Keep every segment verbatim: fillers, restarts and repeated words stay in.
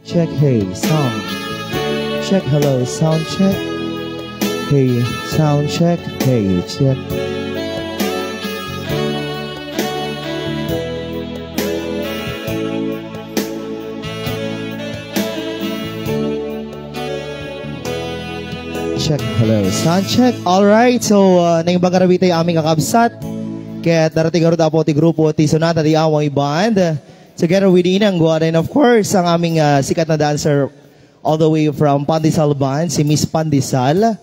Check, hey, sound. Check, hello, sound check. Hey, sound check. Hey, check. Check, hello, sound check. All right, so, uh, naimbag a rabii ti aming kakabsat. Ket darating ngarud, Apo, ti grupo ti Sonata di Away Band. Together with Inang Guada, and of course, ang aming, ah, sikat na dancer all the way from Pandesal Band, si Miss Pandesal.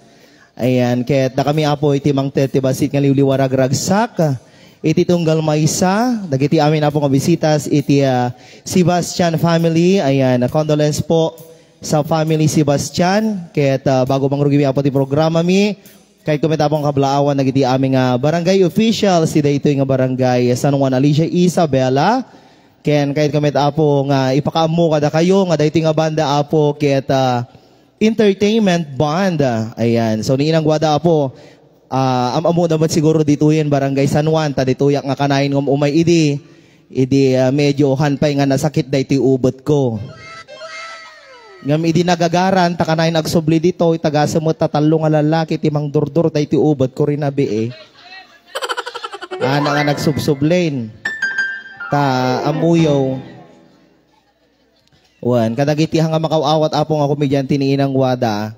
Ayan, ket dakami, Apo, iti mangted ti bassit nga liwliwa ragragsak. Iti tunggal maysa, dagiti amin, Apo, nga bisitas iti, ah, Sebastian family. Ayan, condolence po sa family Sebastian. Ket, ah, bago mangrugi, Apo, ti programami, kayatko met, Apo, nga kablaawan dagiti amin nga barangay officials ti daytoy nga barangay San Juan Alicia Isabela. Ken kayatko met, Apo, nga ipakaammo kadakayo nga daytoy nga banda, Apo, ket, ah, entertainment band. Ayan. So, ni Inang Guada, Apo, ah, am-ammona met siguro ditoyen barangay San Juan, ta ditoyak nga kanayon nga um-, umay idi. Idi, ah, medyo han pay nga nasakit daytoy ubetko. Ngem idi nagagaran, ta kanayon agsubli ditoy, tagasem met ta tallo nga lalaki ti mangdurdur daytoy ubetko rinabii. Ana nga nagsubsublen. Ta ammoyo. Wen, kadagiti nga makaw-awat, Apo, nga komedyante ni Inang Guada.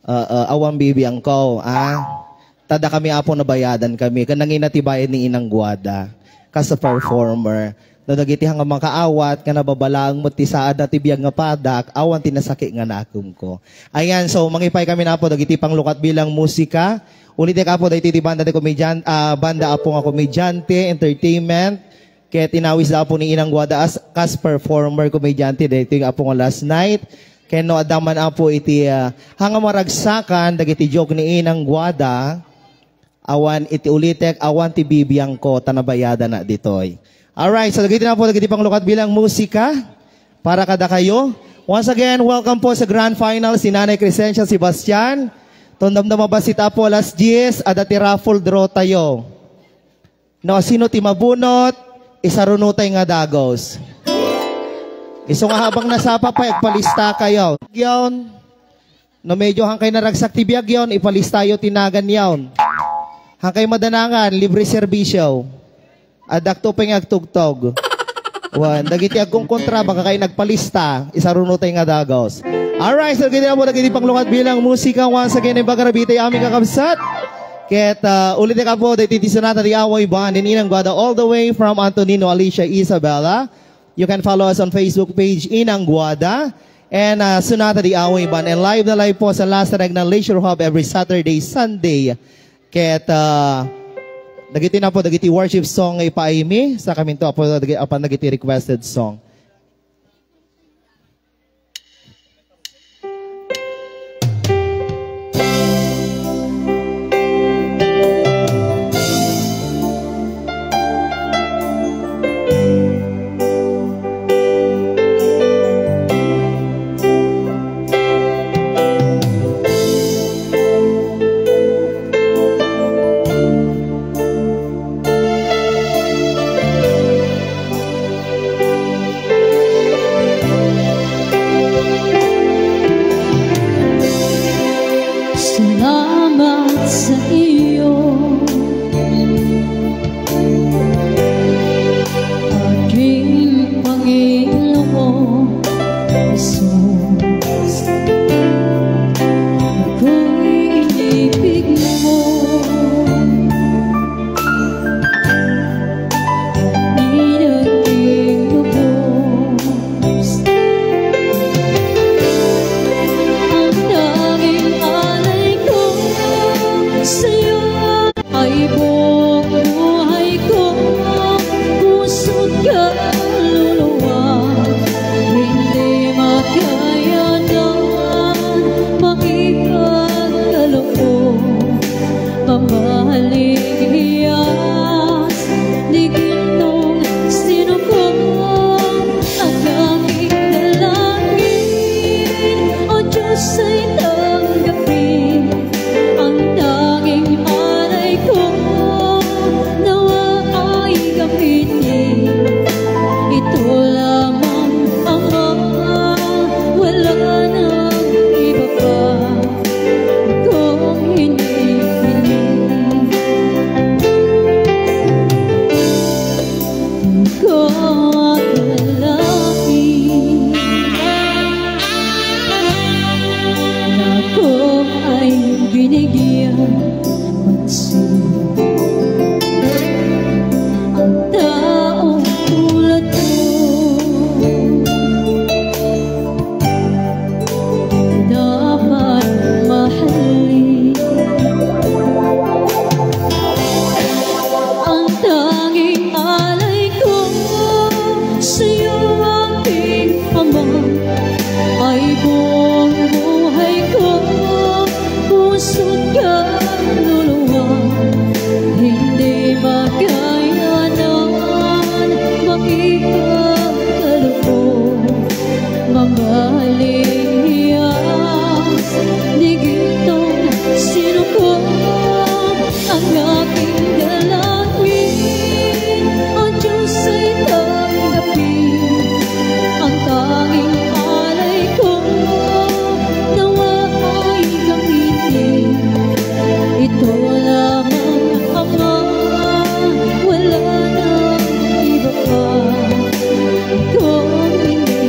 Oo, awan bibiangko, ah. Ta dakami, Apo, nabayadan kami. Ken nangina ti bayad ni Inang Guada. Kas a performer. No dagiti nga makaawat, nga nababalaeng met ti saad na ti biag nga padak, awan ti nasakit nga nakemko. Ayan, so, mangipay kami na, Apo, dagiti panglukat bilang musika. Ulitek, Apo, daytoy ti banda ti komedyan-, ah, banda, Apo, nga komedyante, entertainment. Ket inawisda, Apo, ni Inang Guada as, kas performer, komedyante, daytoy nga, Apo, nga last night. Ken no adda man, Apo, iti, ah, nga maragsakan dagiti joke ni Inang Guada, awan iti ulitek, awan ti bibiangko, ta nabayadana ditoy. Alright, so dagiti na, Apo, dagiti panglukat bilang musika para kadakayo. Once again, welcome po sa grand finals ni Nanay Crescencia Sebastian. Tondam da mabassit, Apo, alas dies, adda ti raffle draw tayo. No, sino ti mabunot, isarunotay nga dagus. Isu nga habang nasapa pay, agpalista kayo. Yon. No, medyo hangkay naragsak ti biag yon, ipalistayo ti nagan yon. Hangkay madanangan, libre serbisyo. Addakto pay nga agtugtog. Wen, dagiti agkonkontra, baka kay nagpalista, isarunotay nga dagus. Alright, so gidi mo, dagiti panglukat bilang musika, once again, imbag a rabii ti amin kakabsat. Ket, ah, ulit ka po, dagiti ti Sonata di Away Band, ni Inang Guada, all the way from Antonino, Alicia, Isabela. You can follow us on Facebook page, Inang Guada, and, ah, Sonata di Away Band. And live na live po sa Last Regna Leisure Hub every Saturday, Sunday. Ket, ah, dagiti na po, dagiti worship song nga ipaaymi, sa kaminto, Apo, dagi-, apan dagiti requested song. Salamat sa iyo, aking Panginoon Jesus. Ako'y inibig mo. Di naging lubos ang tanging alay ko sa'yo. Ay buong buhay ko, puso't kaluluwa, hindi maka- Balihas, digito sinuko ang aking dalangin. O Diyos, ay tanggapin ang tanging alay ko. Nawa ay gamitin ito lamang, Ama, wala nang iba pa. Kung hindi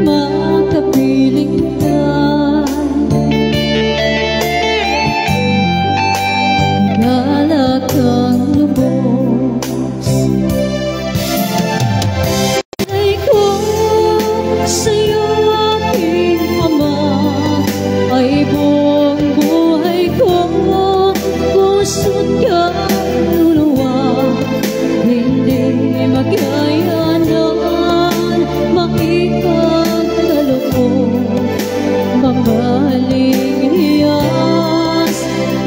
Makapiling ka, galak ang lubos. Ay ko sa'yo, aking Ama, ay buong buhay ko, puso't kaluluwa. Hindi magyayanan, maipagkaloob, mabalihas,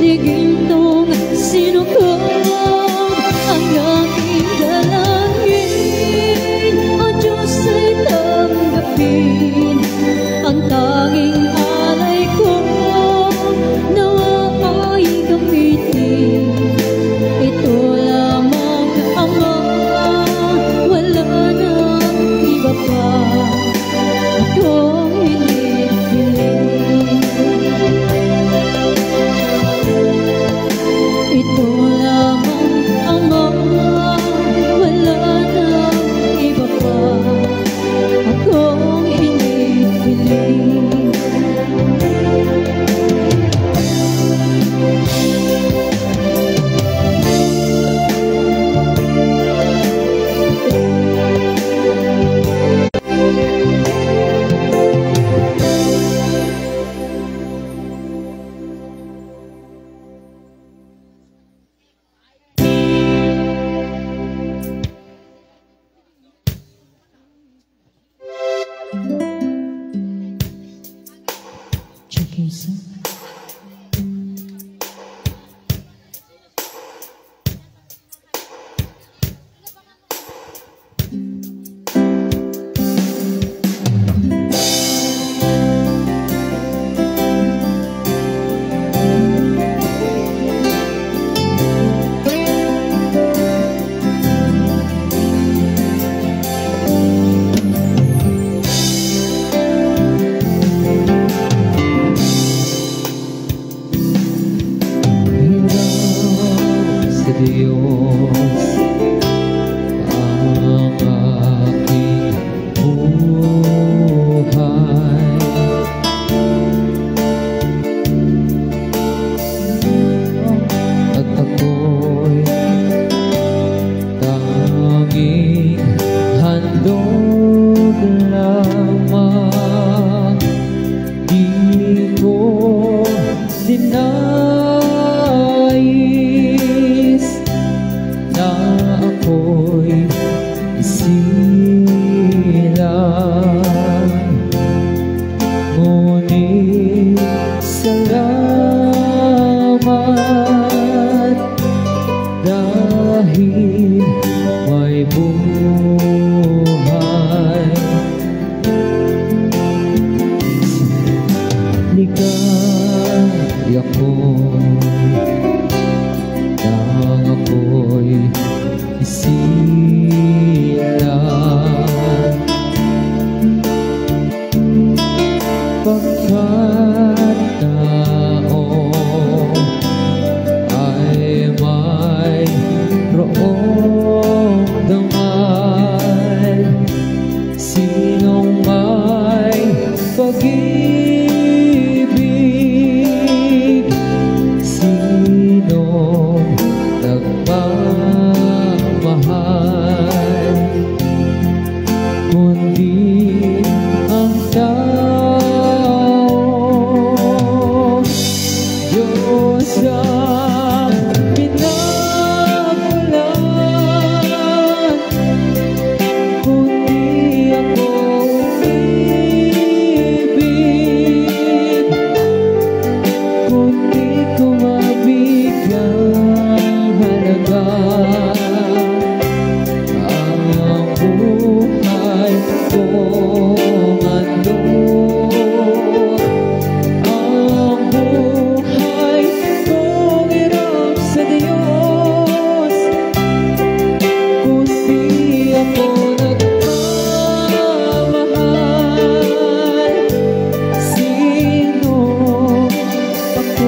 digintong sinukob ang aking dalangin. O Diyos, ay tanggapin ang tanging alay ko, nawa ay gamitin. Ito lamang, Ama, wala nang iba pa akong hinihiling. Ito lamang, Ama, wala nang iba pa akong hinihiling. Pag-ibig, sino nagmamahal kundi ang tao? Diyos ang pinagmulan, kundi ako umibig, kundi ko mabigyang halaga ang buhay kong handog, ang buhay kong hiram sa Diyos. Kundi ako nagmamahal, sino ako?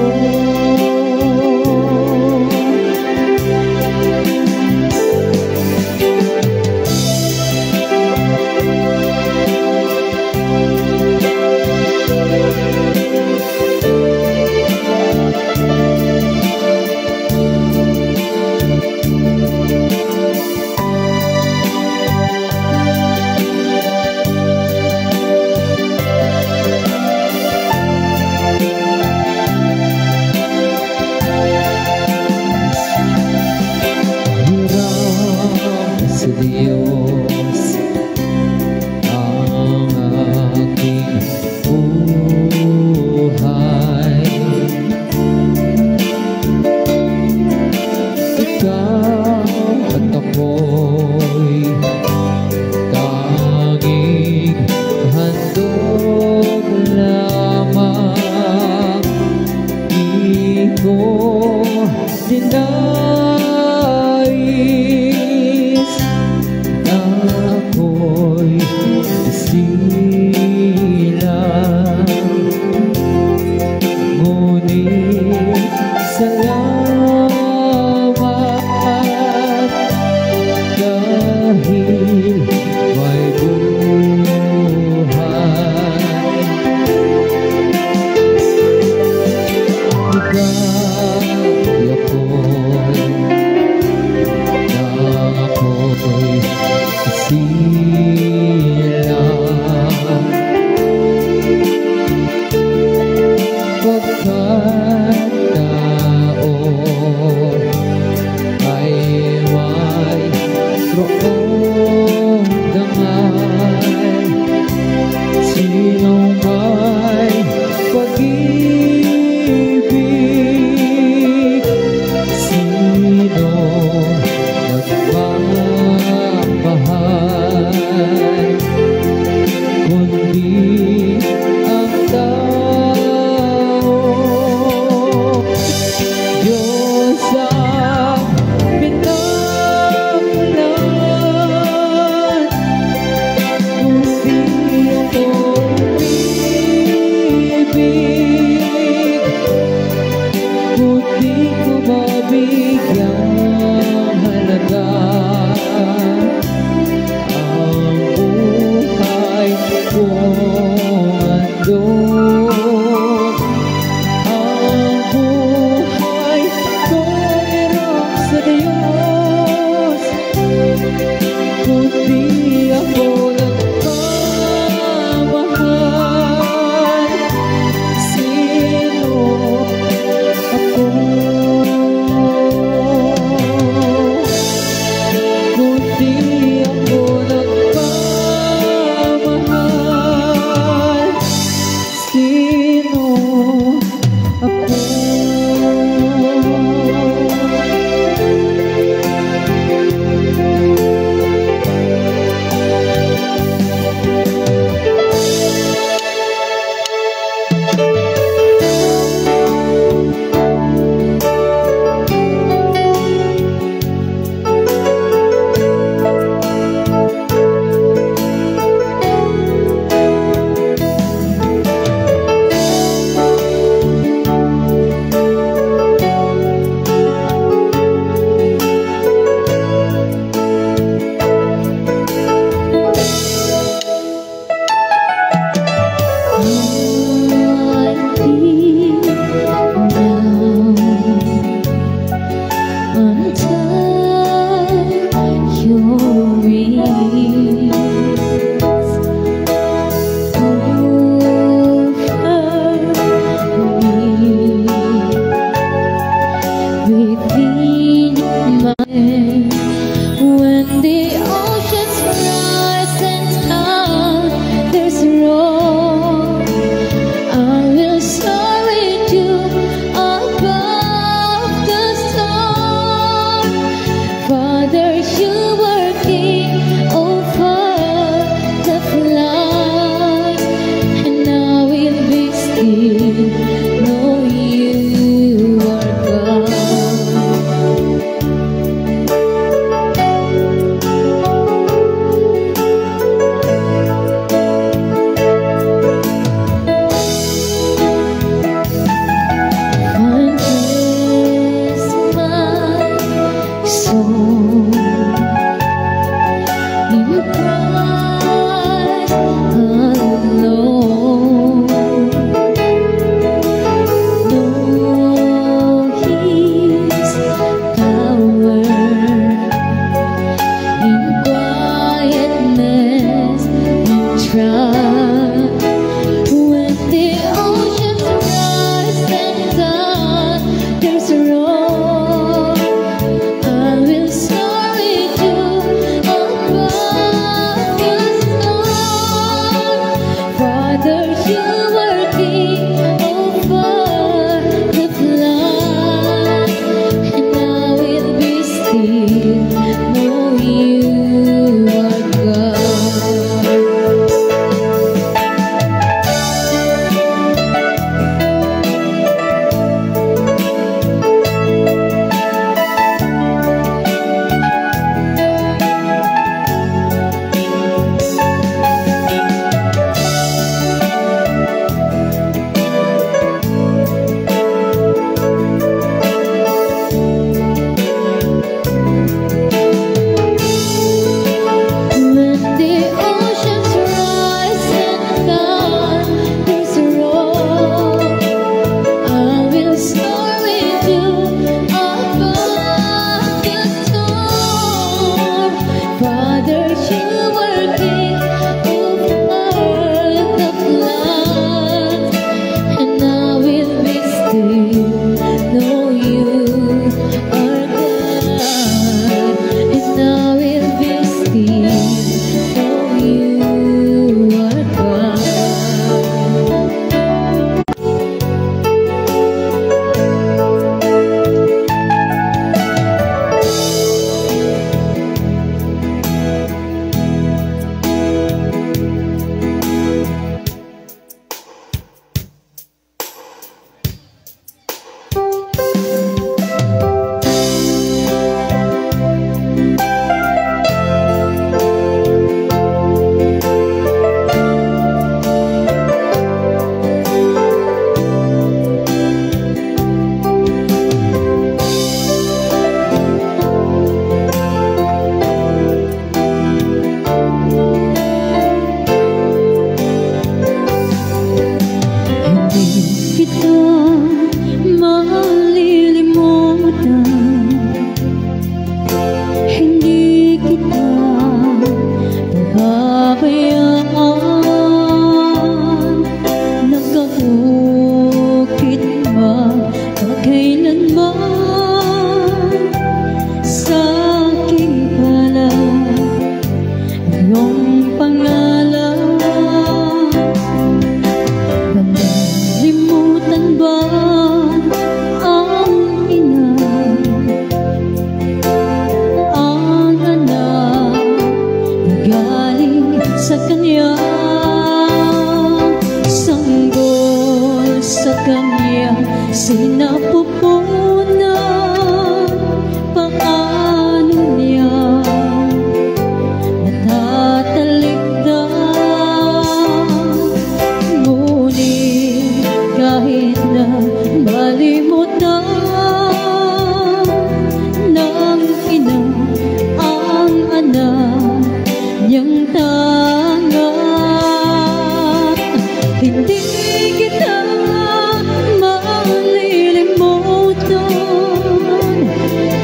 When the oceans rise and thunders roar, I will soar with you above the storm. Father, you are king over the flood, and I will be still, know you are God. Let the oceans rise and thunders roar. I will soar with you above the storm. Father, you are king over the flood, and I will be still, know you are God, and I will be still, know you are God. Hindi kita malilimutan, hindi kita pababayaan. Nakaukit man o kailanman, sa akin pala iyong pangalan. Malilimutan ba ang ina, ang anak na galing sa kanya, sanggol sa kanya, sinapupunan? Paano niya matatalikdan? Ngunit kahit na malimutan ng ina ang anak niyang tanga, hindi kita malilimutan,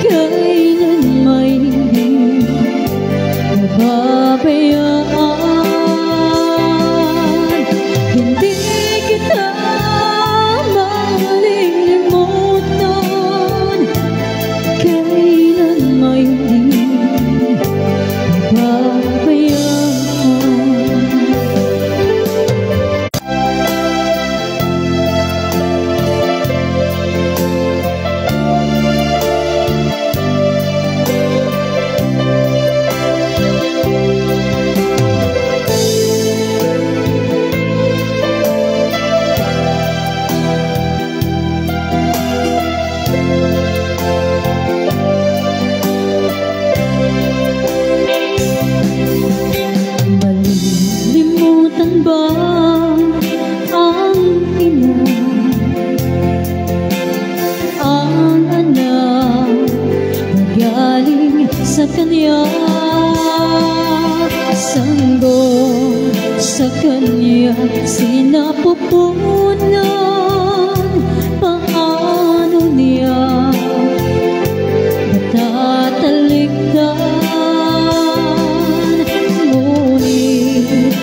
kailan man hindi nababayaan. Hindi kita malilimutan, kailan man hindi nababayaan. Malilimutan ba ang ina, ang anak na galing sa kanya? Sanggol sa kanya, sinapupunan, paano niya matatalikdan? Ngunit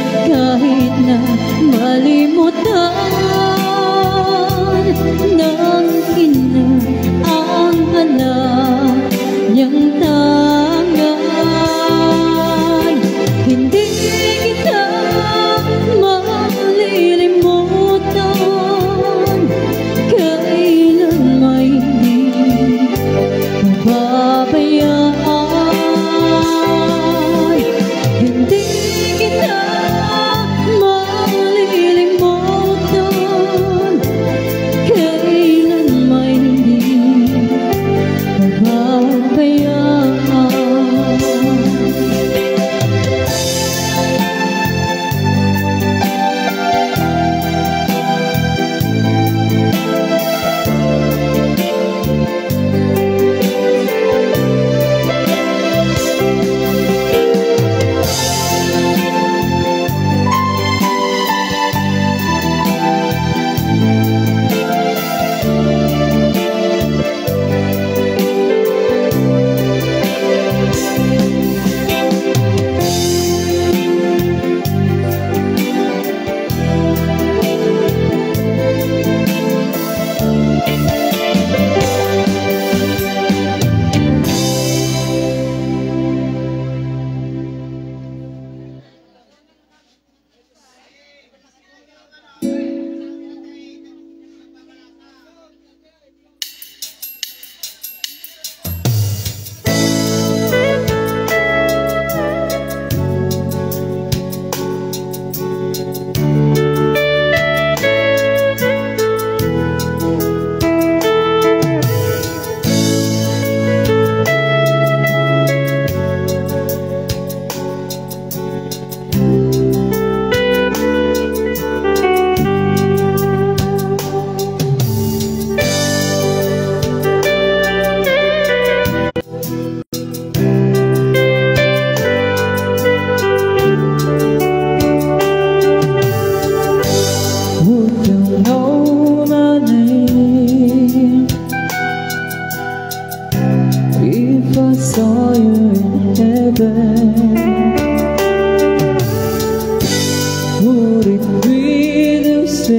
If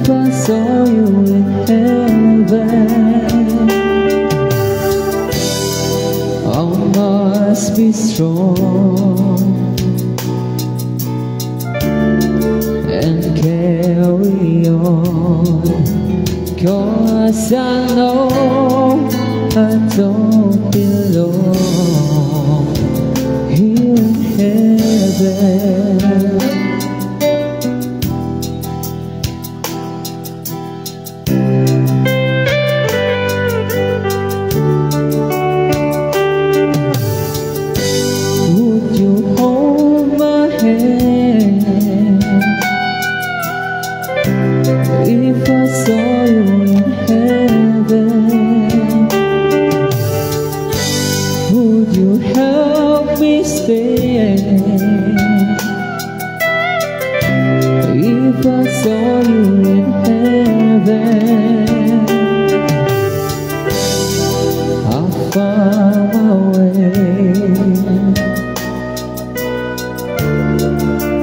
I saw you in heaven, I must be strong and carry on. 'Cause I know I don't belong here in heaven. Would you hold my hand if I saw you in heaven? Would you help me stay if I saw you in heaven? I found my way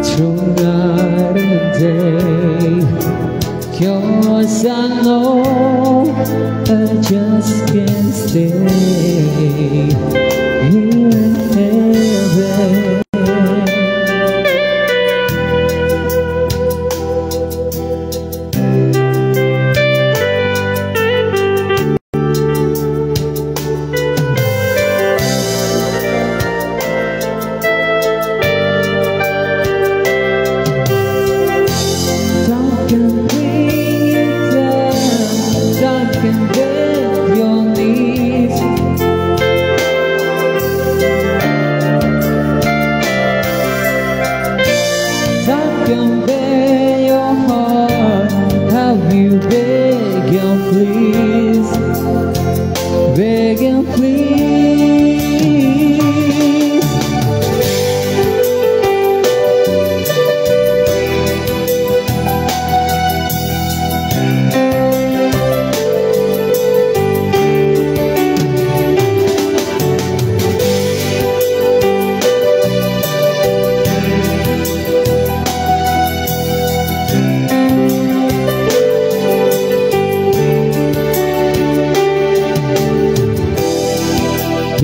through night and day, 'cause I know I just can't stay here in heaven. Have you beg and please, beg and please?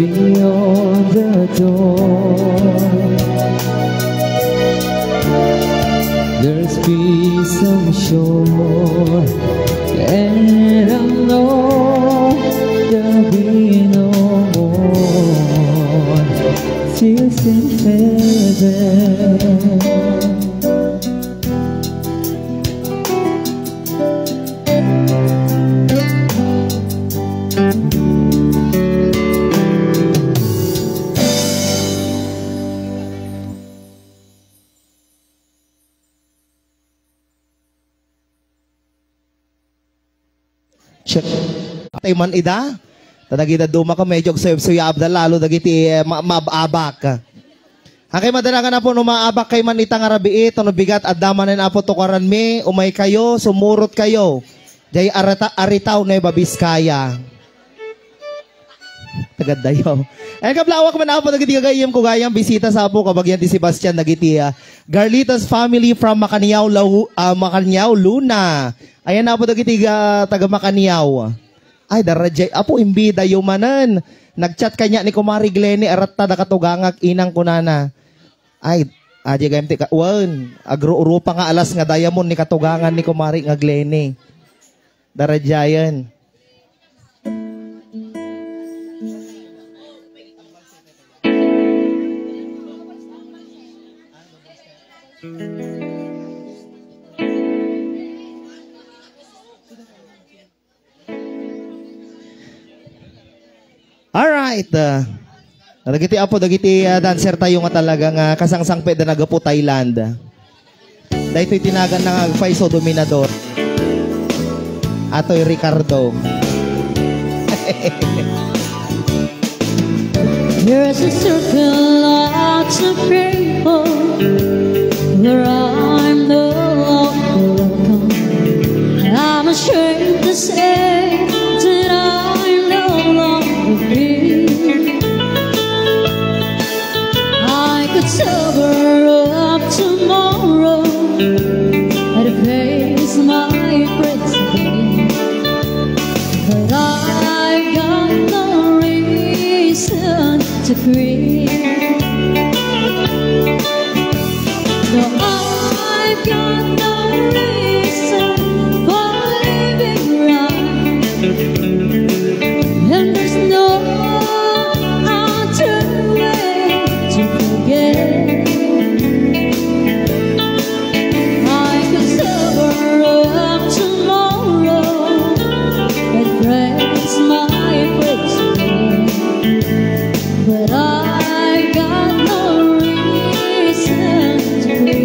Beyond the door, there's peace, I'm sure, and I know there'll be no more tears in heaven. Check. Atay man ida. Ta dagiti dadduma ket medyo agsuyabsuyabda lalo dagiti, eh, ma-, maab-abak. Haankayo madanagan, Apo, no maabakkayo man ita nga rabii, ta no bigat, adda manen, Apo, tukaranmi, umaykayo, sumurotkayo. Jay arata-, aritaw Nueva Vizcaya. Tagaddayaw. Ayan, kablawak man, Apo, dagiti gagayyemko, gayam bisita sa Apo, kabagian ti Sebastian, dagiti, ah, Garlitas family from Macaniao, Lau-, ah, Macaniao, Luna. Ayan, Apo, dagiti ga-, taga Macaniao. Ay, darajay, Apo, imbidayo manen. Nag-chat kaniak ni Kumari Glenny, aratta da katugangak, inang kunana. Ay, adi gayam ti ka-, wen, agrurupa nga alas nga diamond ni katugangan ni Kumari nga Glenny. Darajayen. Alright. Ah, dagiti, Apo, dagiti, ah, dancer tayo nga talaga nga kasangsangpet da naggapu Thailand. Daytoy tinagan na nga agpayso, Dominador. Atoy Ricardo. There's a circle, lots of people where I'm no longer welcome. I'm ashamed to say that I'm no longer free. I could sober I'd face my friends again, but I've got no reason to quit. No, I've got no reason for living right, and there's no other way to forget. I could sober up tomorrow and press my brakes again, but I got no reason to quit.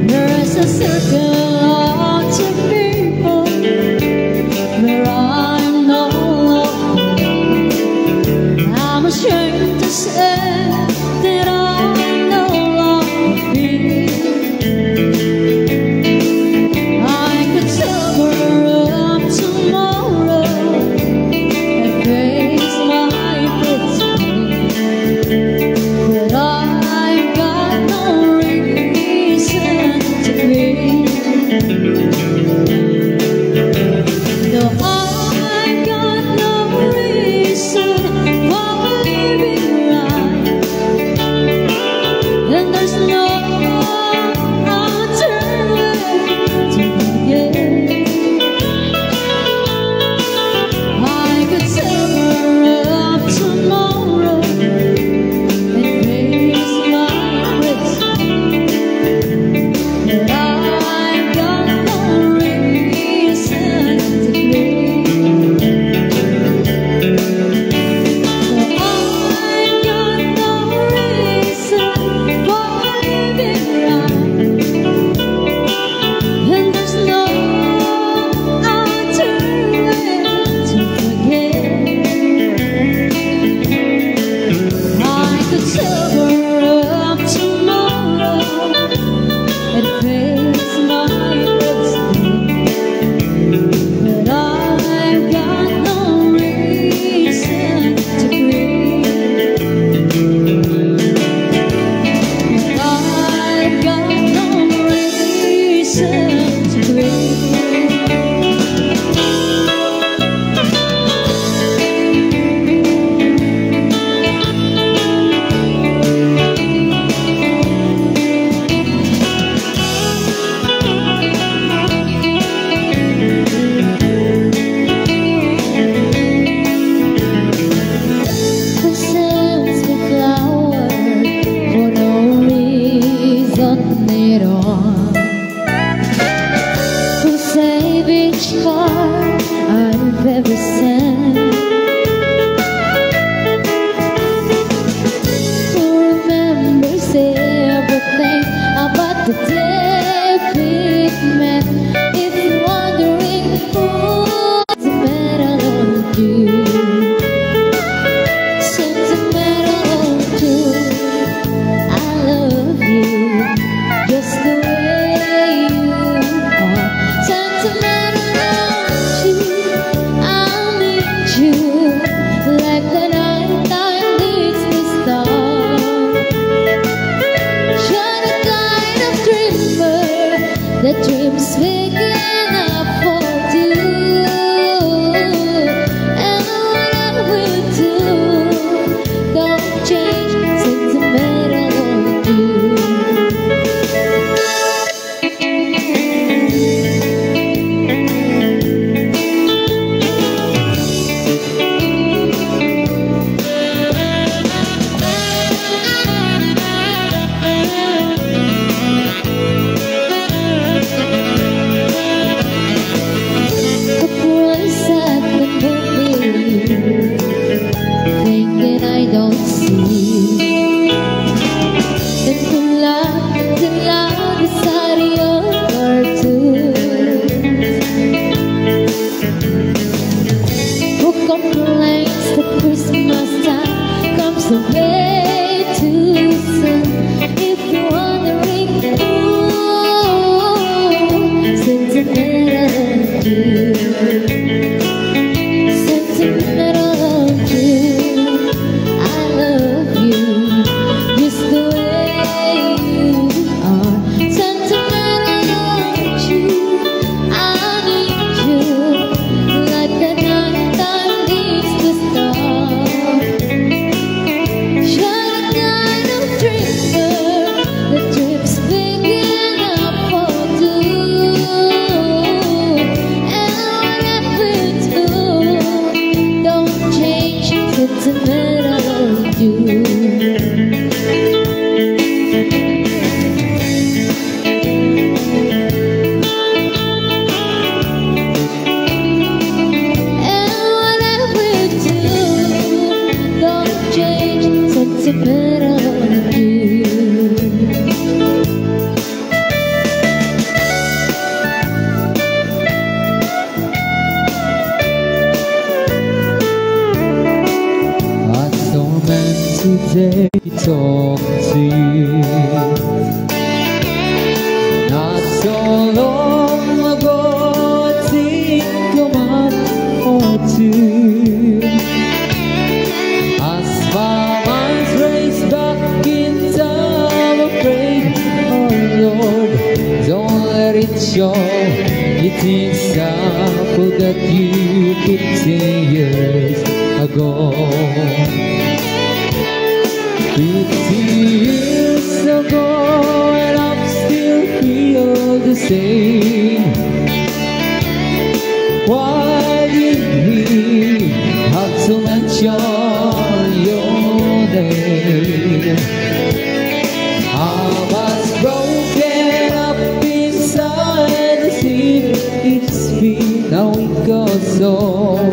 There's a circle of people where I'm no longer. I'm ashamed to say that I no longer feel. I could sober up tomorrow and face my friends again, but I got no reason to quit. No, I got no reason for living right, and there's no other way to begin. I could sober up tomorrow and face my risk, but I got no reason to quit. No, I got no reason for living right, and there's no other way to forget. I could sober up tomorrow and face my risk, but I've got no reason to quit. I've got no reason to quit. Who sends me flowers for no reason at all? Who save each card I've ever sent? Who remembers everything about the day we met? If you're wondering who Sentimental love you. Sentimental love you. I love you just the way you are. Sentimental love you. I need you like the nighttime needs the star. You're the kind of dreamer that dreams with They talk to you. Not so long ago, I think I might or two. As my mind's raced back in time, I prayed, oh Lord, don't let it show. It seems I forgot you fifteen years ago. Fifteen years ago, and I still feel the same. Why did he have to mention your name? I was broken up inside the sea. It's been a week or so.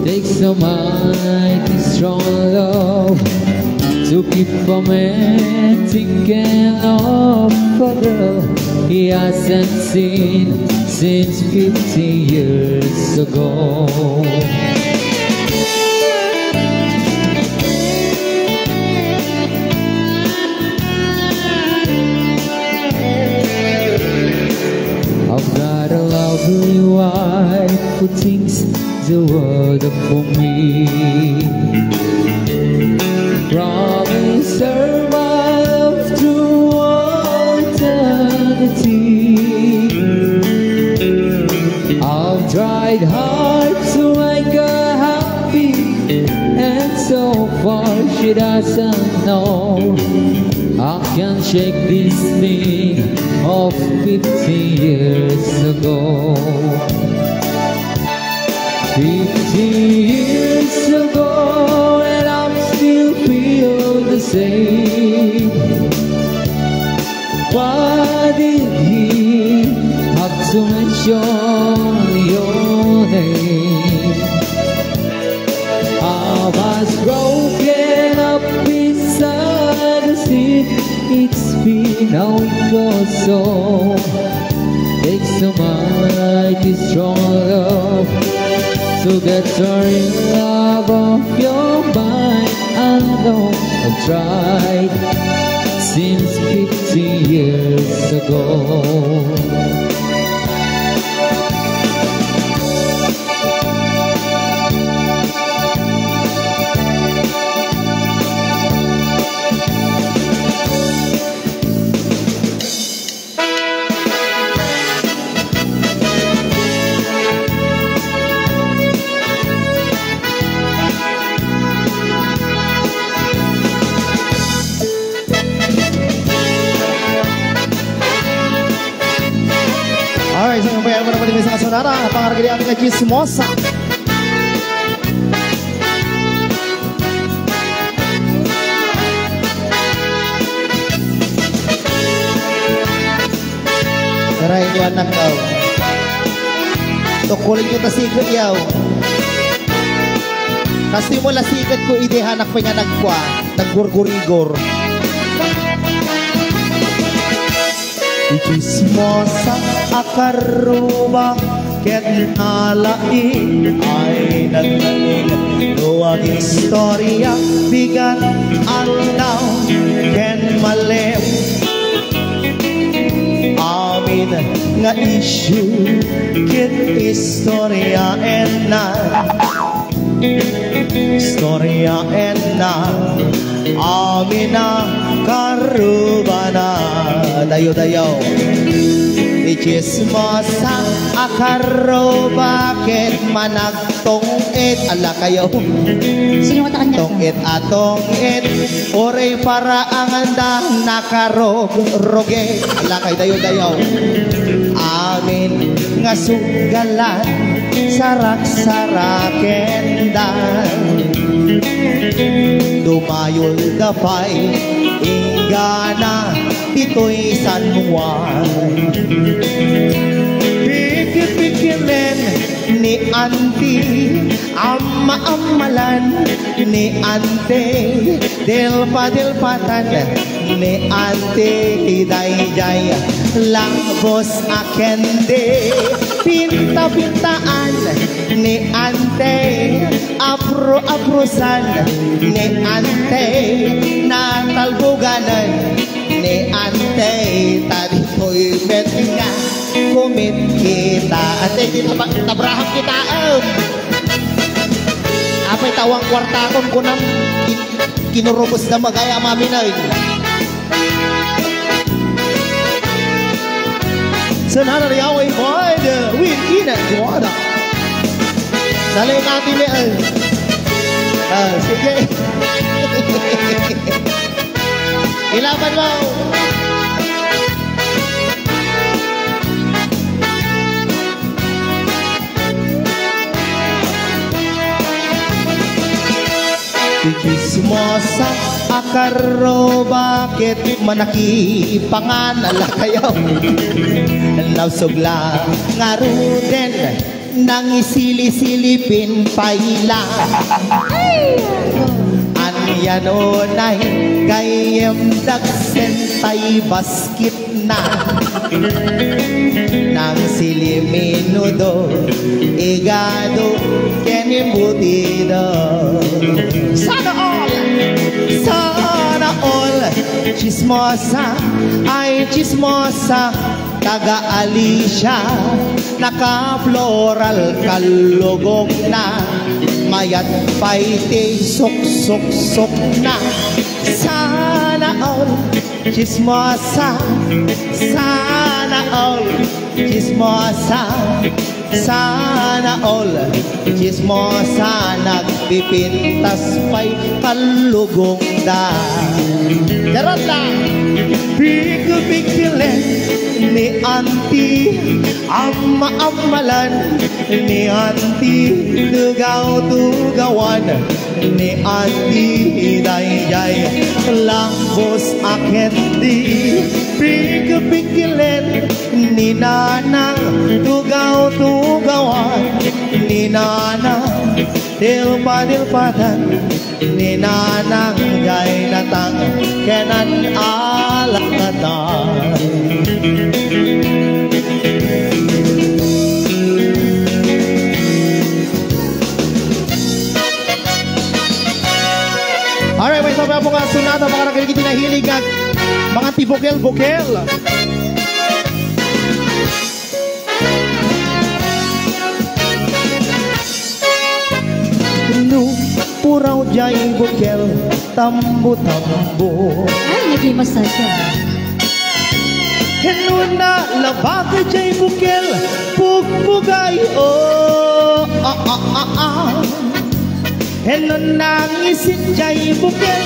Takes a mighty strong love to keep a man thinking of a girl he hasn't seen since fifteen years ago. I've got a lovely wife who thinks the world of me. Promise her my love through all eternity. I've tried hard to make her happy, and so far she doesn't know. I can't shake this thing of fifteen years ago. Fifteen years ago, and I still feel the same. Why did he have to mention your name? I was broken up inside the sea. It's been a week or so. Takes a mighty strong love to get your love off your mind. I know I've tried since fifteen years ago. Alright, so, kaya mo naman din sa kasunara, pangaragalian nga chismosa. Aray, ito anak ko. Tukurin nyo ta secret yaw. Kasi mo la secret ko, idi anak pa nga nagkwa, naggurgurigor. Chismosa a karruba ket nalaing ay nagnaing no agistorya bigat, aldaw ken malem. Amin nga issue ket istoryaenna. Istoryaenna, amin a karrubana. Dayo, dayo. Ti chismosa a karruba ket managtong-it. Ala kayo. Sino kanta kanya? Tong-it a tong-it. Uray paraanganda nakarog-rugi. Ala kayo, dayo, dayo. Amin nga suggalan, saraksarakendan. Dumayulda pay inggana ditoy San Juan. Pikit-pikilen ni Auntie, amma-ammalan ni Auntie, dilpa-dilpatan ni Auntie, daydiay labos a candy, pinta-pintaan ni Auntie, apro Aprusan ni Ante, natalboganan ni Ante, ta ditoy met nga kumit kita. Ante, di taba-, tabraham kita, em. Apay tawang kwartaton, kunam, ki-, kinurubos na magay a maminay. Sanana Riaway Band with Ina Guada. Dali, Kati Mel. Ah, sige. Ilaban mo. Ti chismosa a karo, baket manakipangan a lakayaw? Nausog la ngaruden, nangisili-silipin pay la. Ania nunay gayyem dagsen tay bas- kitna. Nangsili minudo, igado, ken imbutido. Sana all! Sana all! Chismosa, ay chismosa, taga Alicia, naka-floral kallugokna. Mayat pay ti suksuksukna. Sana all! Chismosa, sana all. Chismosa, sana all. Chismosa, nagpipintas pay kallugongda. Charot lang. Pikil-pikilen ni Auntie, amma-ammalan ni Auntie, tugaw-tugawan ni Auntie daydiay langbos a candy. Pikil-pikilen ni Nanang, tugaw-tugawan ni Nanang, dilpa-dilpatan ni Nanang jay natang ken alakatan. Alright, may sabi po nga sunata, mga nakikinig, nahilig nga mga tibukel-bukel. No puraw jay bukel, tambo-tambo. Ay, naging masaya. Henno nalabag jay bukel, pugbugay, oh, ah, ah, ah, ah. Henno nangisit jay bukel,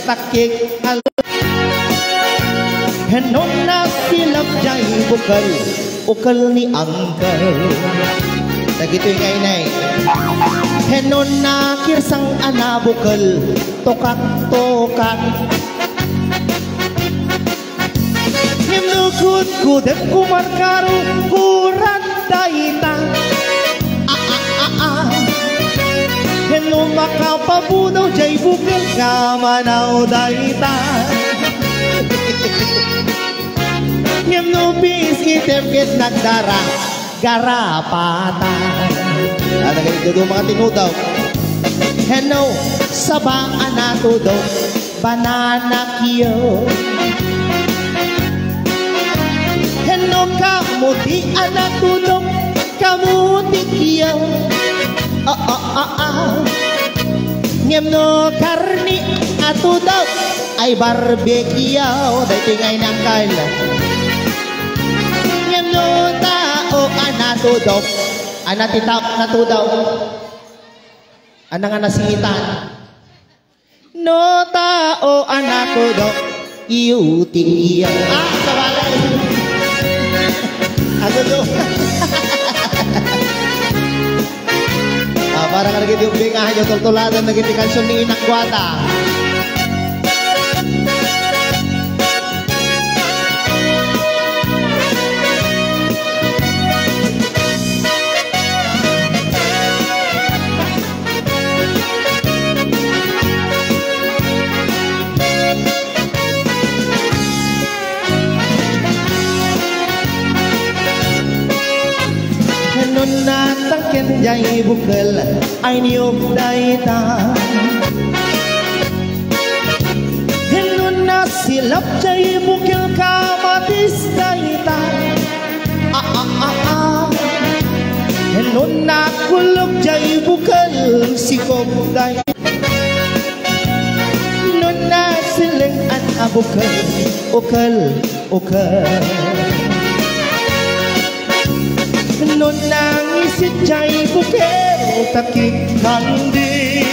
takik al-, henno nasilap jay bukel, ukel ni Uncle. Dagitoy nga inay. Henno nakirsang a nabukel, tukak-tukak. Ngem no kudkudek ko markaro, kuran dayta. Ah, ah, ah, ah. Ngem no makapabunaw jay bukel, kamanaw dayta. Ngem no piis item ket nagdara, garapatan. Ah, nagayod mga tinudaw. Henno, saba a natudok, banana cue. Henno, kamuti a natudok, kamuti cue. Ah, ah, ah, ah. Ngem no karni a tudok, ay barbecue. Daytoy nga inangkal. Ngem no tao a natudok, ana ti tao a natudok? Ana nga nasiitan? No tao a natudok, iyo ti iya. Ah, sabagay. Agodo. Ah, para kadagiti ubbing, ah, inyo tultuladan dagiti kansion ni Inang Guada. Nunatang ken jay Jay bukel, ay niog dayta. Henno nasilap jay bukel, kamatis dayta. A, a, a, a. Henno nakulog jay bukel, sikog dayta. No nasilengan a bukel, ukel, ukel. No nangisit jay bukel, takik kandi.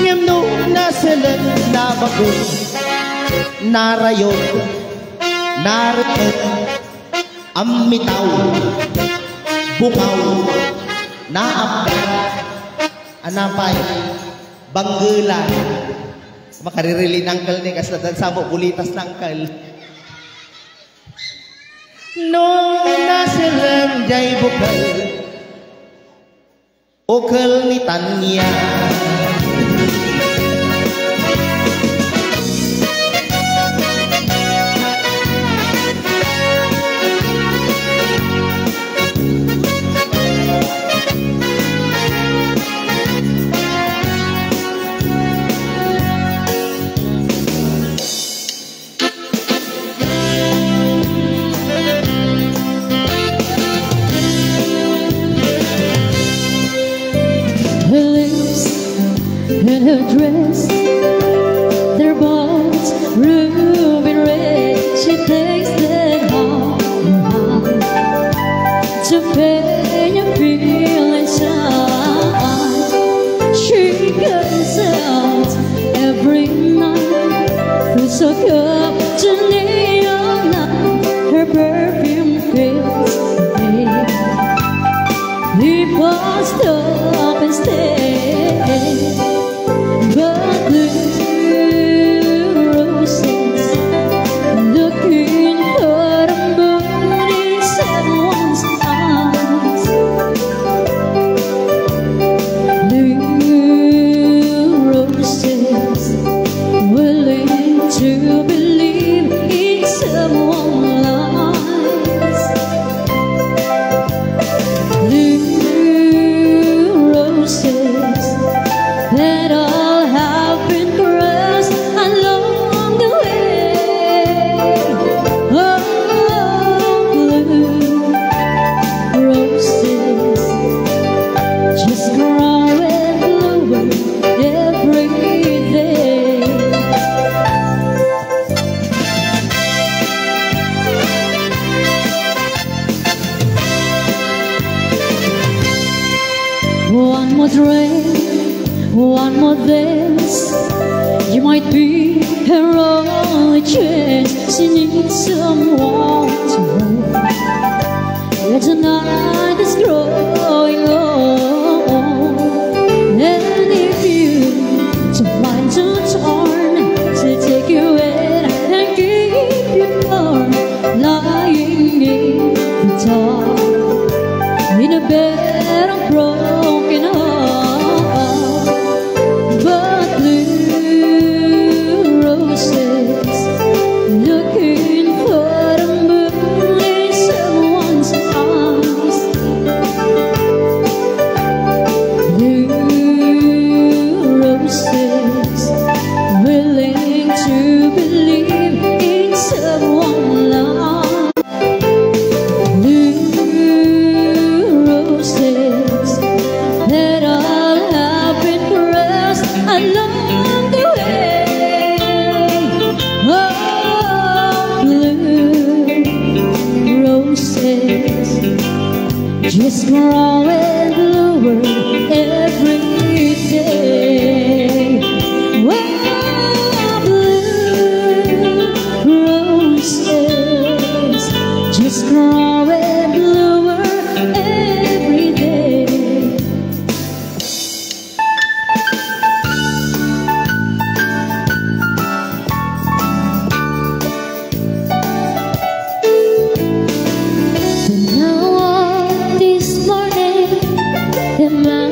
Ngem no naseleng, nabago, narayog, narayog, ammitaw, bungaw, naapda, anapay, banggela. Makaririli ni Uncle ni, kasla dan samo bulitas ni Uncle. No naseleng jay bukel, ukel ni Tanya. Her lips and her dress, they're both ruby red. She takes them all to pay a bill inside. She goes out every night, puts a cup to neon light. Her perfume fills the air. People stop and stare, but blue roses looking for a moon in someone's eyes. Blue roses willing to believe in someone lies. Blue roses that all have been crushed along the way. Oh, blue roses just growing bluer every day. One more drink, one more dance. You might be her only chance. She needs someone to hold. Yet the night is growing long, and if you don't mind to turn, she'll take you in and keep you warm, lying in the dark in a bed of broken heart. But blue roses looking for the moon in someone's eyes. Blue roses willing to believe in someone like Blue roses that all have been pressed along the way. Oh, blue roses just growing bluer every day. Well, blue roses just growing bluer every day. Then I woke this morning, and my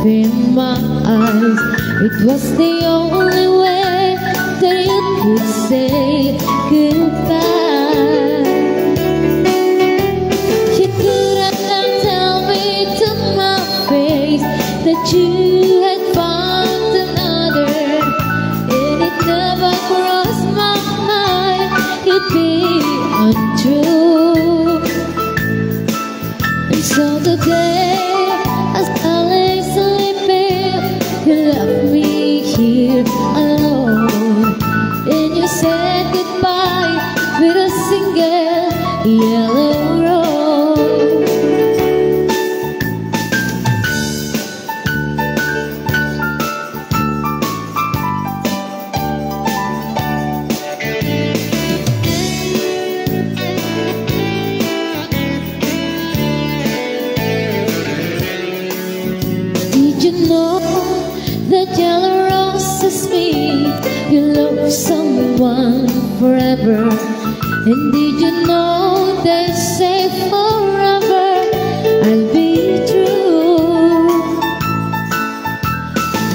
in my eyes. It was the only way that you could say goodbye. You couldn't tell me to my face that you had found another, and it never crossed my mind it'd be untrue. And so today, as I lay sleeping, you left me here alone. And you said goodbye with a single yellow rose. Did you know that yellow roses mean you love someone forever? And did you know they say forever I'll be true?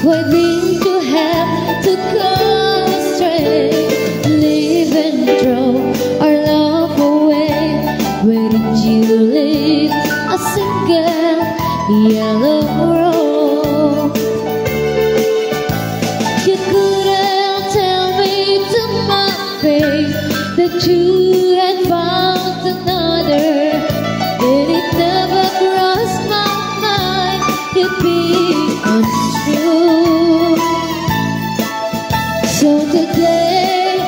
Why did you have to come astray, leave and throw our love away? Why did you leave a single yellow rose? You couldn't tell me to my face that you had found another, and it never crossed my mind it'd be untrue. So today,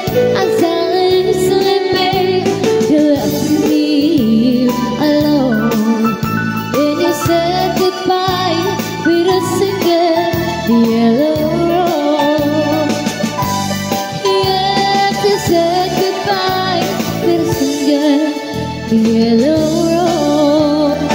as I lay sleeping, you left me alone, and you said goodbye with a single yellow rose. Yes, you said goodbye with a single yellow rose.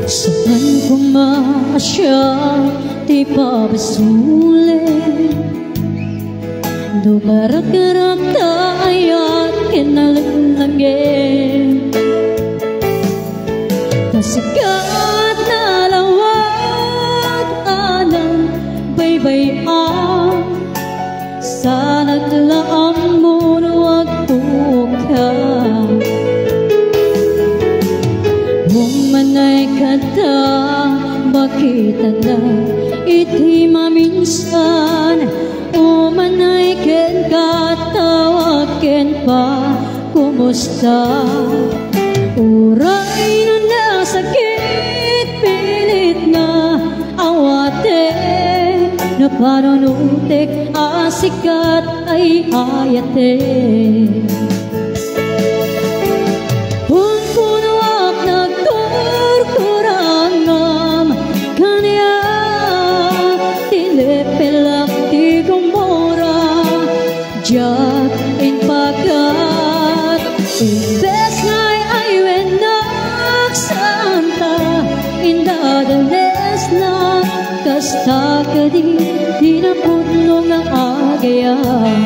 Saan koma a siak ti pabasolen? No marakrak ta ayat ken nalengngeg, ta sikat nalawag a nagbaybay-am. Sanak la ammono agpuka. Umanay kenka, makitana iti maminsan. Umanay kenka, tawag ken pa. Kumusta? Uray no nasakit, pilit nga awaten, napanunotek a sikat ay ayaten. Punpunoak nagkurkurangam, kaniak tinepelak ti gumora. Diak impagat, imbes nga ay-ayoennak saan ta indadanesnak, kasta kadi ti napudno nga agayam.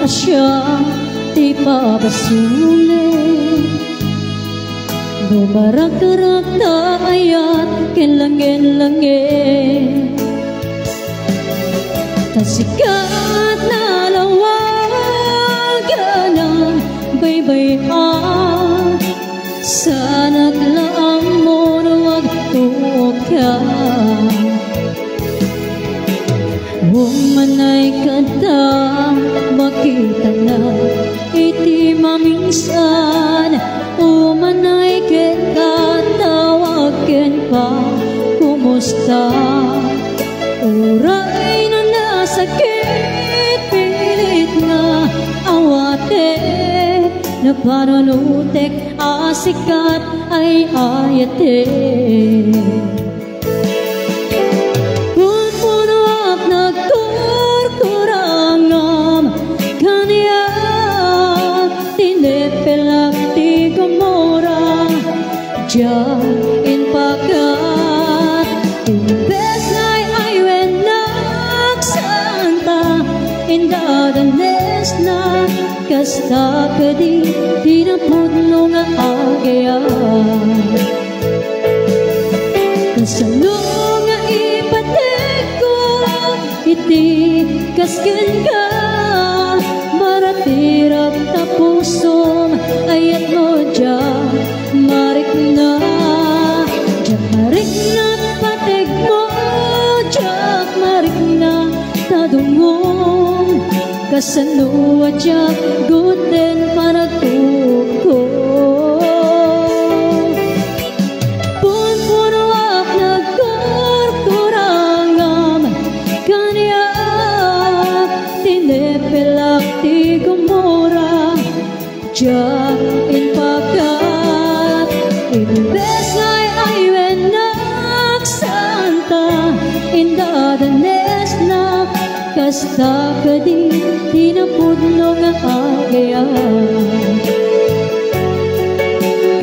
Siak ti pabasolek, bumarakrak ta ayat ken langen-langen. Ta sika ti nalawagan a baybay-an, saanak la ammon no agtuoka. Umanayka ta makitanak iti maminsan. Umanay ket tawag ken pakumusta. Uray no nasakit, pilit nga awatek no panunotek a siak ay ayatek. Punpunoak nagkurkurangam kaniak, tinepelak ti gumura, diak impakat. Imbes nga ay-aywennak, saanta indadanesnak. Kasta kadi ti napudno nga agayam. Kasano nga ipatekko iti kas kenka? Maratirak ta pusom, ayatmo diak marikna. Diak marikna pategmo, diak marikna ta dungom. Kasano a diak guten panagtukko? Punpunoak nagkurkurangam kaniak, tinepelak ti gumura, diak impakat. Imbes nga ay-aywennak, saanta indadanesnak. Kasta kadi ti napudno nga agayam.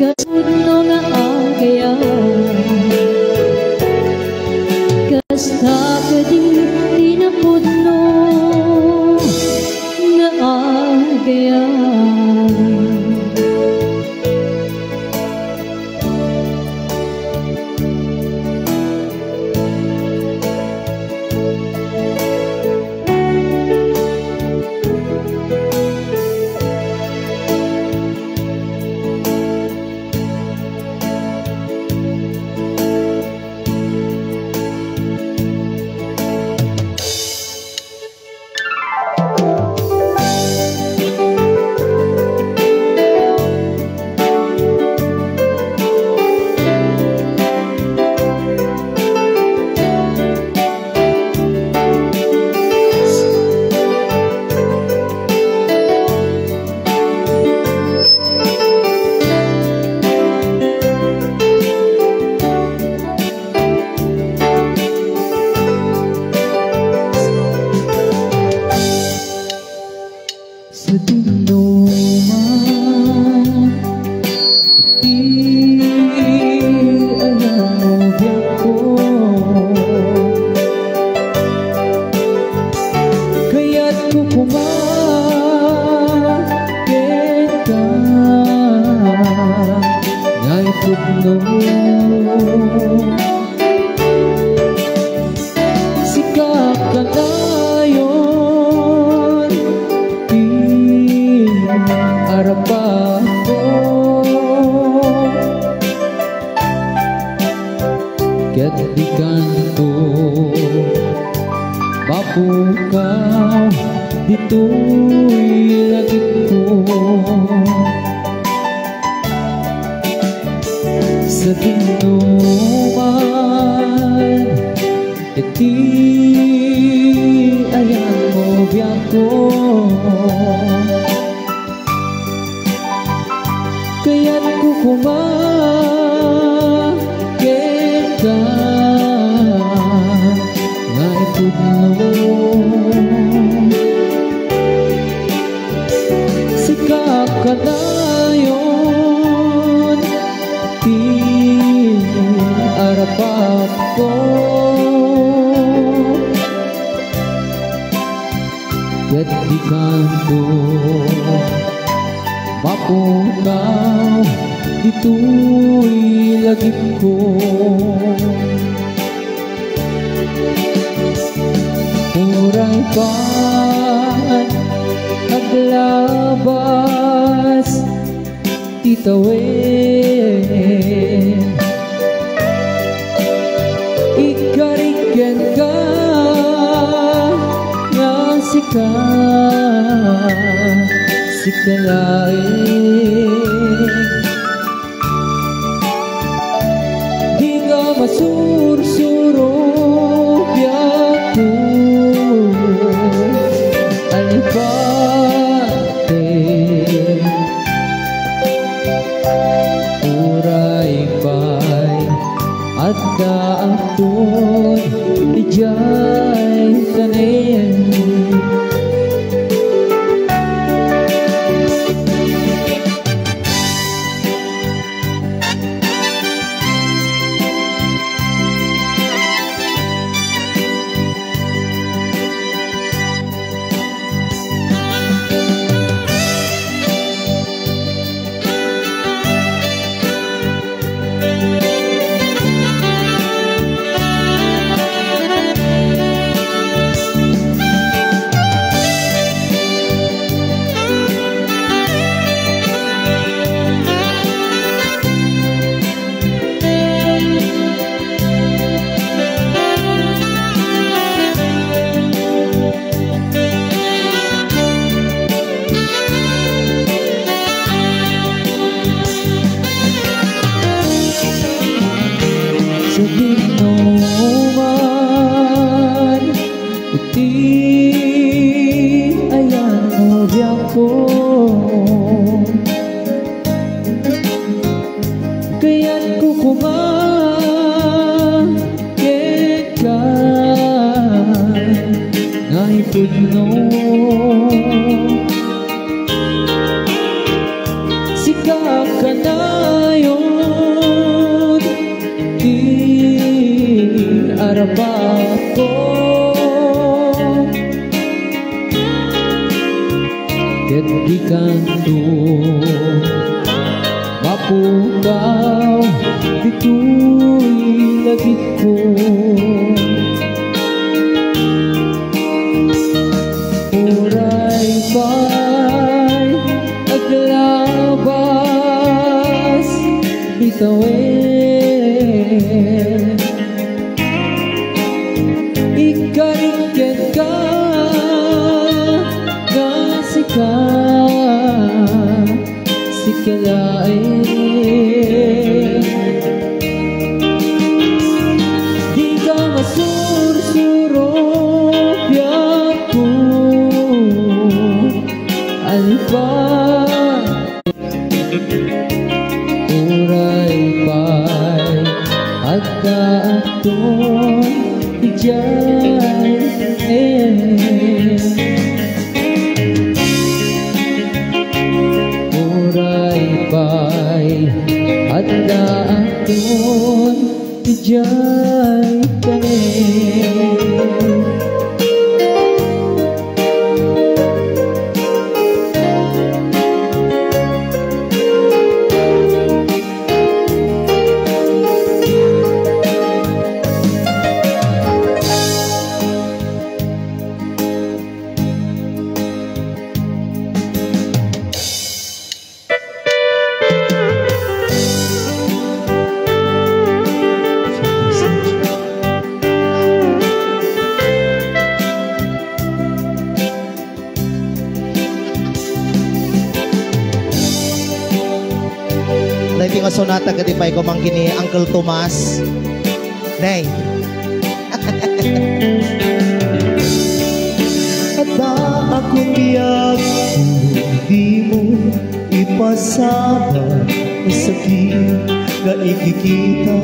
Kas-, pudno nga agayam. Kasta kadi ti napudno nga agayam. Sa tinduman, iti ayan mo biagko. Kayatko koma kenka nga ipudno. Sika kanayon ti arapakko. Ket dikanto mapukaw ditoy lagipko. Sa tinduman, iti ayan mo biagko. Kayatko koma kenka nga ipudno. Sika kanayon ti arapakko. Ket di Kanto, mapukaw, ditoy lagipko. Uray pay aglabas ti tawen. Ikkarik kenka nga sika, sika laeng. Dika masursuro, biagko, alipate. Uray pay adda agton idiay tanem. Sa tinumar iti ayan a biagko, kayatko koma kenka nga ipudno. Sika kanayon ti arabakko. Ket dikanto mapukaw ditoy lagipko. Uray pay aglabas ti tawen. Ikkarik kenka nga sika, sika laeng. Dika masursuro, biagko, alipate. Uray pay adda agton idiay tanem. Uray pay adda agton idiay tanem. Daytoy nga sonata ket ipay ko man ken ni Uncle Tomas. Nay. Adda a biag, dimo ipasaba a sakit nga ikikita.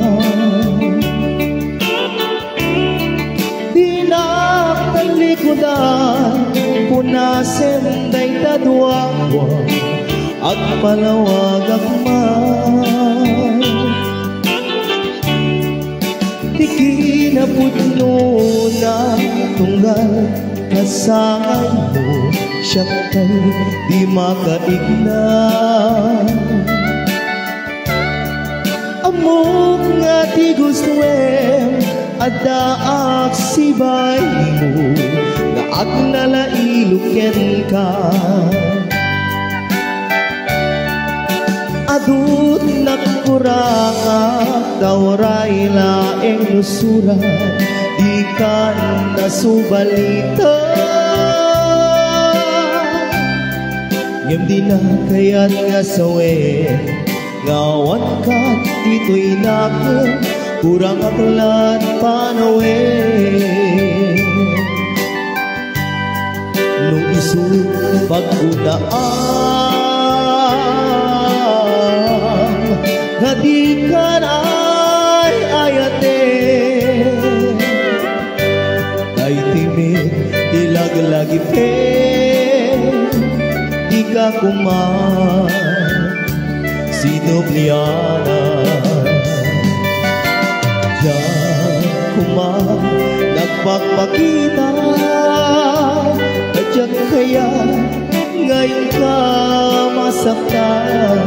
Dinak talikudan, punasem dayta duawa, agpalawagak man. Ti kinapudnona, tunggal Nasangaymo, siak tay di makaigna. Ammok nga ti gustoem, addaak sibaymo, nga agnalailo kenka. Adut nakurangak, ta uray laeng no surat, dikan nasubalita. Ngem dinak kayat nga sawen, nga awan kad ditoy nakem, kurangak la't panawen. No isu pagkunaam, nga dikan ay-ayaten. Daytoy met ti laglagipem, dika koma sinublianan. Diak koma nagpakpakita, ta diak kayat nga inka masaktan.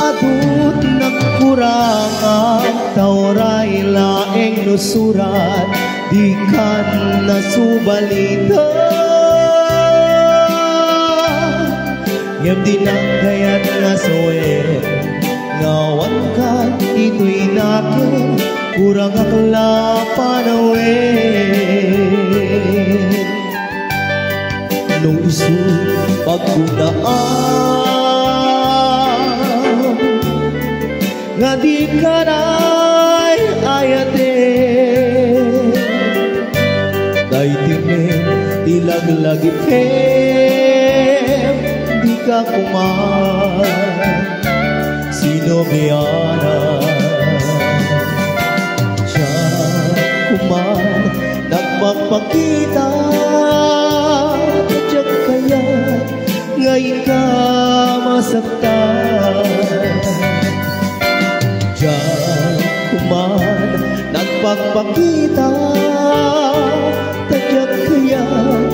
Adut nakurangak, ta uray laeng no surat, dikan nasubalita. Ngem dinak kayat nga sawen, nga awan kad ditoy nakem, kurangak la panawen. No isu pagkunaam, nga dikan ay-ayaten. Daytoy met ti laglagipem, dika koma sinublianan. Diak koma nagpakpakita, ta diak kayat nga inka masaktan. Diak koma nagpakpakita, ta diak kayat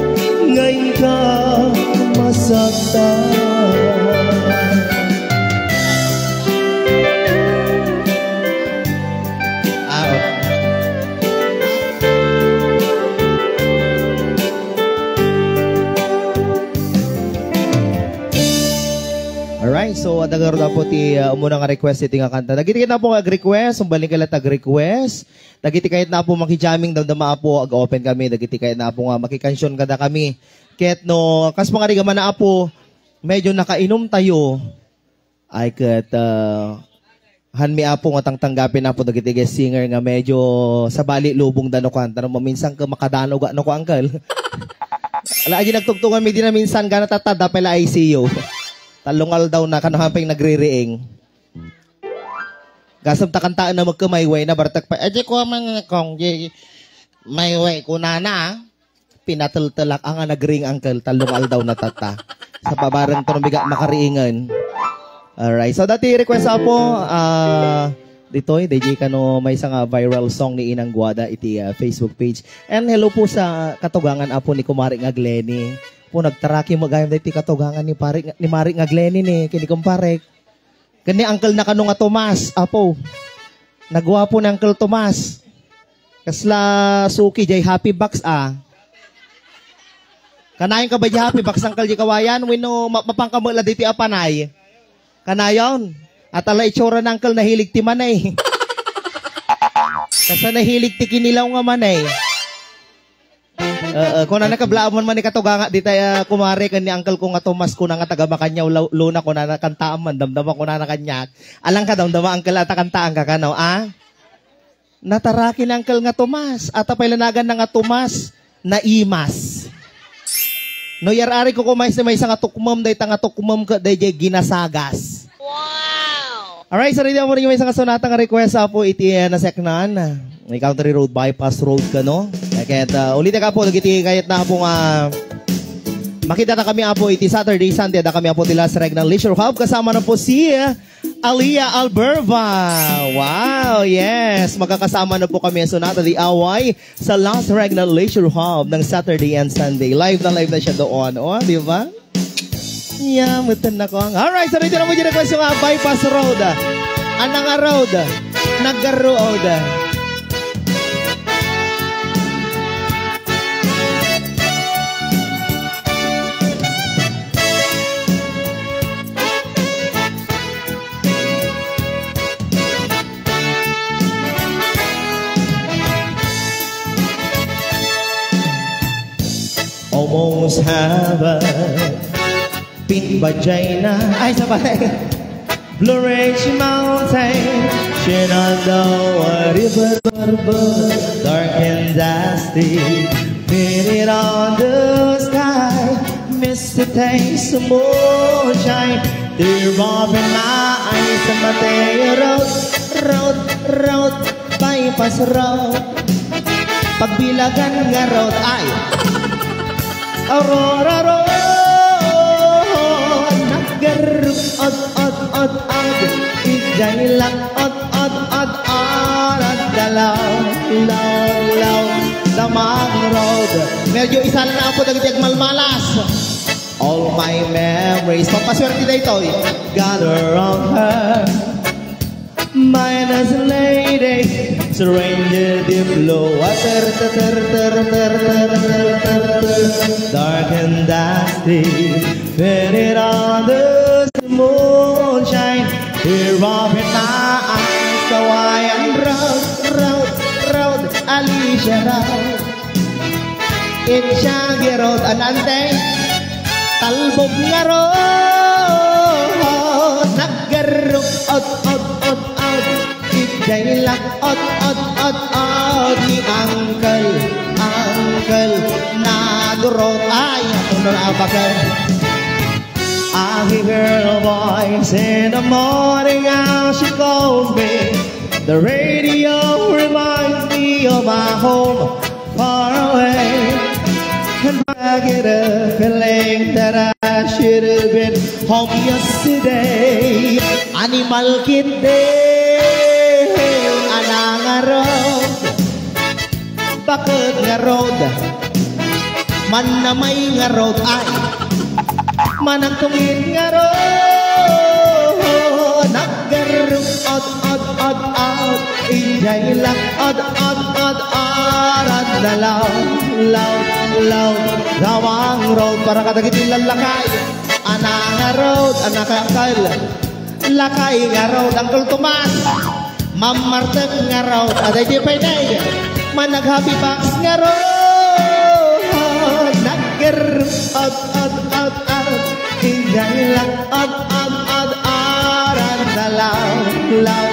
nga inka masaktan. Ah, Alright, so adda garud apo ti, ah, umuna nga request iti nga kanta. Dagiti kayatna apo nga ag-request, umbalin kayat ag-request. Dagiti kayatna apo makijamming, damdama apo, ag-open kami. Dagiti kayatna apo nga makikansion kada kami. Ket no, kas pangarigamana apo, medyo nakainum tayo. Ay ket, ah, hanmi apo nga tangtanggapen apo dagiti guest singer nga medyo sabali lubong da no kuan, ta no maminsan ket makadano ga no kuan, uncle. Ala, agi nagtugtugan mi di na minsan gana tatta, da pay la I C U. Tallo nga aldaw na, kano hamping nagririing. Gasem ta kantaen na magka mayway na, bartek pa, "Adi ko man kong di mayway," kunana, ah. Pinateltelak, anga nagring, uncle, tallo nga aldaw na tatta. Sa pabareng to, no, bigat makariingen. Alright. So, dati request apo, ah, ditoy, D J, kano maysa nga viral song ni Inang Guada iti, ah, Facebook page. And hello po sa katugangan apo ni Kumare nga Glenny. Po, nagtaraki mo gayam dati katugangan ni pare, ni Mare nga Glenny ni, kini kumpare. Ken ni Uncle na kano nga Tomas, apo. Naguapo ni Uncle Tomas. Kasla suki jay Happy Box, ah. Kanayon ka ba jay Happy Box, Uncle, jay kawayan? Wenno ma-, mapan ka met la diti a panay? Kanayon? At ala itsura ni Uncle, nahilig ti manay. Kasta nahilig ti kinilaw nga manay. Eh, eh, kunana, kablaamon man ni katuganga ditay, ah, kumare ken ni uncle ko nga Tomas, kuna nga taga Makanyaw, Lu-, Luna, kunana, kantaam man, damdama, kunana kaniak. Alang ka, damdama, uncle, ata kantaan ka kano, ah? Nataraki ni uncle nga Tomas, ata pay la naganna nga Tomas, naimas. No, yar-ari ko kumaysa maysa nga tukmem, dayta nga tukmem ket dayjay ginasagas. Wow! Alright, so ready mo rin yung maysa nga sonata nga request, Apo, iti, eh, naseknan. May Country Road, Bypass Road ka, no? Ket, ah, ulit ka po, dagiti kayat na po nga makita ta kami, Apo, iti Saturday, Sunday, da kami, Apo, ti Las Regna Leisure Hub. Kasama na po si, eh, Alia Alberva. Wow, yes. Magkakasama na po kami sa Sonata di Away sa Las Regna Leisure Hub ng Saturday and Sunday. Live na live na siya doon. O, di ba? Yamutan na ko. Alright, so dito na mo dyan ako sa mga bypass road. Anang road. Nagaro road. Almost heaven, Pin Vagina. Ay, sabay. Blue Ridge Mountain, Shenandoah River, dark and dusty, painted on the sky, misty taste of moonshine, teardrop in my eyes, San Mateo Road, road, road, bypass road, pagbilagan nga road, ay, Aurora Road, naggaruk, od, od, od, od, ijay lang, od, od, od, od, dalaw, law, law, Damang Road. Medyo isal na po dagiti agmalmalas. All my memories. Pampaswerte daytoy. Gather round her. Minus lady, stranger deep blue water, ter, ter, ter, ter, ter, ter, ter, ter, dark and dusty, painted on the moonshine, teardrop in my eyes, Hawaiian road, road, road, Alicia road. Insiagi road, anante? Talbog nga road, naggaruk, od, od, od, od. Ijay lang, od, od, od, od. Ni Uncle, Uncle, nagurot. Ay, ano na abakan? I hear her voice in the morning as she calls me. The radio reminds me of my home far away. And I get a feeling that I should have been home yesterday. Animal Kid Day, anang road. Baked nga road. Manamay nga road. Ay. Managtungit nga road. Naggaruk, od, od, od, od. Ijay lang, od, od, od, od. Adda law, law, law. Damang road para kadagiti lallakay. Anang road, anakakal. Lakay nga road, Uncle Tomas. Mammartek nga road, aday di pay nay. Manag-happy box nga road. Nagger, od, od, od, od. Inday lang, od, od, od, aran na law, law,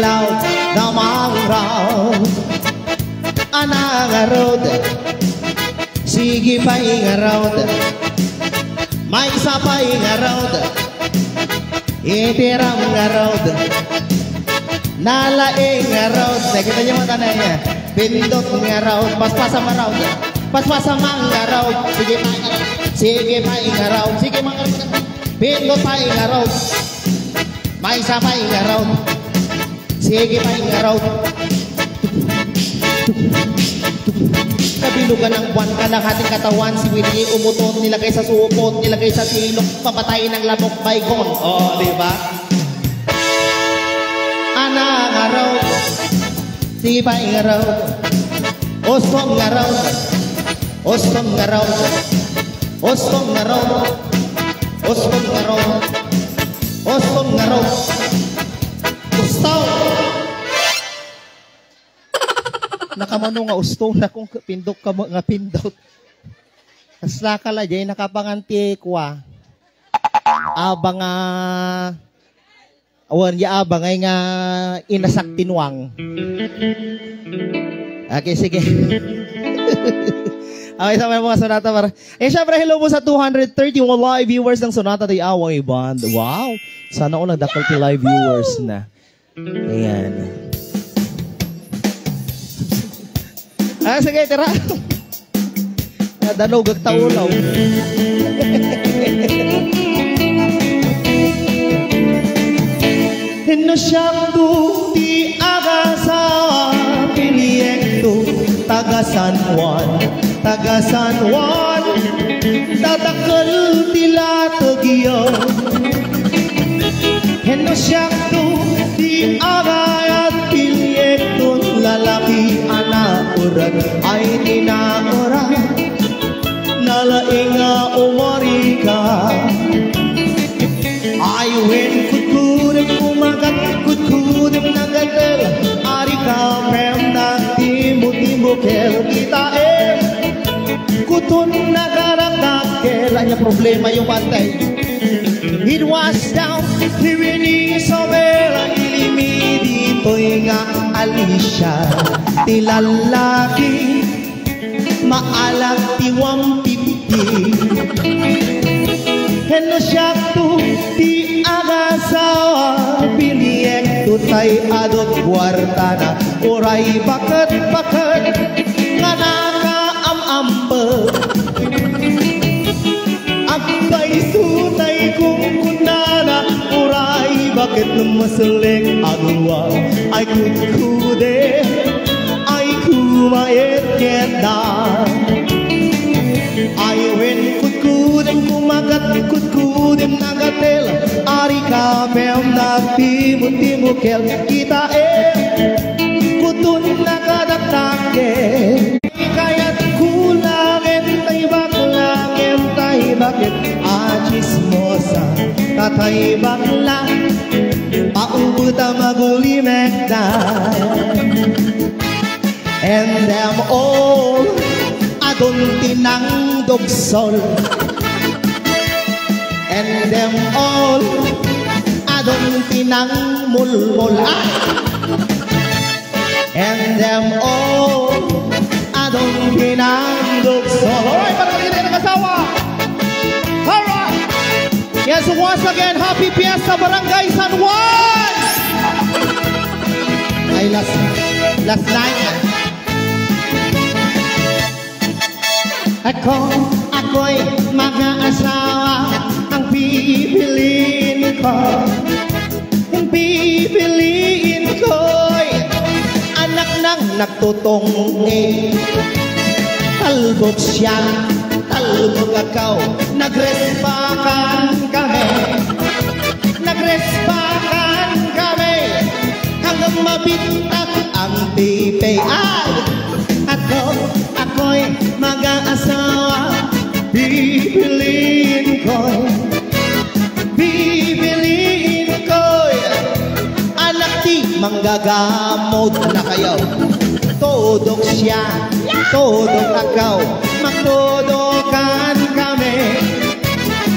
law. Damang road. Anang road. Sige pay nga road. Maysa pay nga road. Itiram nga road. Nalaing nga road. Nakita niyo mo tanay niya. Pindot nga road. Paspasam nga road. Paspasam nga road. Sige pay nga road. Sige pay nga road. Sige mga road. Pindot pay nga road. Maysa pay nga road. Sige pay nga road. Kabilugan ng buwan, kalahati katawan, si Willie, umutot, nilagay sa supot, nilagay sa silok, papatay ng lamok, baygon. O, di ba? Anang road. Sige pay nga road. Uston nga road. Uston nga road. Uston nga road. Uston nga road. Uston nga road. Uston! Nakamano nga uston na kung pindot ka mo nga pindot. Kasla ka la, jay nakapangan ti kwa. Abang nga Awan ya abangay nga inasak ti nuang. Okay, sige. Okay, sa mga sonata para. Eh, syempre, hello po sa two hundred thirty-one live viewers ng Sonata Day Away Band. Wow! Sana all nagdakkel ti live viewers na. Ayan. Ah, sige, tira. Nadanugak ta ulaw. No siakto ti agasawa, piliekto, taga San Juan, taga San Juan, dadakkel ti lategyo. No siakto ti agayat, piliekton lalaki a naerat, ay ti naerat, nalaing nga umarika. Ay wen, kudkudem kumagat, kudkudem nagatel, arika pem nagtimbo-timbo kel kitaem. Kuton nagarakdakkel, ania problemayo, bantay? It was down here in Isabela, ilimi ditoy nga Alicia, ti lallaki, maalat ti one fifty. Ken no siakto ti agasawa, piliekto tay adu ti kuartana, uray baket-baket nga nakaam-ampek. Agpayso tay kunkunana, uray baket no maselek a gurua, ay kudkudem, ay kumaet ket da. Ay wen, kudkudem kumagat, kudkudem nagatel, arika pem nagtimutimukel, kitaem, kuton nakadakdakkel. Kayat kulagen tay bakla, ngem tay baket a chismosa, ta tay bakla, paubet a magulimekda. And them all, adun ti nangdugsol. And them all, adun ti nangmulmul. Ah! And them all, adun ti nangdugsol. Alright, para kami din nag-asawa. Alright. Yes, once again, happy fiesta, Barangay San Juan! Ay, last, last line. Ako, ako'y mag-aasawa, ang pipiliin ko. Ang pipiliin ko'y anak ng nagtutong-e. Talbog siya, talbog ako, nagrespakan kami. Nagrespakan kami hanggang mabittak ang pipi. Ay! Ako, ako'y mag-aasawa, pipiliin ko, pipiliin ko. Anak ti manggagamot na kayo. Tudok siya, tudok ako, magtudukan kami.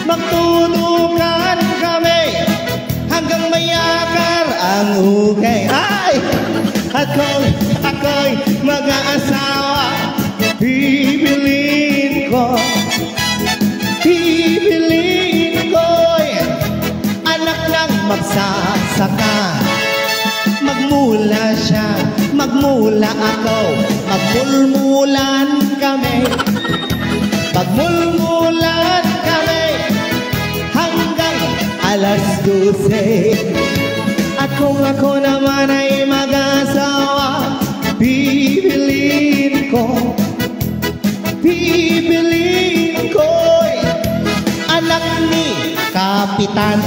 Magtudukan kami hanggang mayakar ang ukay. Ay! Ako, ako'y mag-aasawa, pipiliin ko, pipiliin ko'y anak ng magsasaka. Magmula siya, magmula ako, magmulmulan kami. Magmulmulan kami hanggang alas dose. At kung ako naman ay mag-asawa, pipiliin ko, pipiliin ko'y anak ni Kapitan.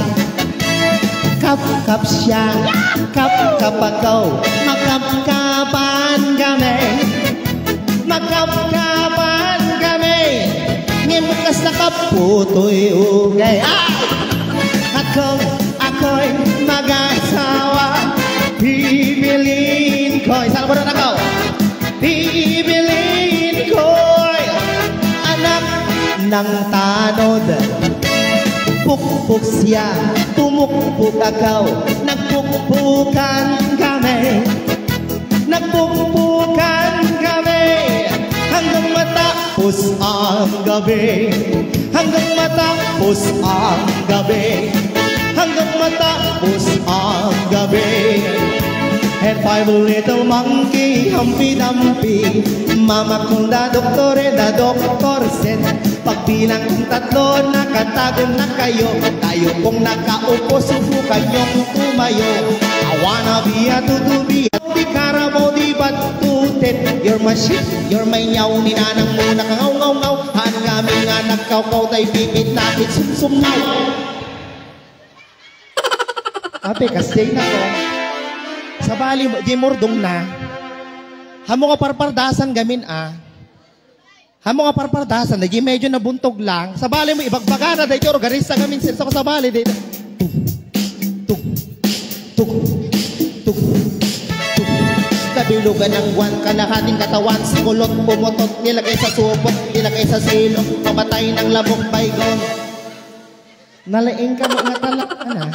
Kapkap siya, kapkap ako, magkapkapan kami. Magkapkapan kami. Ngem kas nakaputoy ukay. Ay! Ako, ako'y mag-asawa. Pipiliin ko. Isa na muna ako. Pipiliin ko'y anak ng tanod. Pukpok siya, tumukpok ako, nagpukpukan kami. Nagpukpukan kami hanggang mata Tapos ang gabi, hanggang matapos ang gabi, hanggang matapos ang gabi. And five little monkey, humpy dumpy. Mama called the doctor and the doctor said, pagbilang kong tatlo, nakatago na kayo. Kayo pong nakaupo, subukan niyong tumayo. I wanna be a tutubi, a di karamo, di batuten. You're my sheep, you're my nyaw, ni nanang mo nakangaw-ngaw-ngaw. Haan ngamin nga nagkawkaw, tay pipit na kit sumsumngaw. Ate, kasjay na ko. Sabali, di murdong na. Hamo nga parpardasan gamin, ah. Hamo nga parpardasan, di medyo nabuntog lang. Sabali mo, ibagbagana, dahil organisa gamin, sir, sa sabali, di. Tuk, tuk, tuk, tuk, tuk. Kabilugan ng buwan, kalahating katawan, sa kulot, pumutot, nilagay sa supot, nilagay sa silong, pamatay ng lamok, baygon. Nalaing ka nga tala, ana.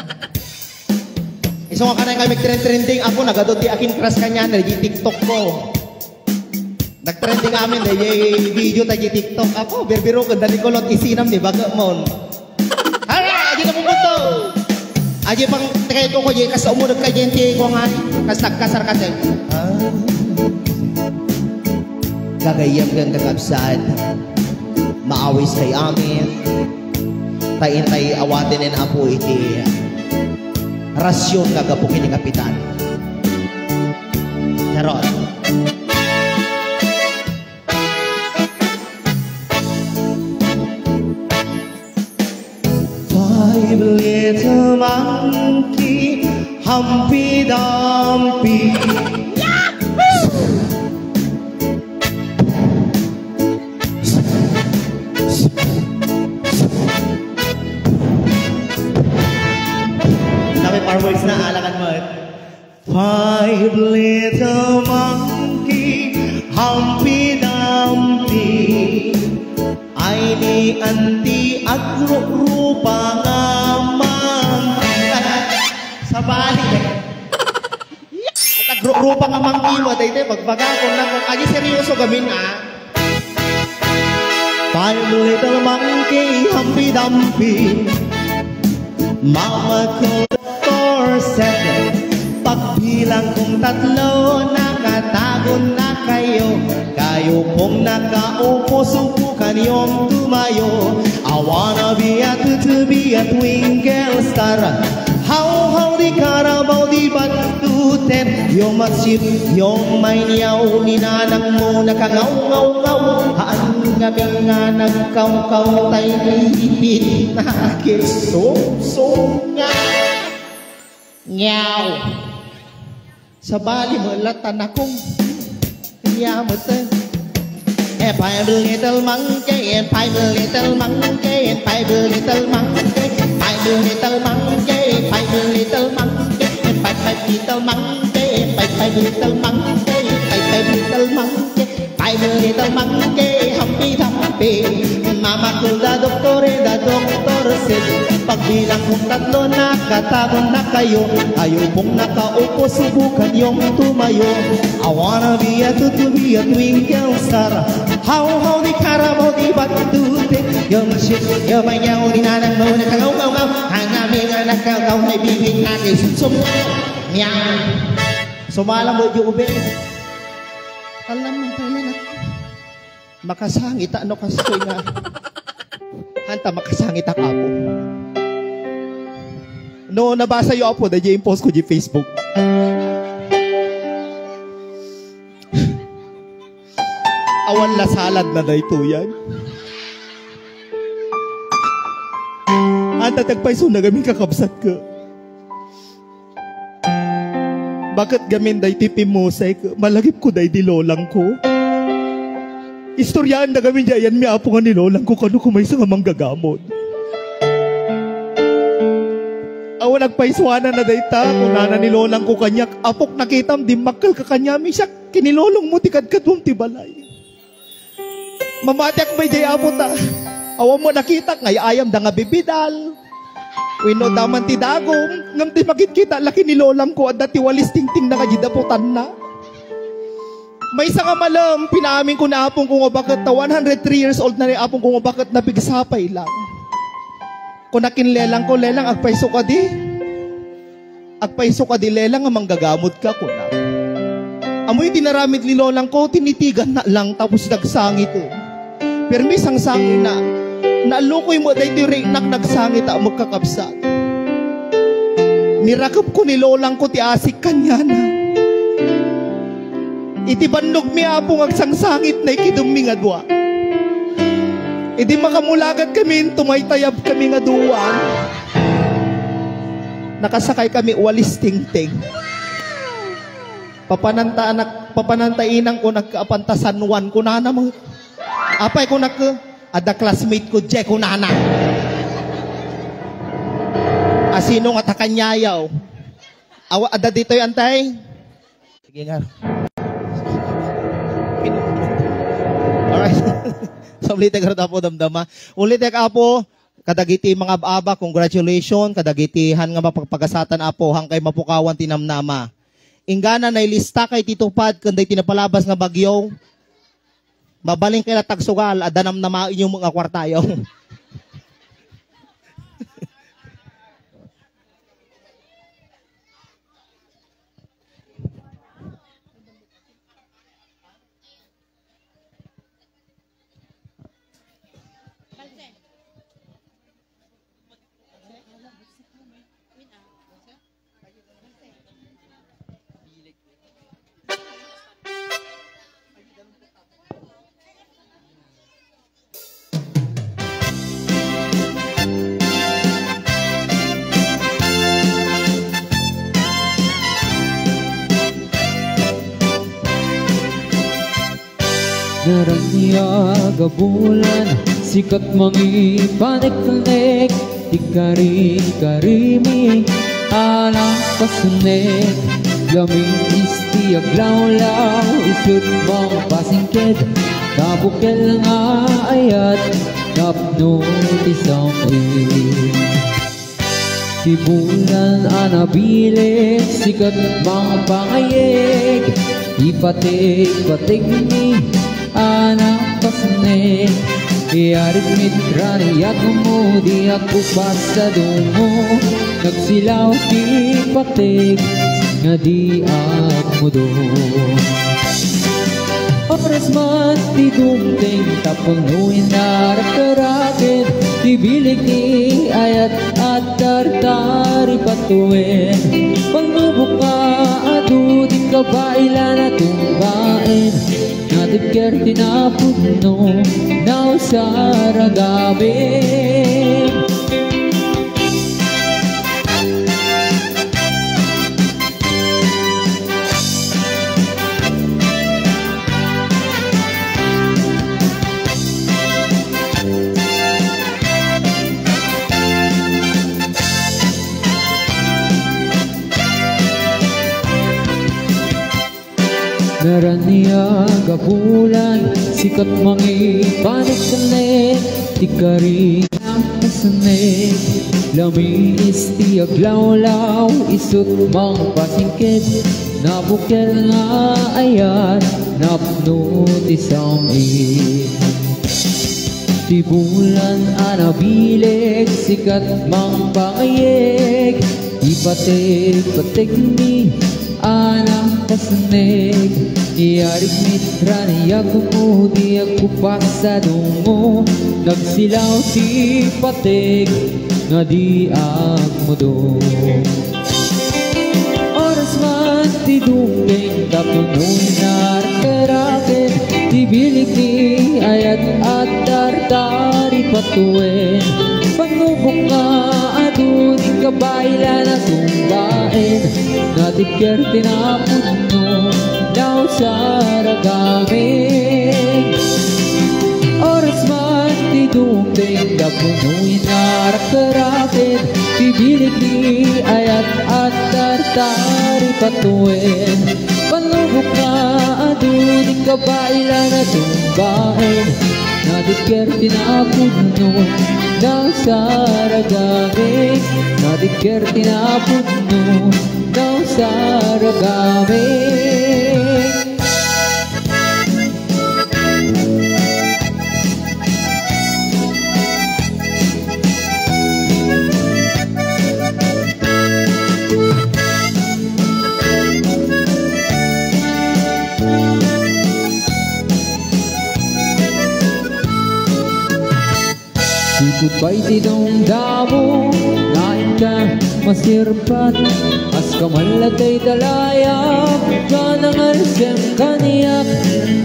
Isu nga kanay nga trend-trending, apo, nagadu ti akin crush kaniana, di TikTok ko. Nag-trending amin, di video ta di TikTok. Apo, birbiro ko, dali ko lot isinam ni baga mon. Hala, adi na pumuto. Adi pang tekay ko ko, di kas umulog ka, di ko nga, kas nagkasar kasi. Ah. Gagayyem kang kakabsat. Maawis kay amin. Ta intay awaten en Apo iti rasyon nga gapu ken ni Kapitan. Charot. Five little monkey, Humpy Dumpy. Sabi, par words na, alakan mo, eh. Five little monkey, Humpy Dumpy. Ay ni anti agrurupa nga monkey. Sabali. Agrurupa nga monkey mo, daytoy, pagbaga ko na kung agi seryoso gamin, ah. Five little monkey, Humpy Dumpy. Mama called the doctor, said, pagbilang kong tatlo, nakatago na kayo. Kayo pong nakaupo, subukan niyong tumayo. I wanna be a tutubi, a twinkle star. How, how, di karabaw, di batuten. You're my sheep, you're my nyaw, ni nanang mo nakangaw-ngaw-ngaw. Haan ngamin nga nagkawkaw, tay ipit na kit sumsum nga. Nyaw. Sabali mo, lata na kong. Nyaw mo, te. And five little monkey, and five little monkey, and five little monkey, five little monkey, five little monkey, and five, five little monkey, and five, five little monkey, five, five little monkey. Five little monkey, Humpy Dumpy. Mama called the doctor and the doctor said, pagbilang kong tatlo, nakatago na kayo. Kayo pong nakaupo, subukan niyong tumayo. I wanna be a tutubi, a twinkle star. How, how, di karabaw, di batute. Yung shit, yung manyaw, di nanang mo, nakangaw-ngaw-ngaw. Ang aming anak, kakaw, may bibig natin. Sum-, sum-, Meow. Sumala mo, Jube. Alam mo, Pamela, makasangit, ano, kastoy nga. Anta, makasangit, Apo. No, nabasa yo, Apo, na di post ko di Facebook. Awan la salad na daytoyan. Anta, tagpayso na gamin kakabsat ko. Baket gamin daytoy pimusek, malagip ko daydi lolangko. Istoryaen da gamin di ayanmi, Apo, nga ni lolangko kano ko maysa nga manggagamon. Awan agpaysuanan na dayta, kunana ni lolangko kaniak, "Apok, nakitam, dimmakkel ka kaniami, siak, kinilolong mo ti kadkaduam ti balay." Mamatiak pay jay, Apo, ta awan mo nakitak nga ay-ayam da nga bibidal wenno daman ti dagom, ngem ti makitkita la ken ni lolangko, adda ti walis tingtingna nga di daputanna. Maysa nga malem, pinaamin ko ni apongko nga baket ta one hundred three years old na ni apongko nga baket napigsa pay lang. Kunak ken lelangko, "Lelang, agpayso kadi?" "Agpayso kadi, lelang, nga manggagamot ka," kunak. Ammoyo ti inaramid ni lolangko, tinitiganna lang tapos nagsangit. Permi sangsangitna. Naallokoy met daytoy riknak nagsangit a magkakabsat. Nirakepko ni lolangko ti asik kaniana. Iti bannogmi, Apo, nga agsangsangit na ikidummi nga dua. Idi makamulagat kami, tumaytayab kami nga dua. Nakasakay kami walis tingting. Papananta anak, papananta inang ko nagkaapan ta San Juan, kunana mo. Apay ko nak-, adda classmate ko, Jay, kunana. Asino nga takanyayaw? Awa, adda ditoy, antay? Sige nga. Alright. Sablitek, Apo, damdama. Ulitek, Apo, kadagiti mangab-aba, congratulations. Kadagiti han nga mapagpagasatan, Apo, han kay mapukawan ti namnama. Inggana, nailista kay ti tupad, ken daytoy napalabas nga bagyo. Mabalin kay la tagsugal, adda namnamaenyo nga kwartayo. Naraniag a bulan, sikat mangipaneknek, ti kari-karimi a napasnek. Lamiis ti aglawlaw, isut mangpasingked, nabukel nga ayat, napno ti sam-id. Ti bulan a nabileg, sikat mangpangayeg, ipateg-pategmi a napasnek. Iyarig mitraniagmo, di agkupas a dungo, nagsilaw ti pateg nga di agmudo. Oras man ti dumteng tapno inarakeraken ti bileg ni ayat a tartaripatuen. Pangnubok nga adu, di kabailan a tungbaen, natibker ti napudno, nausar a gamin. Naraniag a bulan, sikat mangipaniknek, ti kari-, Ang pasnek, lamiis ti aglawlaw, isut mangpasingked, nabukel nga ayat, napno ti sam-id. Ti bulan a nabileg, sikat mangpangayeg, ipateg-pategmi a napasnek, iyarig mitraniagmo, di agkupas a dungo, nagsilaw ti pateg nga di agmudo. Oras man ti dumteng tapno inarakeraken ti bileg ni ayat a tartaripatuen. Pangnubok nga adu, di kabailan a tungbaen, natibker ti napudno, nausar a gamin. Oras man ti dumteng tapno inarakeraken ti bileg ni ayat a tartaripatuen. Pangnubok nga adu, di kabailan a tungbaen, natibker ti napudno, nausar a gamin. Natibker ti napudno, nausar a gamin. Sipud pay ti damdamo nga inka masirpat, kas kaman la tay dalayak, nga nangalsem kaniak,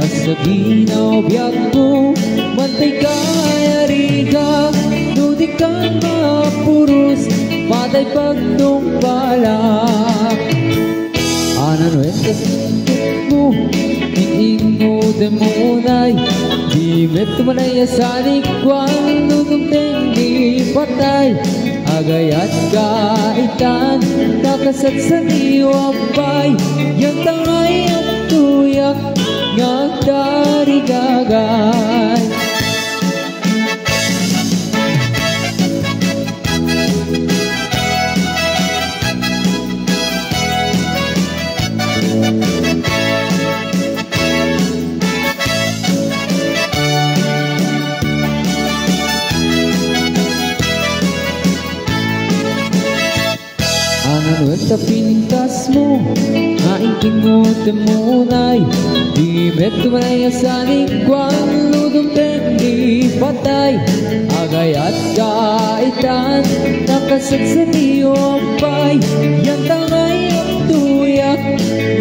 kas sa ginaw biagko, mantay kayariga, no di ka mapuros, patay pagtungpalak. Anan wen kasingkit mo, itingo demonay, di met tumanay a sanik, kuan no dumteng di patay. Agayat ka itan, nakasagsaniwam pay, yan tangay at tuyak, nga agdarigagay. Anan wen ta pintas mo, nga intingot mo nay, di met tumanay a sanik, kuan no dumteng di patay. Agayat ka itan, nakasagsaniwam pay, yan tangay at tuyak,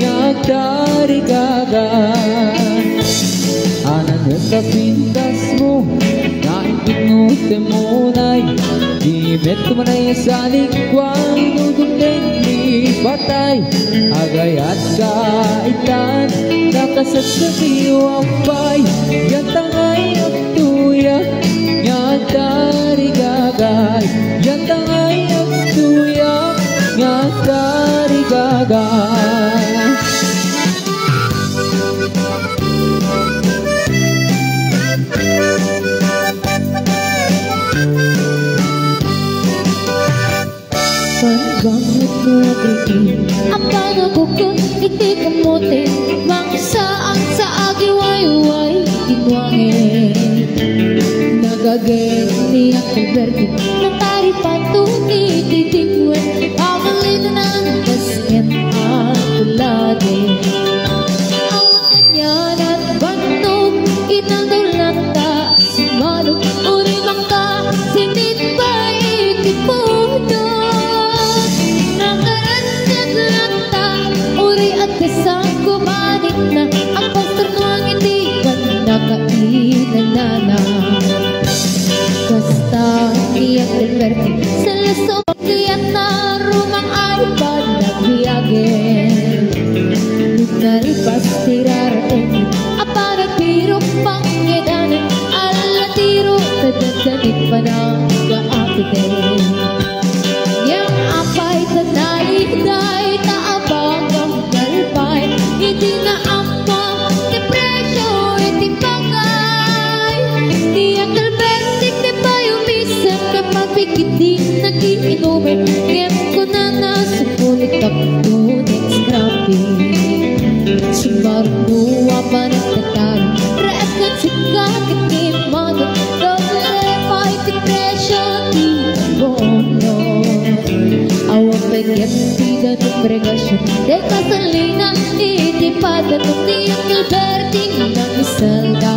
nga agdarigagay. Anan wen ta pintas mo, nga intingot mo nay, di met tumanay a sanik, kuan no dumteng di patay. Agayat ka itan, nakasagsaniwam pay, yan tangay at tuyak, nga agdarigagay, yan tangay at tuyak, nga agdarigagay. Panagbangot mo agriin, a panagukot iti kamote, mangsaang sa agiwayway iti nuangen. Nagagem ni Uncle Bertie, nataripato iti dingwen, amalinanan basket a tulade. Awan kanian at bannog, inadulanta si Mano, uri mangka, sinit pa iti puno. Nakaranjad lanta, uri at kasang kumanitna, ang pastor no ang iti pannakainanana. Basta ni Uncle Bertie, sa laso Diak na rumang ay panagbiagen. Nalpas ti raraten a panagpirok pangedanen, ala tiro tadagdagit panagaapiden. Ngem apay ta naliday ta abagam nalpay, iti naammo ti presio iti bagay. Ti Uncle Bertie ti pay umisem ket mapigit ti nagiinumen, ngem kunana, "Sukulit tapno next grabe." Sumarno a panagtataro, reak ken sika ket ni Mano, doble pay ti presio ti abono. Awan pay ket ti danum regasyon, dayta salina iti padanom ni Uncle Bertie, nangisalda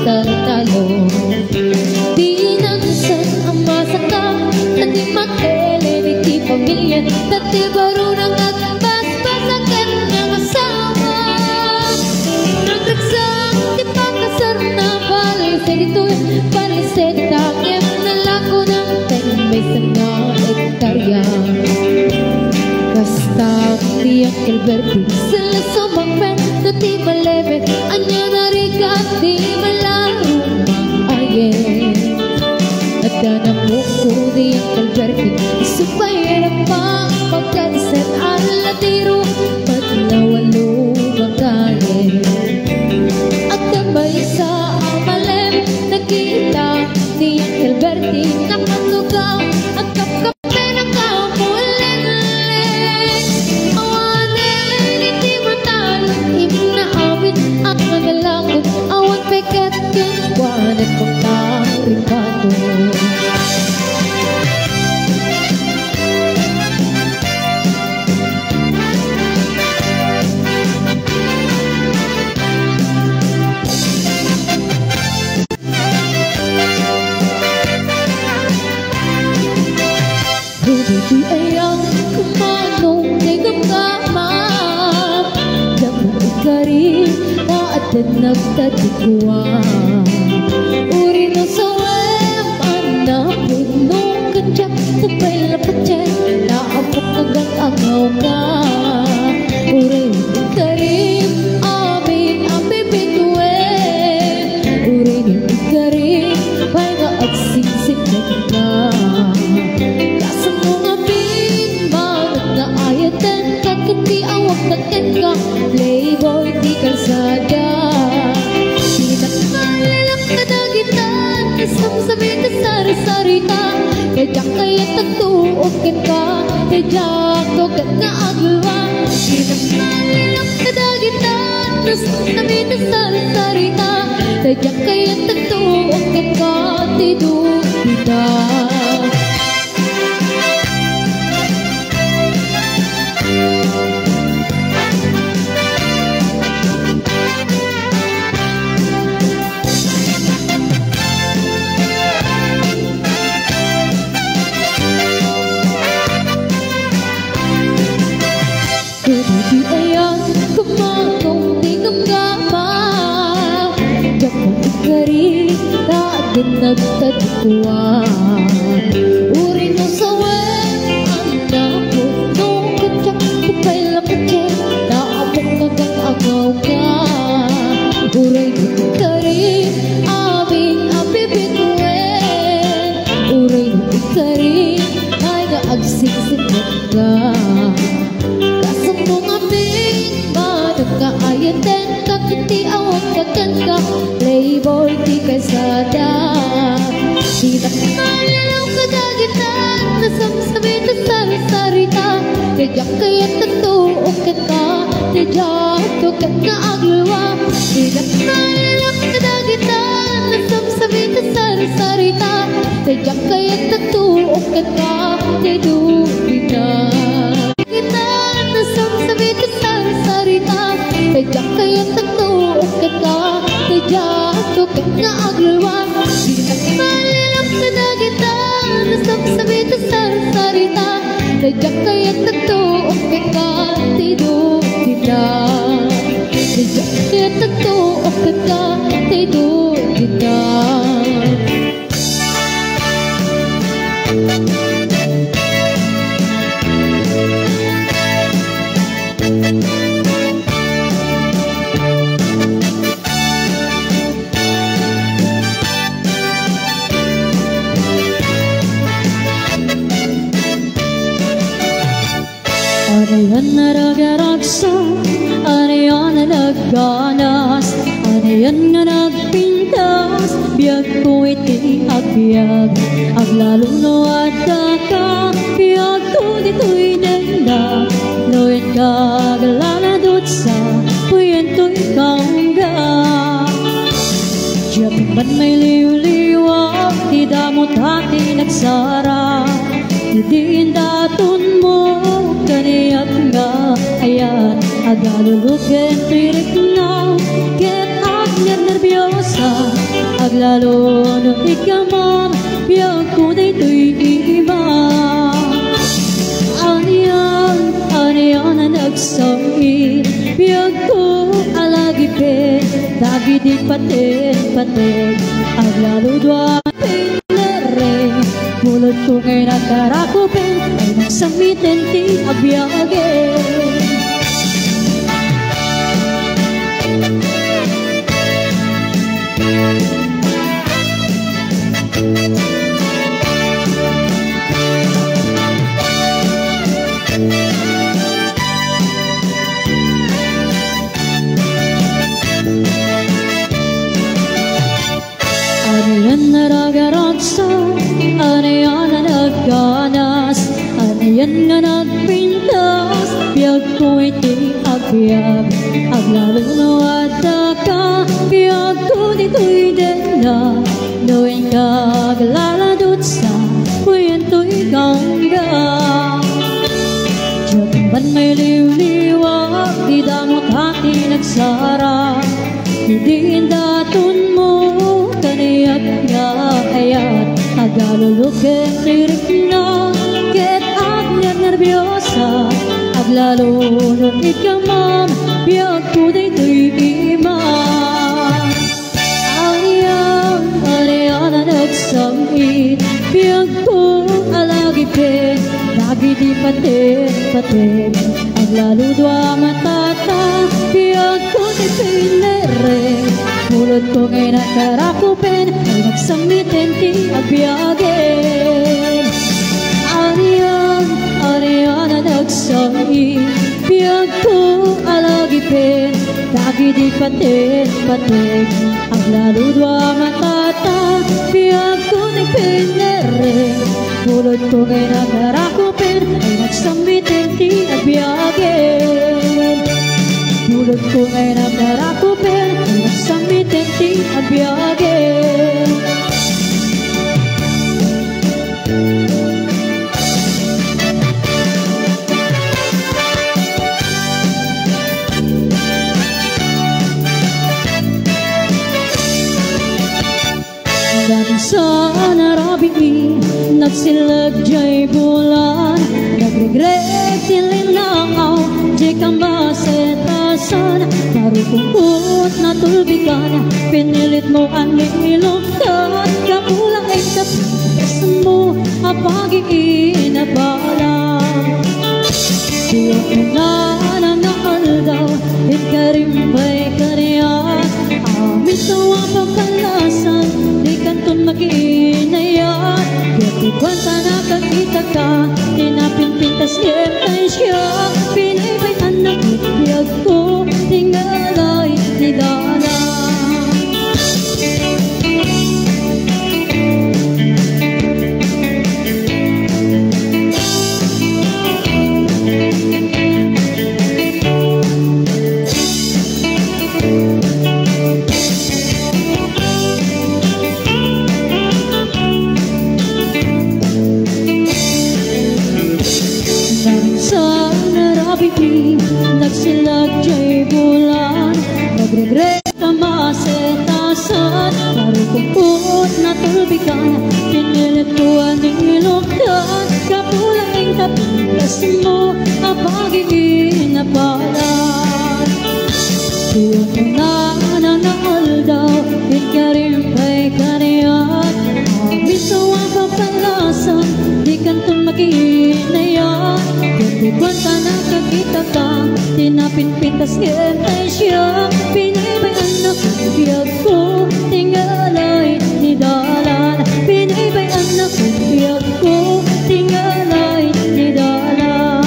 taltalo. Di nangisan a masaka, a di makelen iti pamilia, ta ti barona nga agbasbasa ken nangasawa. Nagragsak ti pakasarna, balise ditoy, balise dita, ngem nalakunan ti maysa nga hektarya. Kasta ti Uncle Bertie, sila sumangpet no ti maleme, ania narigat ti malarumang ayen. Adda napuko ni Uncle Bertie, isu pay a pagkadset, ala tiro, ket nawalo makayen. Adda maysa a malem, nakita ni Uncle Bertie, nakatugaw, agkapkap Pay nakapulengleng, awanen iti matalon, imnaawit a manalakon, awan pay ket kenkuana ti pagtaripato. Di aya kumanong ti gamgama, diak ikari ta addan nagtadikuan. Uri no sawem a napudno ken diak, sabay la patien, naamok nga agangawka. Uray ikarim amin a bibituen, uray ikarim pay nga agsingsingpetna. Kasano nga amin, manong nga ayatenka, ket ti awagna kenka, playboy ti kalsada. Dinak malilak kadagita, nasamsam iti sarsarita, ta diak kayat agtuok kenka, ta diak tuket nga agluwa. Dinak malilak kadagita, nasamsam iti sarsarita, ta diak kayat agtuok kenka, ti dudita. Dudi ayan kumanong ti gamgama, diak ikari ta addan nagtadikuan. Uri no sawem a napudno ken diak, sabay la patien, naamok nga agangawka. Uray ikari amin a bibituen, uray ikari pay nga agsingsingpetna. Kasano nga amin, manong nga ayatenka, ket ti awagna kenka, playboy ti kalsada. Dinak malilak kadagita, nasamsam iti sarsarita, ta diak kayat agtuok kenka, ta diak tuket nga agluwa. Dinak malilak kadagita, nasamsam iti sarsarita, ta diak kayat agtuok kenka, ti dudita. Kita nasamsam iti sarsarita, ta diak kayat agtuok kenka, ta diak tuket nga agluwa. Dinak malilak kadagita, nasamsam iti sarsarita, ta diak kayat agtuok kenka, ti dudita. Ta diak kayat agtuok kenka, ti dudita. Anian a nagaragsak, anian a nagganas, anian nga nagpintas, biagko iti agbiag. Aglalo no addaka, biagko ditoy dennak. No inka aglaladutsa, kuyentoy ka ungga. Diak man mailiwliwa ti damot a ti nagsara. Idi indatonmo, kaniak nga ayat, agalulod ken ti rikna, ket agnernerbiosa, aglalo no ikaman, biagko daytoy ima. Anian, anian a nagsam-it, biagko a lagipen, dagidi paten-paten, aglalo dua. Pinere, mulotko ngay nagarakupen, ay nagsamiten ti agbiagen. Anian a nagaragsak, anian a nagganas, anian nga nagpintas, biagko iti agbiag. Aglalo no addaka, biagko ditoy dennak. No inka aglaladutsa, kuyentoy ka ungga. Diak man mailiwliwa ti damot a ti nagsara. Idi indatonmo, kaniak nga ayat, agalulod ken ti rikna, ket Diosa, aglalo no ikam, biagko daytoy ima. Anian, anian a nagsam-it, biagko a lagipen, dagiti pateg-pateg, aglalo dua matata, biagko ti pinerreng, pulotko ngay nagkarakupen, ay nagsammiten ti agbiagen. Anian, anian a nagsam-it, biagko a lagipen, dagiti pateg-pateg, aglalo dua matata, biagko ti pinerreng, pulotko ngay nagkarakupen, ay nagsammiten ti agbiagen. Pulotko ngay nagkarakupen, ay nagsammiten ti agbiagen. Dansa na rabii, nagsillag jay bulan, nagregreg ti linnaaw, jay kamasetasan, narukungkot natulbikan, pinilit mo a niluktan, kapulang inkat mo, apagi inabalang. Diyo na nga aldaw, ikarimbay kaniak. Amin to a pagkalasan, di kanton makiinayat. Yati kuan ta nakakita ka, ti napinpintas yem ay siya. Pinaybay-an na biag ko, tingalay ni Dana. Sa narabii, nagsillag jay bulan, nagregre- Kamasetasan, narukungkot natulbikan, pinilit ko a nilukdan, kapulang kapitas mo, apagi inabalang. Diyo na nga aldaw, ikarimbay kaniak, amin to a pagkalasan, di kanton makiinayat, kuan ta nakakita ka, ti napinpintas ken ay siya, pinaybay-an na biag ko, tingalay ni Dalan, pinaybay-an na biag ko, tingalay ni Dalan.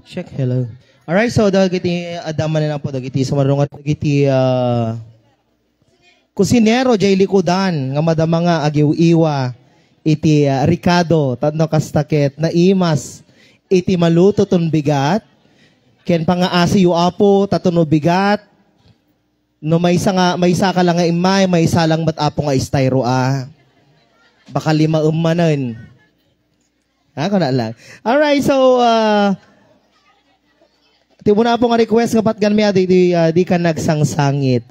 Check, hello. Alright, so dagiti adda manen, Apo, dagiti sumarungat dagiti, ah, kusinero jay likudan nga madama nga agiw-iwa iti, ah, rikado, tapno kasta ket naimas iti maluto ton bigat, ken pangaasiyo, Apo, tapno bigat, no maysa nga, maysa ka lang nga immay, maysa lang met, Apo, nga estayro a. Baka limaem manen. Ha, kuna lang. Alright, so, ah, ti umuna, Apo, nga request nga patganmi a di, di, ah, di ka nagsangsangit.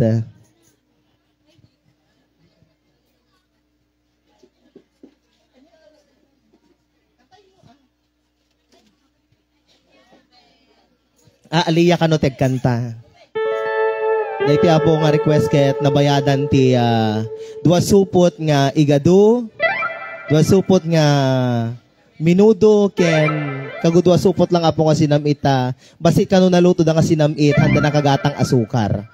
Ah, Aliyah kano ti agkanta. Daytoy, Apo, nga request ket nabayadan ti, ah, dua supot nga igado, dua supot nga menudo, ken kagudua supot lang, Apo, nga sinam-it, ah, bassit kano nalutoda nga sinam-it, haanda nakagatang asukar.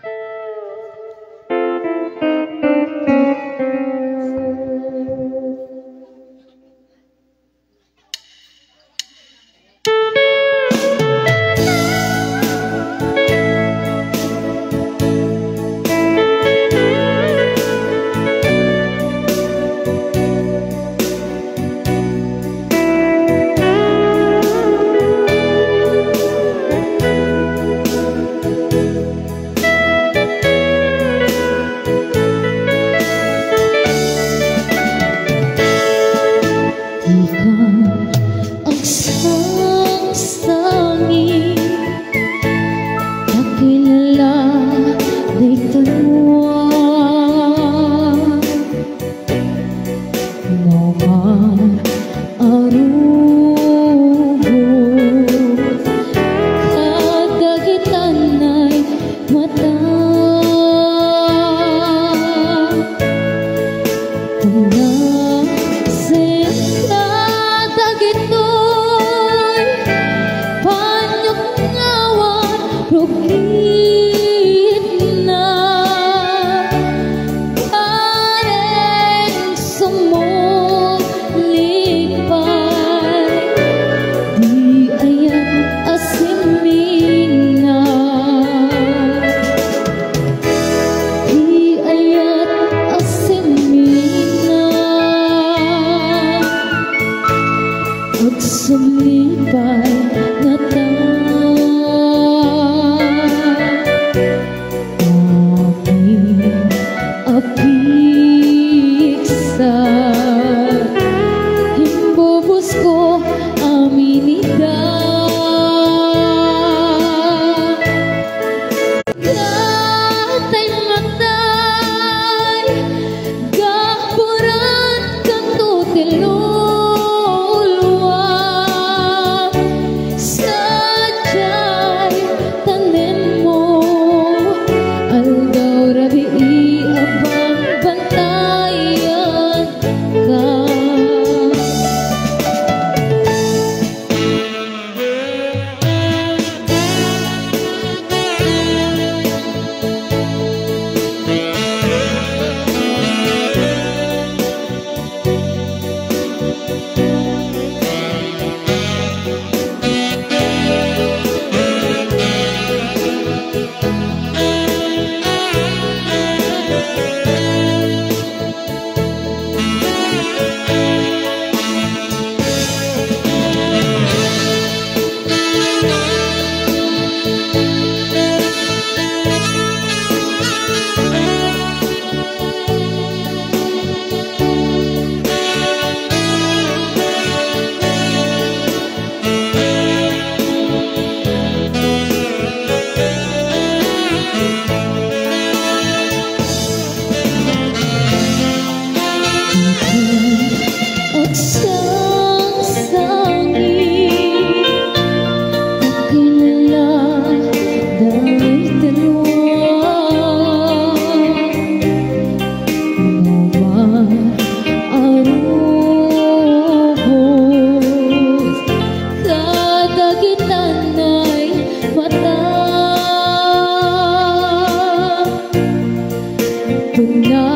Kuna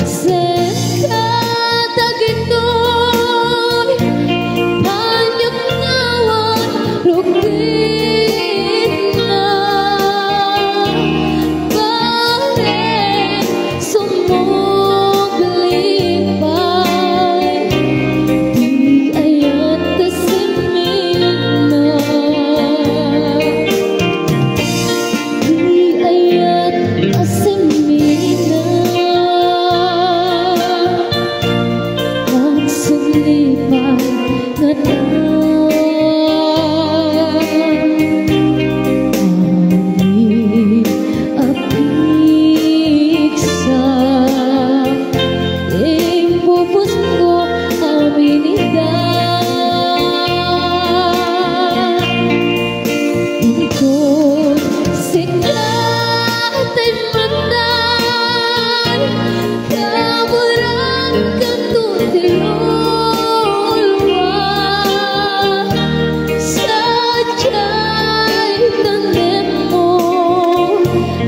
sika dagitoy panyaknawan, rugit na bareng sumuglipay. Di ayat a simina. Di ayat a simina. Agsuglipay ngata. Amin a pigsa. Impupusko amin ida. Inton sika ti matay, kaburan kanto ti ulwa. Sadiay tanemmo,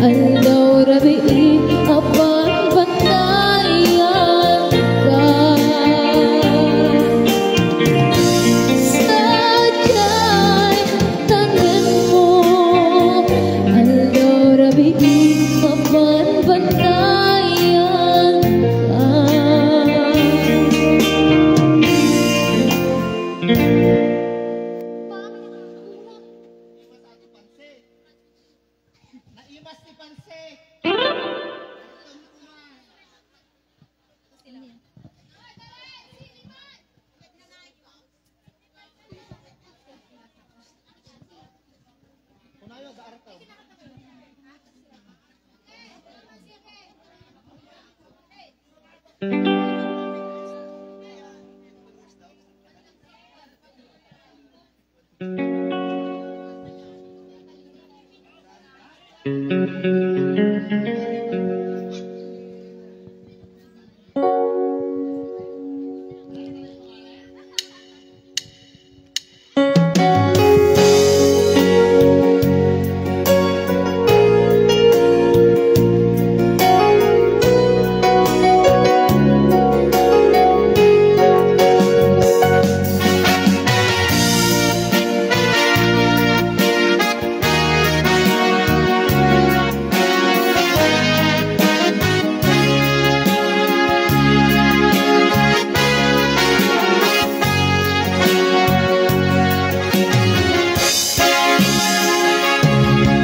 aldaw rabii a banbantayan ka. Sadiay tanemmo, aldaw rabii a banbantayan ka. Naimas ti pansit.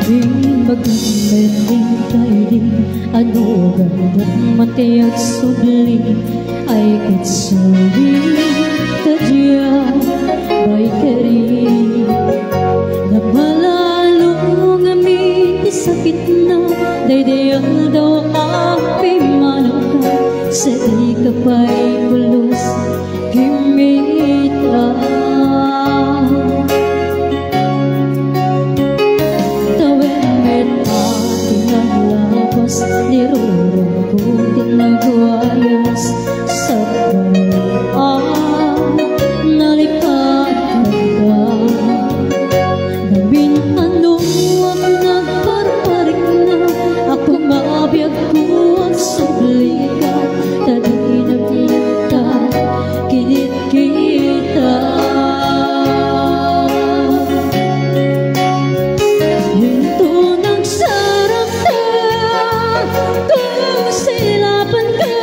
Imbagak met inkay di anugan, no mati agsubli, ay ket suli ta dia baykeri. Namalalo ngamin ti sakitna, daydi aldaw a pimmanawka, sa dika pay pulos kimmita. Tawen met a ti naglabas, nirurungko ti nagwayas, sakbay a nalipatanda. Ngamin a no nagparparikna, a kumabiagko agsublika, ta di nagmenta kinit kita. Inton nagsarangta, kung silapanka,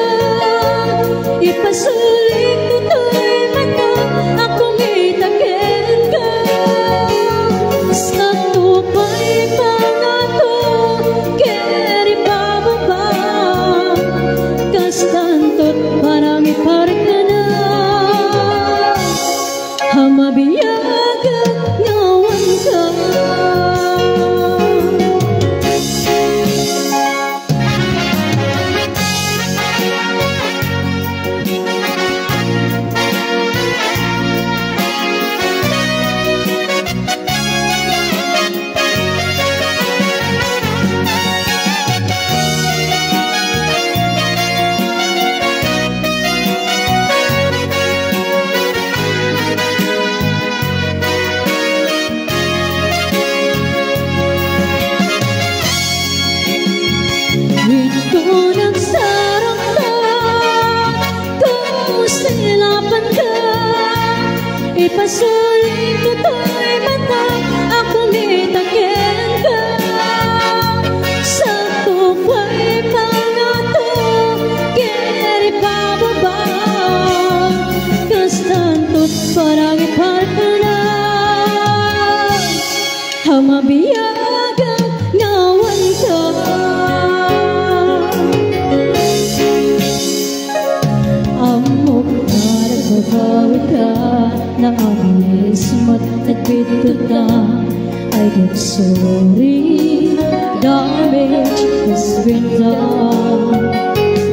Sorry, damage has been done.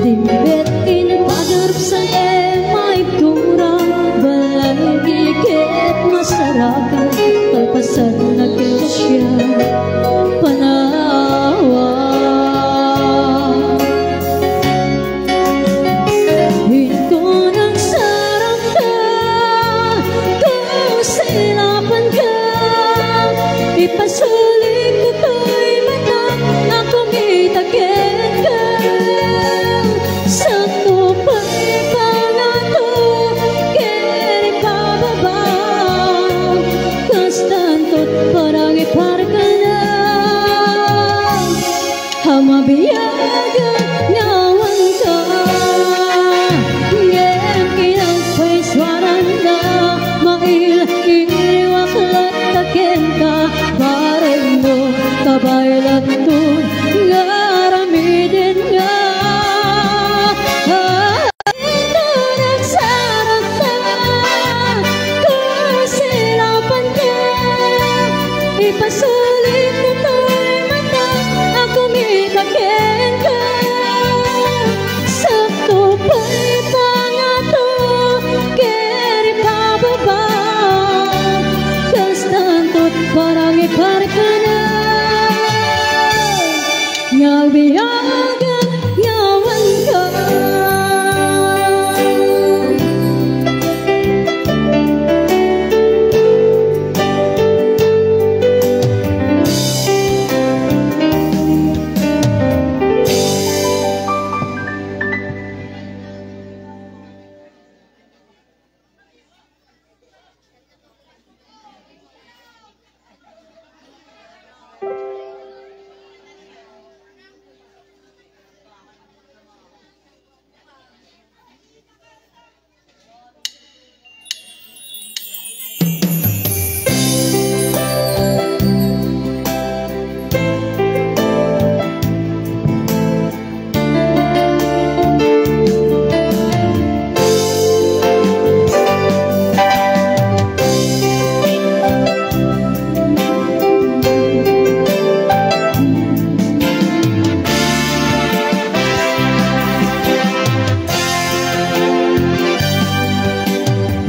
Dimbet in pagarupsan e maibtura, balay di ket masarakan, kalpasan na ket siya panawa. Inton agsarangka, kusilapanka, ipasulit toy mata a kumita kenka. Saktop pay pangato ken ipababa, kastan to't parang iparkana. A mabiagen nga awanka, ngem kinapaysuaranda, mail-iliwak latta kenka, barengmo, kabay latton nga aramidenka. Ah, ito nagsarangka, kusilapanka, ipasulit toy mata a kumita kenka. Saktop pay pangato ken ipababa, kastan to't parang iparkana. Nga biagen nga awanka.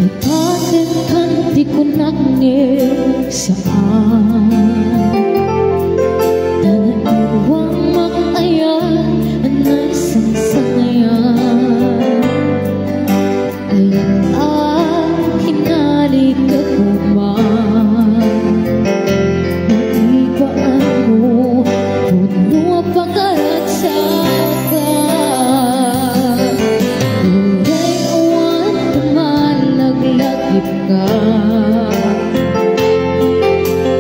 Ipatekan ti kunak ngem saan. Ta naiwangmak aya a naisangsangayan. Ayan a kinaliket koma. Naibaanmo, pudno a pakaratsakan. Uray awan tumalaglagitka.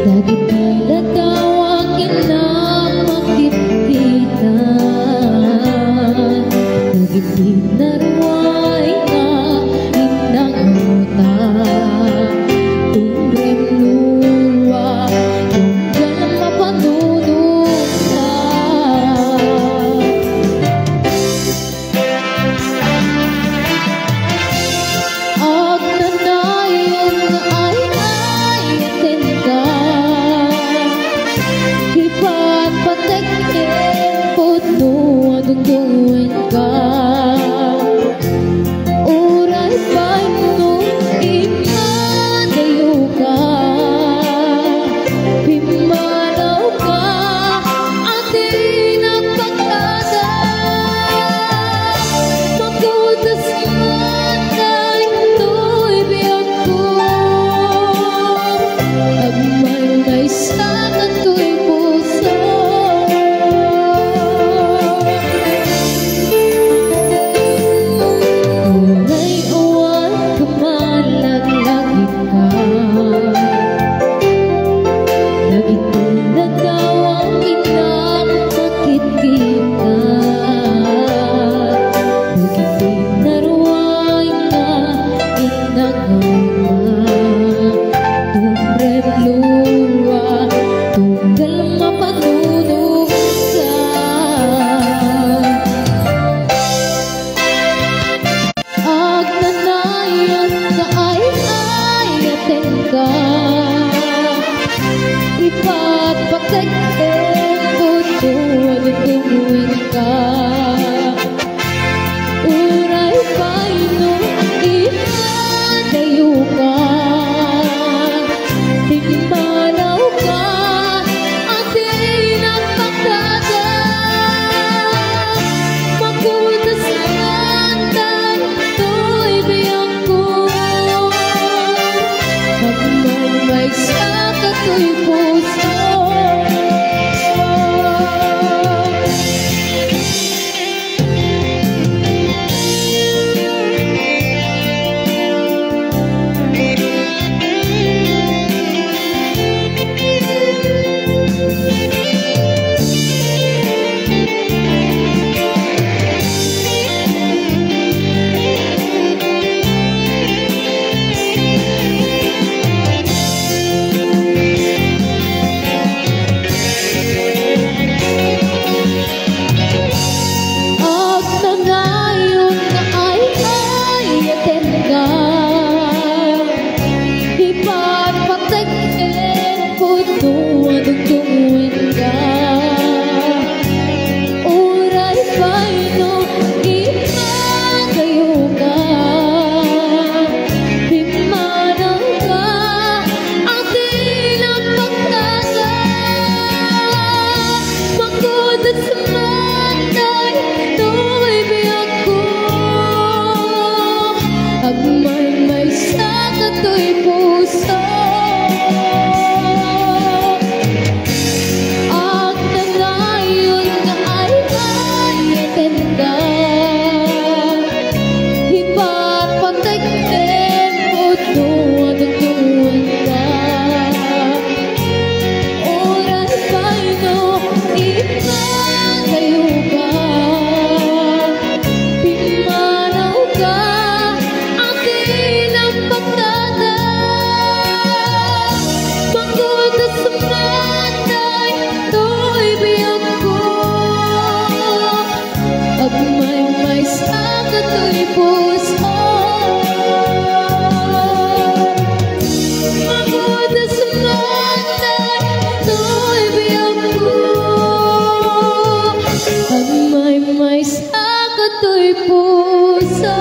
Dagiti ladawa kinapakitkitak. Dagiti naruay nga innangotak. Tumremnua, tunggal mapanunottak. Agnanayon nga ay-ayatenka. Ipatpatek ken pudno a dungduenka. Toy puso, magudas nga toy biagko. Agmaymaysa ka toy puso.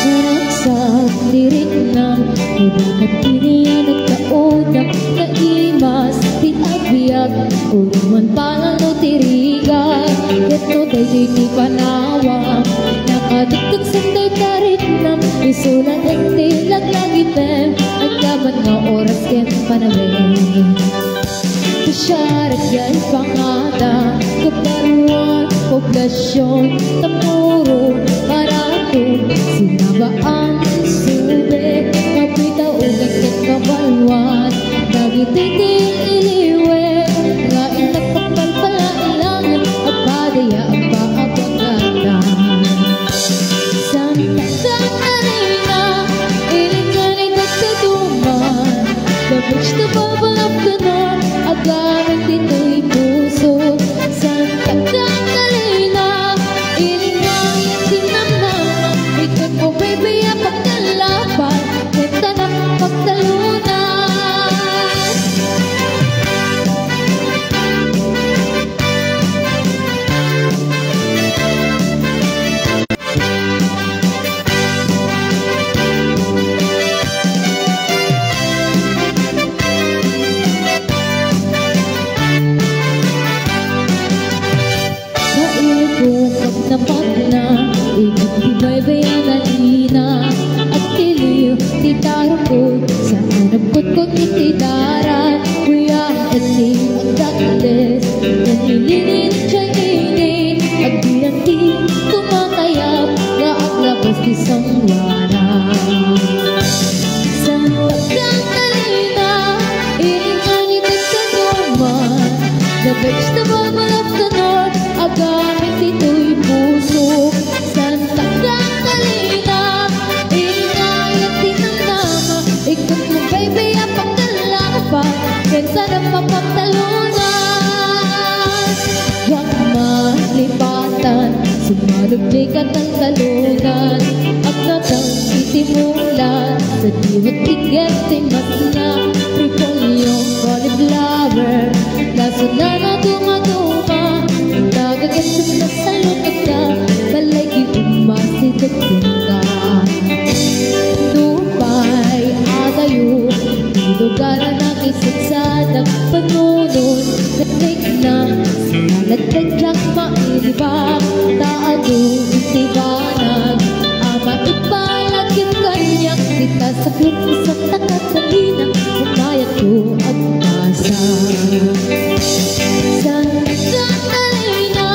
Naragsak ti riknam, ibagat inian nagkaudam, naimas ti agbiag, uruman pangano ti rigat, ket no daytoy ti panawam, nakadukduk sentay ta riknam, isulat ti laglagitem, agyaman nga oras ken panawen. Siaragyan pangada, kabaruan, poblasion, tamuro, parato, sinabaan, sube, kapitaugan ken kabaluan, dagiti ti iliwe, nga inagpagpalpala ilangen, agpadaya, agpaabagatan. Santa Catarina, ilingan ni Dagdaduman, the vegetable of the north, agamit ditoy puso. Santa Catarina, ilingan ni Tinamnama, ikut mo, baby, a pagkalapan, punta na pagtalunan. Nailko pagnapat na, igid ti baybayan a lina, agtiliw ti tarukod, saan a kutkot iti darat, kuya, iti agdakles, nanilinin ti ini, agbilang ti kumakayap, nga aglabas ti sangwana. Santa Catarina, ilingan ni Dagdaduman, the vegetable of the north, agamit ditoy puso. Santa Catarina, ilingan ni Tinamnama, ikut mo, baby, a pagkalapan, ken saan a mapagtalunan. Diak malipatan, sumalubli ka tan talunan, agnatang iti mulan, sa diwet iket ti masna, repolyo, cauliflower, lasuna nga dumaduma, tagaget sa salunod ka, balay ti umasideg ka. Nupay adayo, ti lugar a nakisigsadag, panunot, natikna, sinalagtagyak mailibak, ta adu iti banag, a maipalagip kaniak, dita sa Santa Catarina, umayakto agpasa. Santa Catarina,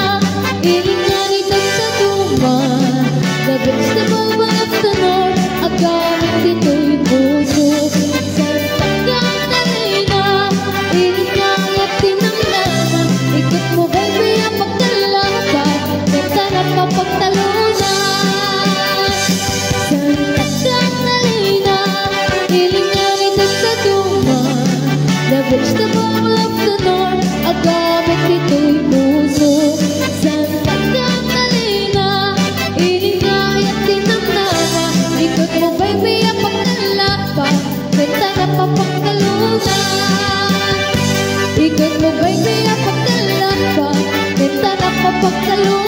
ilingan ni Dagdaduman, the vegetable of the north, agamit ditoy puso. Santa Catarina, ilingan ni Tinamnama, ikut mo, baby, a pagkalapan, ken saan a mapagtalunan. Santa Catarina, ilingan ni Dagdaduman, the vegetable of the north, agamit ditoy puso. Santa Catarina, ilingan ni Tinamnama, ikut mo, baby, a pagkalapan, ken saan a mapagtalunan. Ikut mo, baby, a pagkalapan, ken saan a mapagtalunan.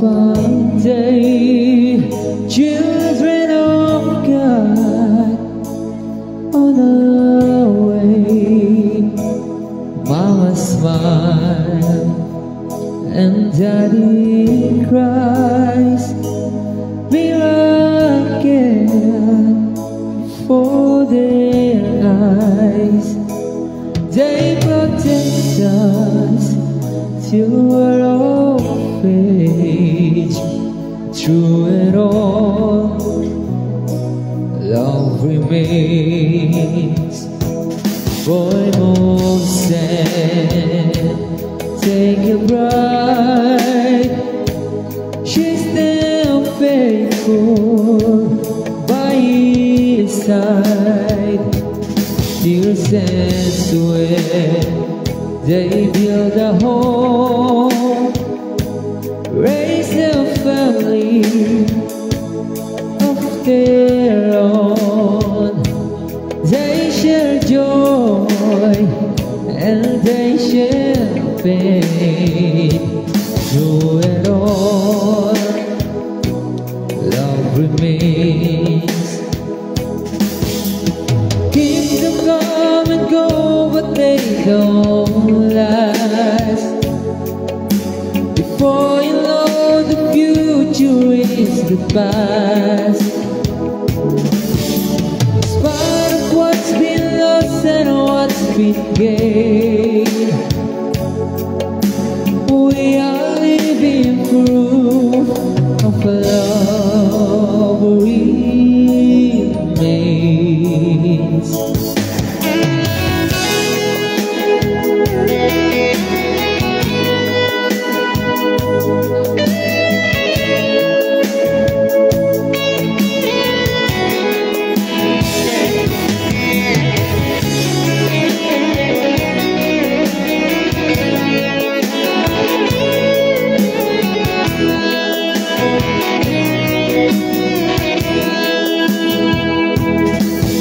One day, children of God on our way. Mama smile and daddy cries. Miracle for their eyes. They protect us till we're of age. Through it all, love remains. Boy moves in, take a bride. She's still faithful by his side. Tears and sweat, they build a home, raise a family of their own. They share joy and they share pain. Through it all, love remains. Kingdom come and go, but they don't last. Before you know, the future is the past. In spite of what's been lost and what's been gained, we are living proof of love remains.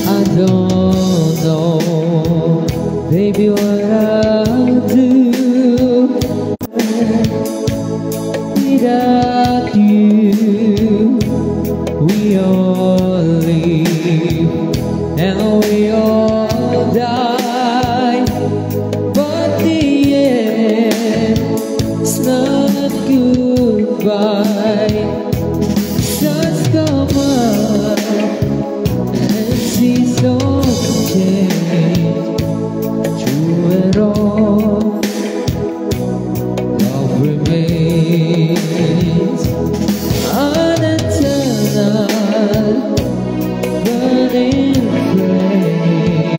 I don't know, baby, what I'll do without you. We all live and we all die, but the end is not goodbye. Suns come up and seasons change. Through it all, love remains an eternal burning flame.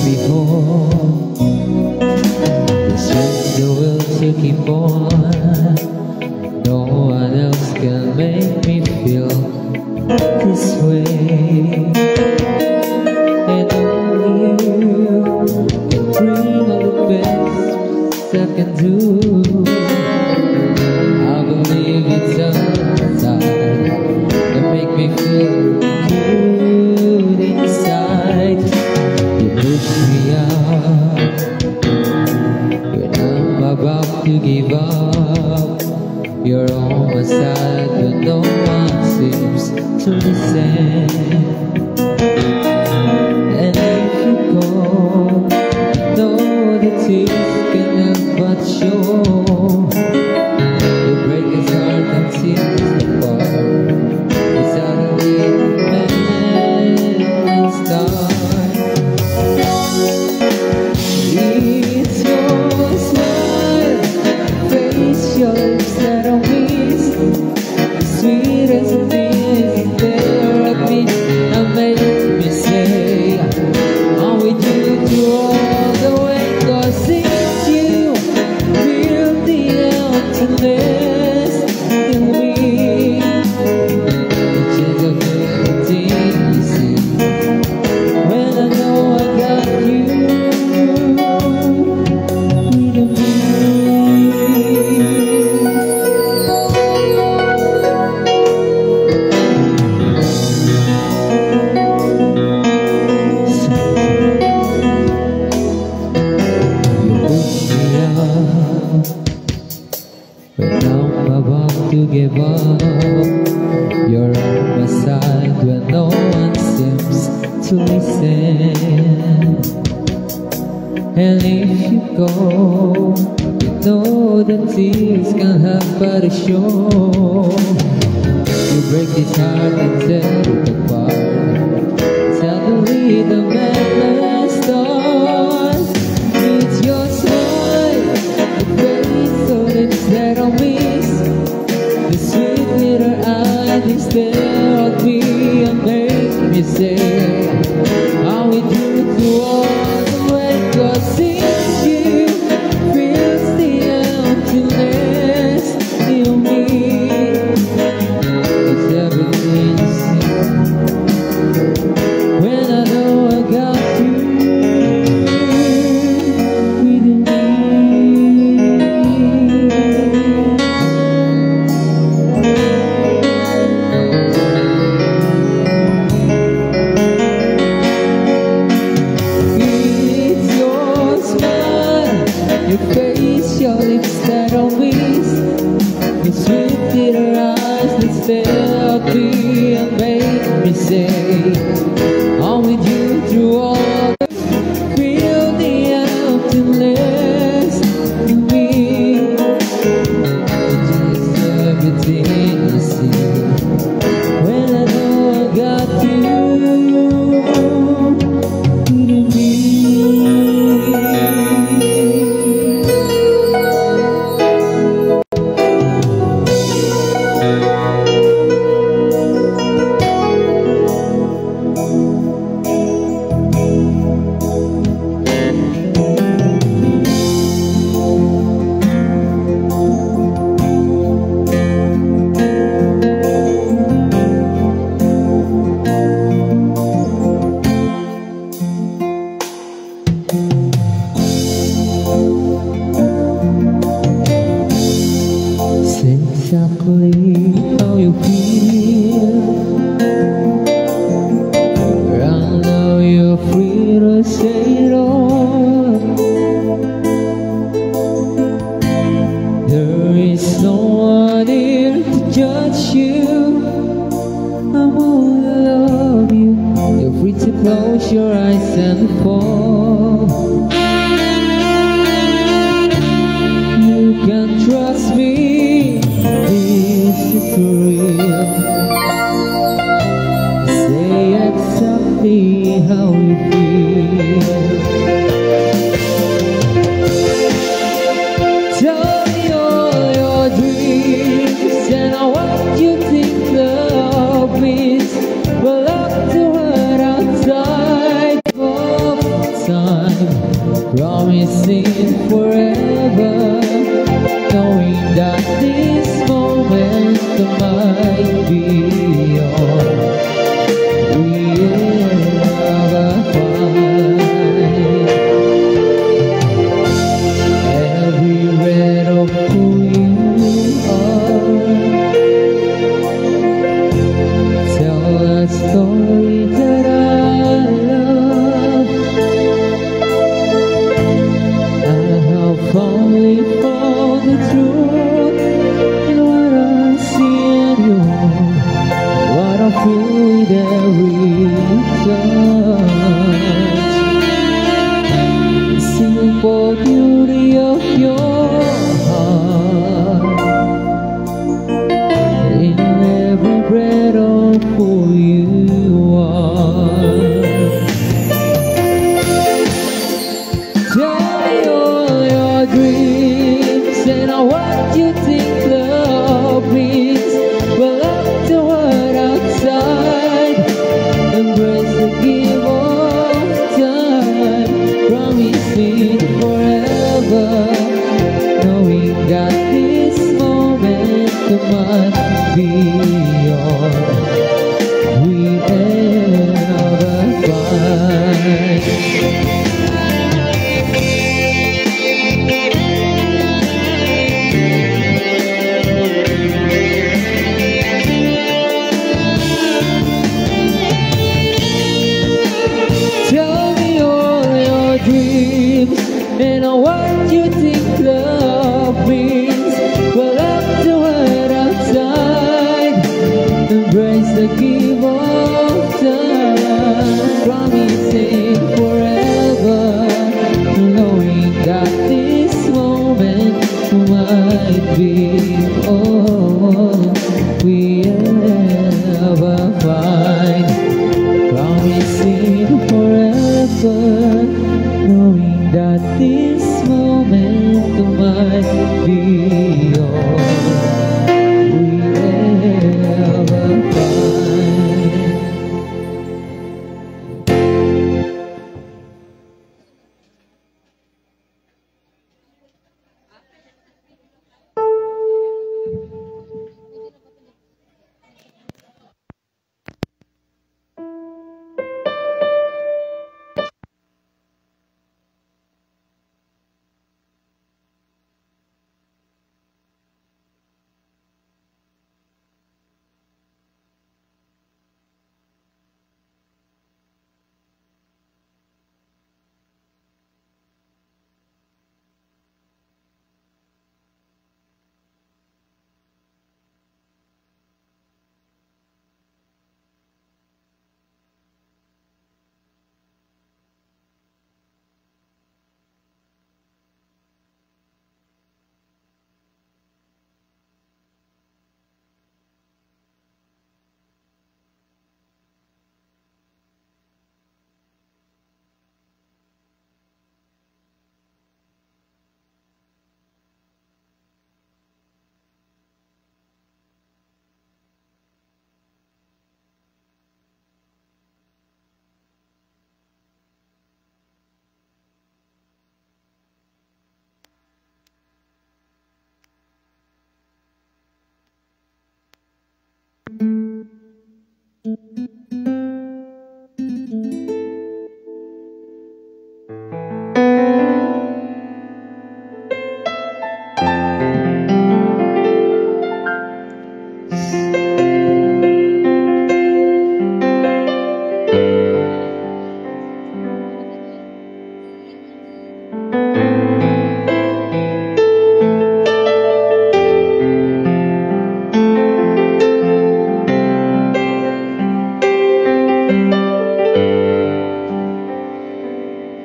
Before, the strength, the will to keep on. No one else can make me feel this way. And only you can bring all the best I can do. I believe it's a time that make me feel good inside. You push me up when I'm about to give up. You're on my side, but no one seems to listen. And if you go, know that it can help but show. You break his heart and tears apart. It's suddenly No one seems to listen. And if you go, you know that tears can hurt but a show. You break his heart and tear it apart. Suddenly the madness starts. It's your smile, the face so that I don't miss. The sweet little eyes, they stare at me and make me say, "Are we due to all the way?" 'Cause seeing you fills the emptiness in me. It's everything you see. When I know I got you within me. It's your smile, your face, your lips that always, your sweet little eyes that stare at me and make me say, "Are we due to all?" Feel the emptiness in me. Just everything I see. When I know I got you in me. Say exactly how you feel. Right now you're free to say it all. There is no one here to judge you. I'm all I love you. You're free to close your eyes and fall. You can trust me, this is real. Say exactly how you feel. Tell me all your dreams and what you think love means. We'll have to wait outside of time, promising forever, knowing that this moment might be all we ever find. Every breath of who you are. Tell a story that I love. I have finally found the truth in what I see in you, what I feel with every touch. Simple beauty of your heart. In every breath of who you are. Tell me all your dreams and what you think love means. We'll have to wait outside, embrace the gift of time, promising forever, knowing that this moment might be all we ever find. Tell me all your dreams and what you think love means. We'll have to wait outside, embrace the gift of Behold, we have a fine promise in forever, knowing that this moment might be yours. We have a fine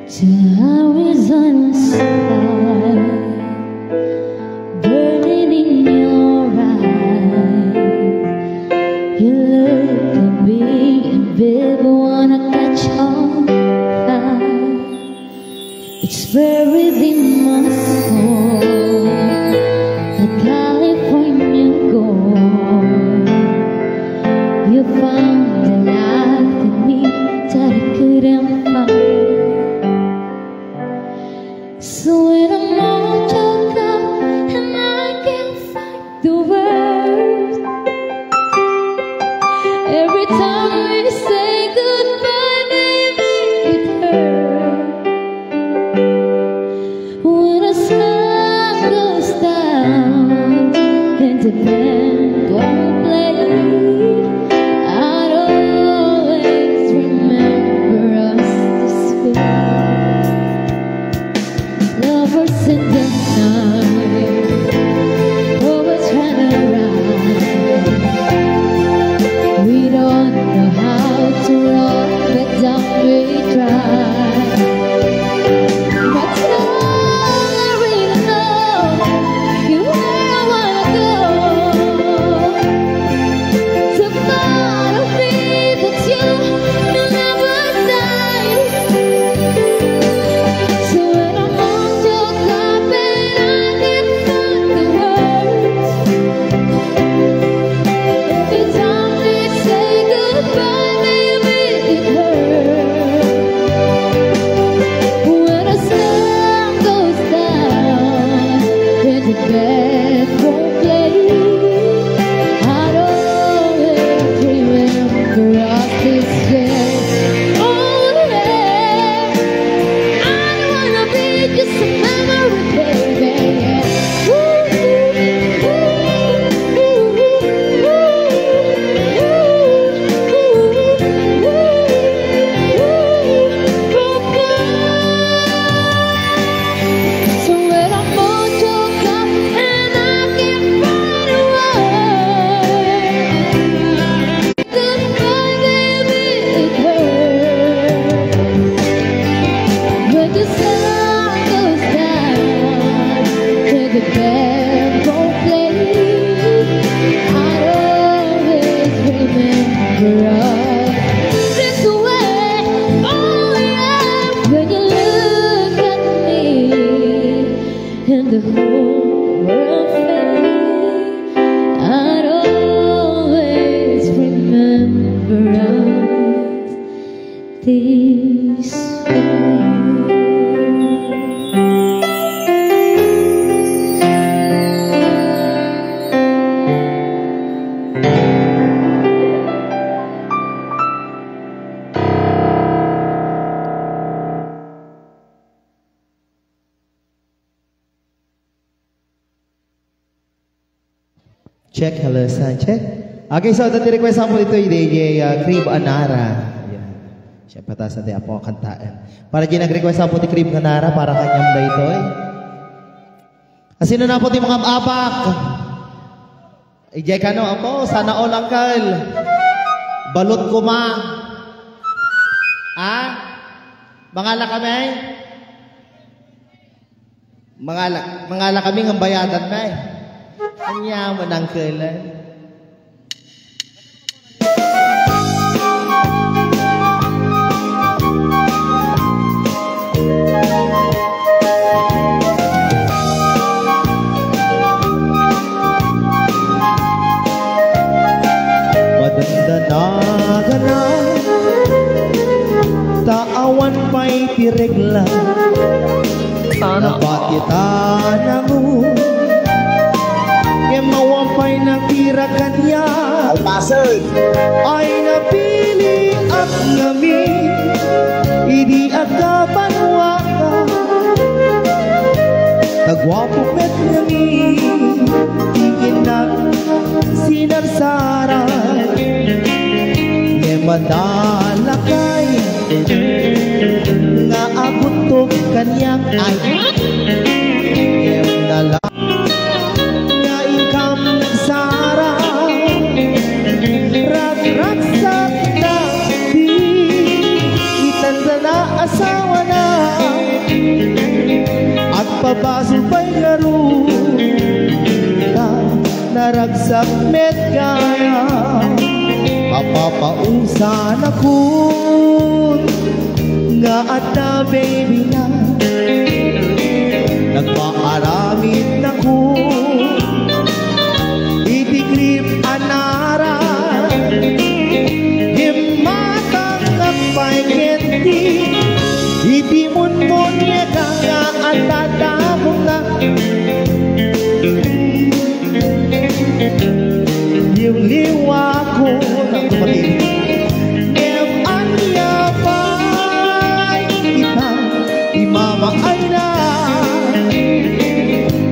There is a star burning in your eyes. You look at me and baby wanna catch on fire. It's buried in my soul, a California gold. You found the light in me that I couldn't find. So when I'm all choked up and I can't find the words, every time we say goodbye, baby, it hurts. When the sun goes down and the band won't play, I'll always remember us this way. Lovers in the night, always run around. We don't know how This way, oh yeah, when you look at me, and the whole world fades, I'd always remember us this way. Check, hello, sound check. Okay, so, iti request mo ditoy, D J, ah, Crib Anara. Yan. Siyempre, taas na di apo kantaen. Para di nag-request mo ti Crib Anara, para kaniam daytoy. Asino na po ti mga abak? Ijay kano, apo, sana all, uncle. Balot kuma. Ha? Mangala kami? Mangala, mangala kami nga bayadan, may. Anya mo nang kulan? Madandanagan na, ta awan pay ti regla. Sana. Napakita na mo. Ngem awan pay nakira kaniak. Alpasen. Ay napiliak ngamin idi agkabanuaka. Taguapo met ngamin ti innak sinarsaran. Ngem adda lakay nga aguttob kaniak ay. Ngem nala- nga inkam nagsara, ragragsak na di itanda na asawana. Agpabasol pay ngarud ta naragsak met gayam. Mapapausanakon nga adda baby na. Nagpaaramidnakon iti Crib Anara. Dimmatangak pay ket iti munmoniaga nga adda dakong na. Liwliwakon, kapatid. Ngem ania pay ita, Mama Aina?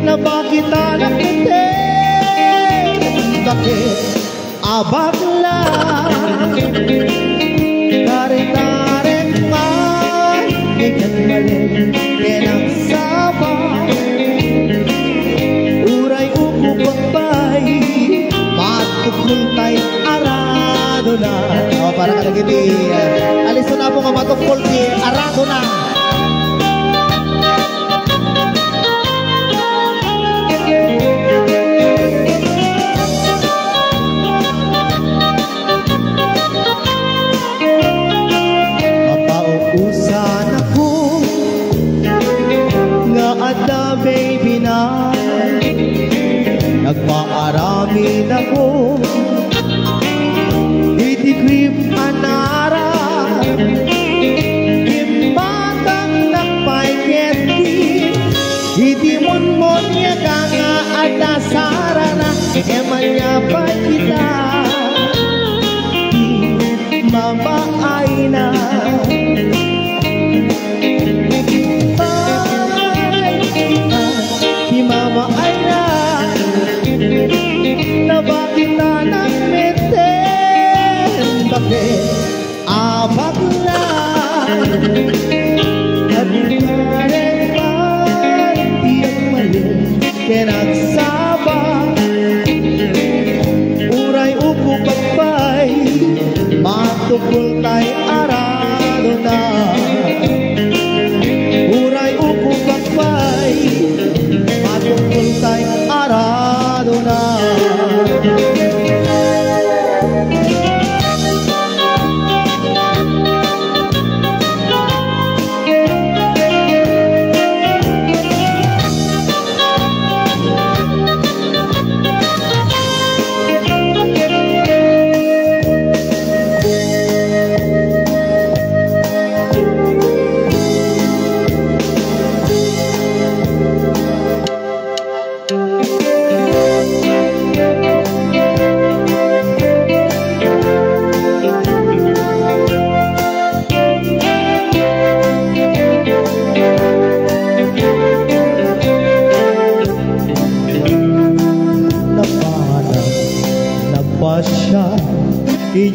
Napakitanak iti bakit abak la. Taretarek man, iket malen, ken agsaba. Uray ukupek pay, matukol tay aradona. O, para kadagiti, ah, alisto na po nga matukol ti aradona. Mapausanakon nga adda baby na. Nagpaaramidakon iti Crib Anara. Dimmatangak pay ket iti munmoniaga nga adda sarana. Ngem ania pay ita, Mama Aina? Ay, ita, ti Mama Aina. Napakitanak met bakit abak la. Agkarek pay ti agmalem ken agsaba. Uray ukupek pay, matukol tay aradona. Uray ukupek pay, matukol tay aradona.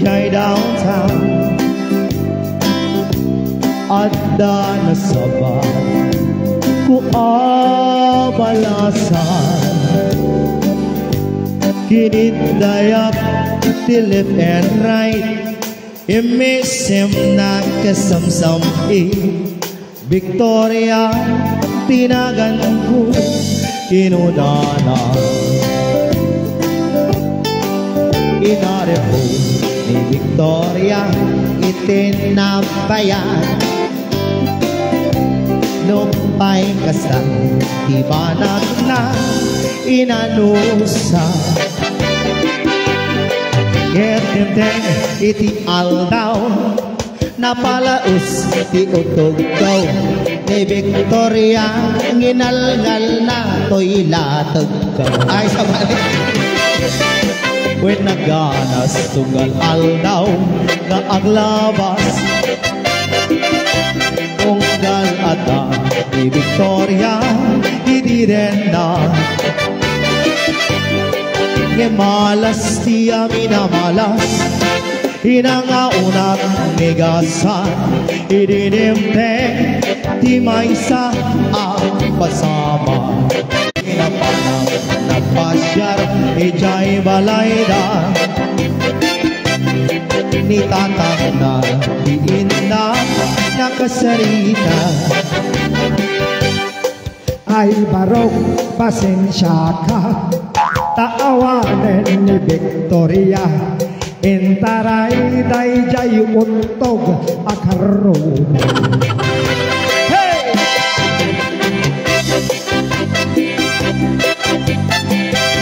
Kay downtown, adda nasabat ko a balasan. Kinitdayak ti left and right, immisim nakasamsam-i. Victoria ti naganko, kinunana. Inarem ni Victoria iti nabayag. Nupay kasta ti banagna, inanusa. Ket dimteng iti aldaw, napalaus ti utogko. Ni Victoria, nginalngalna toy lategko. Ay, sabali. Wen naganas tunggal aldaw nga aglabas. Tunggal adda ni Victoria, idi denna. Ngem malas ti amin a malas. Inangaonak ni gasat, idi dimteng ti maysa a pasamak. Napanak nagpasiar idiay balayda. Ni tatangna, ni inna, nakasarita. Ay, barok, pasensiaka, ta awanen ni Victoria, intaray daydiay uttog a karrubo. Hey!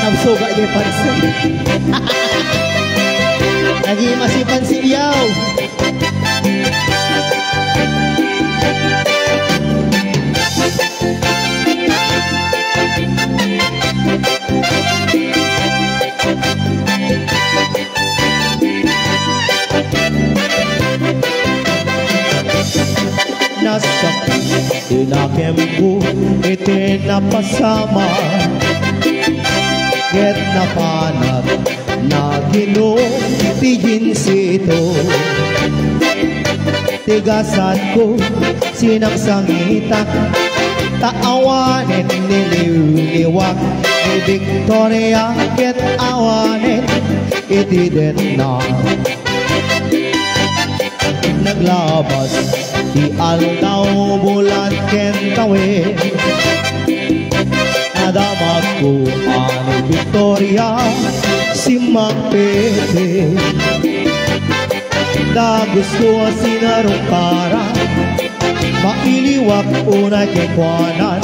Nagsuga di pansin. Naging masipan si Yaw. Nasakit ti nakemko iti napasamak, ket napanak naginom ti ginsito. Ti gasatko, sinangsangitak, ta awanen niliwliwak ni Victoria ket awanen iti denna. Naglabas ti aldaw, bulan ken tawen. Nadamagko a ni Victoria simmangpet. Dagus ko a sinarungkaran, mailiwak unay kenkuanan,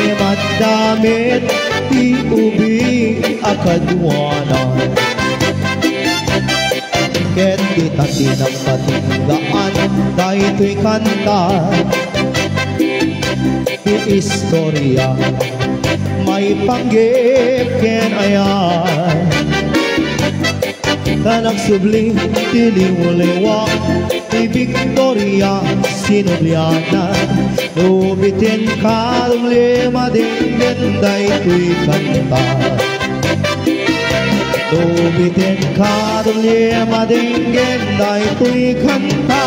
ngem adda met ti ubing a kaduanan. Ket dita ti nagpatinggaan daytoy kanta. Ti istoria maipanggep ken ayat. Ta nagsubli ti liwliwa ni Victoria, sinublianna. No bitin kadumli madenggen daytoy kanta. No bitin kadumli madenggen daytoy kanta.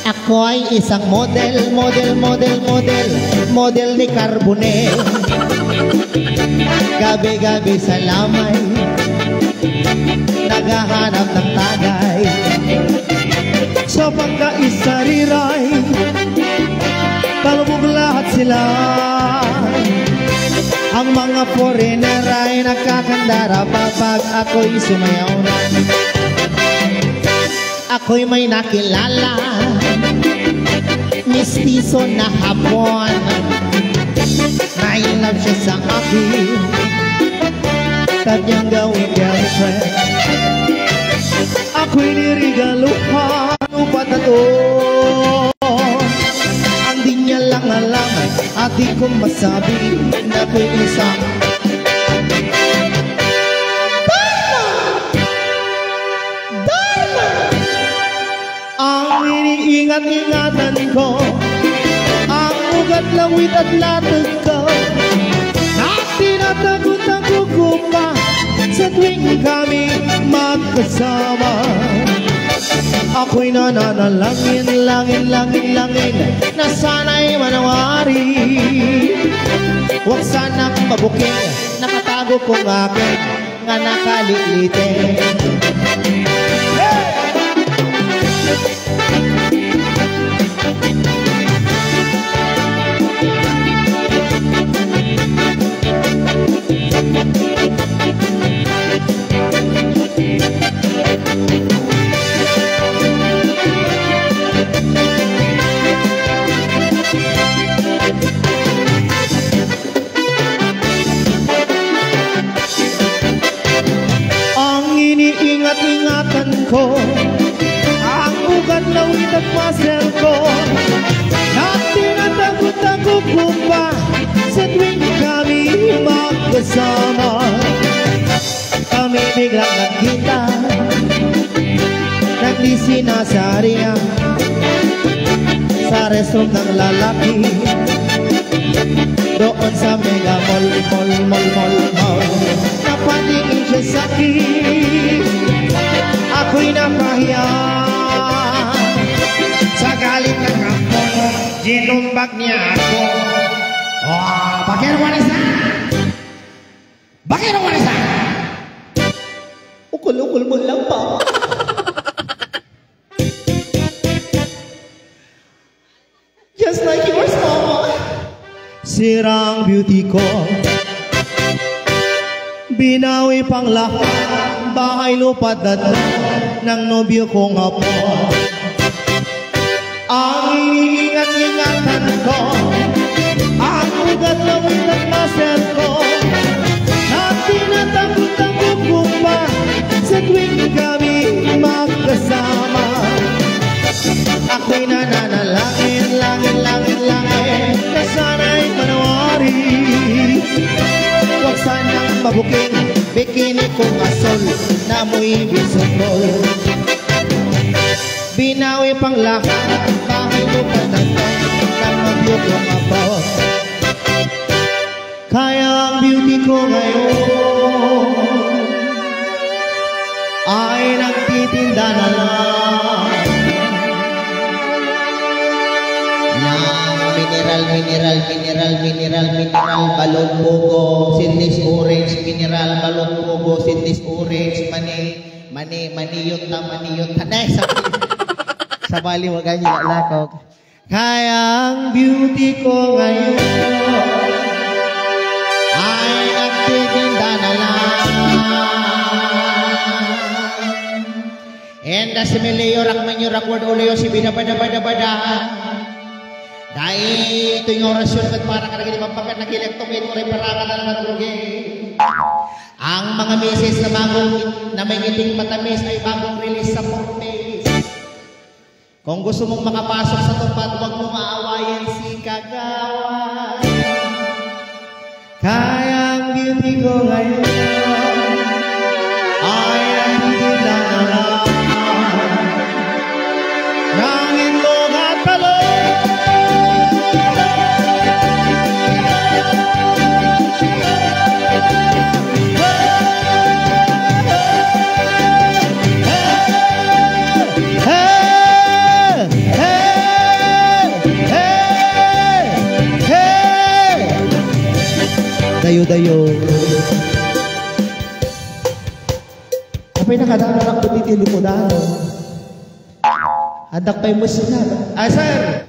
Ako'y isang model, model, model, model, model ni Carbonell. Gabi-gabi sa lamay, naghahanap ng tagay. Sa pagkaisariray, palubog lahat sila. Ang mga foreigner ay nagkakandara pag ako'y sumayaw na. Ako'y may nakilala, mistiso na Hapon. Na-in love siya sa akin, kanyang gawing girlfriend. At Akoy ni regaloan, upatato. Ang dinya lang alam, at di ko masabi na akoy isang Darna! Darna! Ang iniingat-ingatan ko, ang ugat lawit at latag ko, na tinatago-tago ko pa sa tuwing kami magkasama. Ako'y nananalangin, langin, langin, langin, na sana'y manawari. Huwag sanang mabuking, nakatago kong akin nga nakaliklite. Ang iniingat-ingatan ko, ang ugat lawit at muscle ko, na tinatago-tago ko pa sa tuwing kami magkasama. Kami biglang nagkita ng di sinasarian sa restroom ng lalaki. Doon sa Mega Mall, mall, mall, mall, mall. Napatingin siya sa akin. Ako'y napahiya. Sa galit ng ampon, ginumbag niya ako. Oh, bakit mo na sa? Bakit mo na sa? Ukol-ukol mo lang pa. Just like yours, Mama. Sirang beauty ko. Binawi pang lahat, bahay, lupa, dadla ng nobyo kong apo. Ang iniingat-ingatan ko, ang ugat lawit at muscle ko, na tinatago-tago ko pa sa tuwing kami magkasama. Ako'y nananalangin, langin, langin, langin, na sana'y manawari. Huwag sanang mabuking, bikini kong asul, na amoy bisukol. Binawi pang lahat, bakit ko patatang, nang mabiyo kong apo. Kaya ang beauty ko ngayon ay nagtitinda na lang ng mineral, mineral, mineral, mineral, mineral, balon, bugo, seedless orange, mineral, balon, bugo, seedless orange, mani, mani, maniyot ta, maniyot ta. Nay, sa, sa baliwagan niya, lakog. Kaya ang beauty ko ngayon ay nagtitinda na lang. And as Emilio Rakmanyo Rakward Oleo si Bida Bada Bada Bada. Dahil ito yung orasyon ket para kadagiti mapagkat nakilektong ito ay parangadan na rugi. Ang mga misis na bagong na may ngiting matamis ay bagong release sa Forbes. Kung gusto mong makapasok sa tupad, huwag mong aawayan si Kagawad. Kaya ang beauty ko ngayon ay ang beauty na naman. Langit mo at balon. Dayo, dayo. Apay, nakadaan na ako dito, lumudan. Anak pa'y musina. Ah, sir.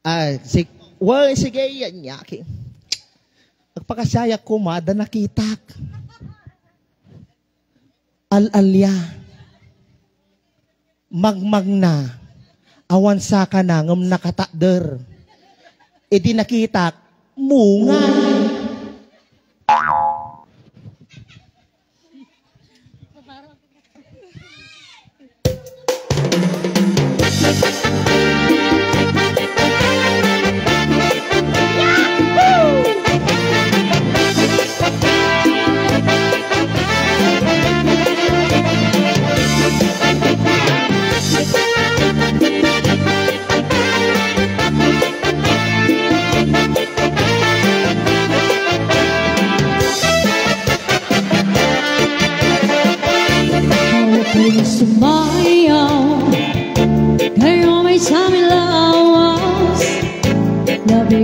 Ah, si, well, sige, yan niya. Agpakasiayak koma, adda nakitak. Al-alia. Magmagna. Awan sakana, ngem nakatakder. Idi nakitak, mungay.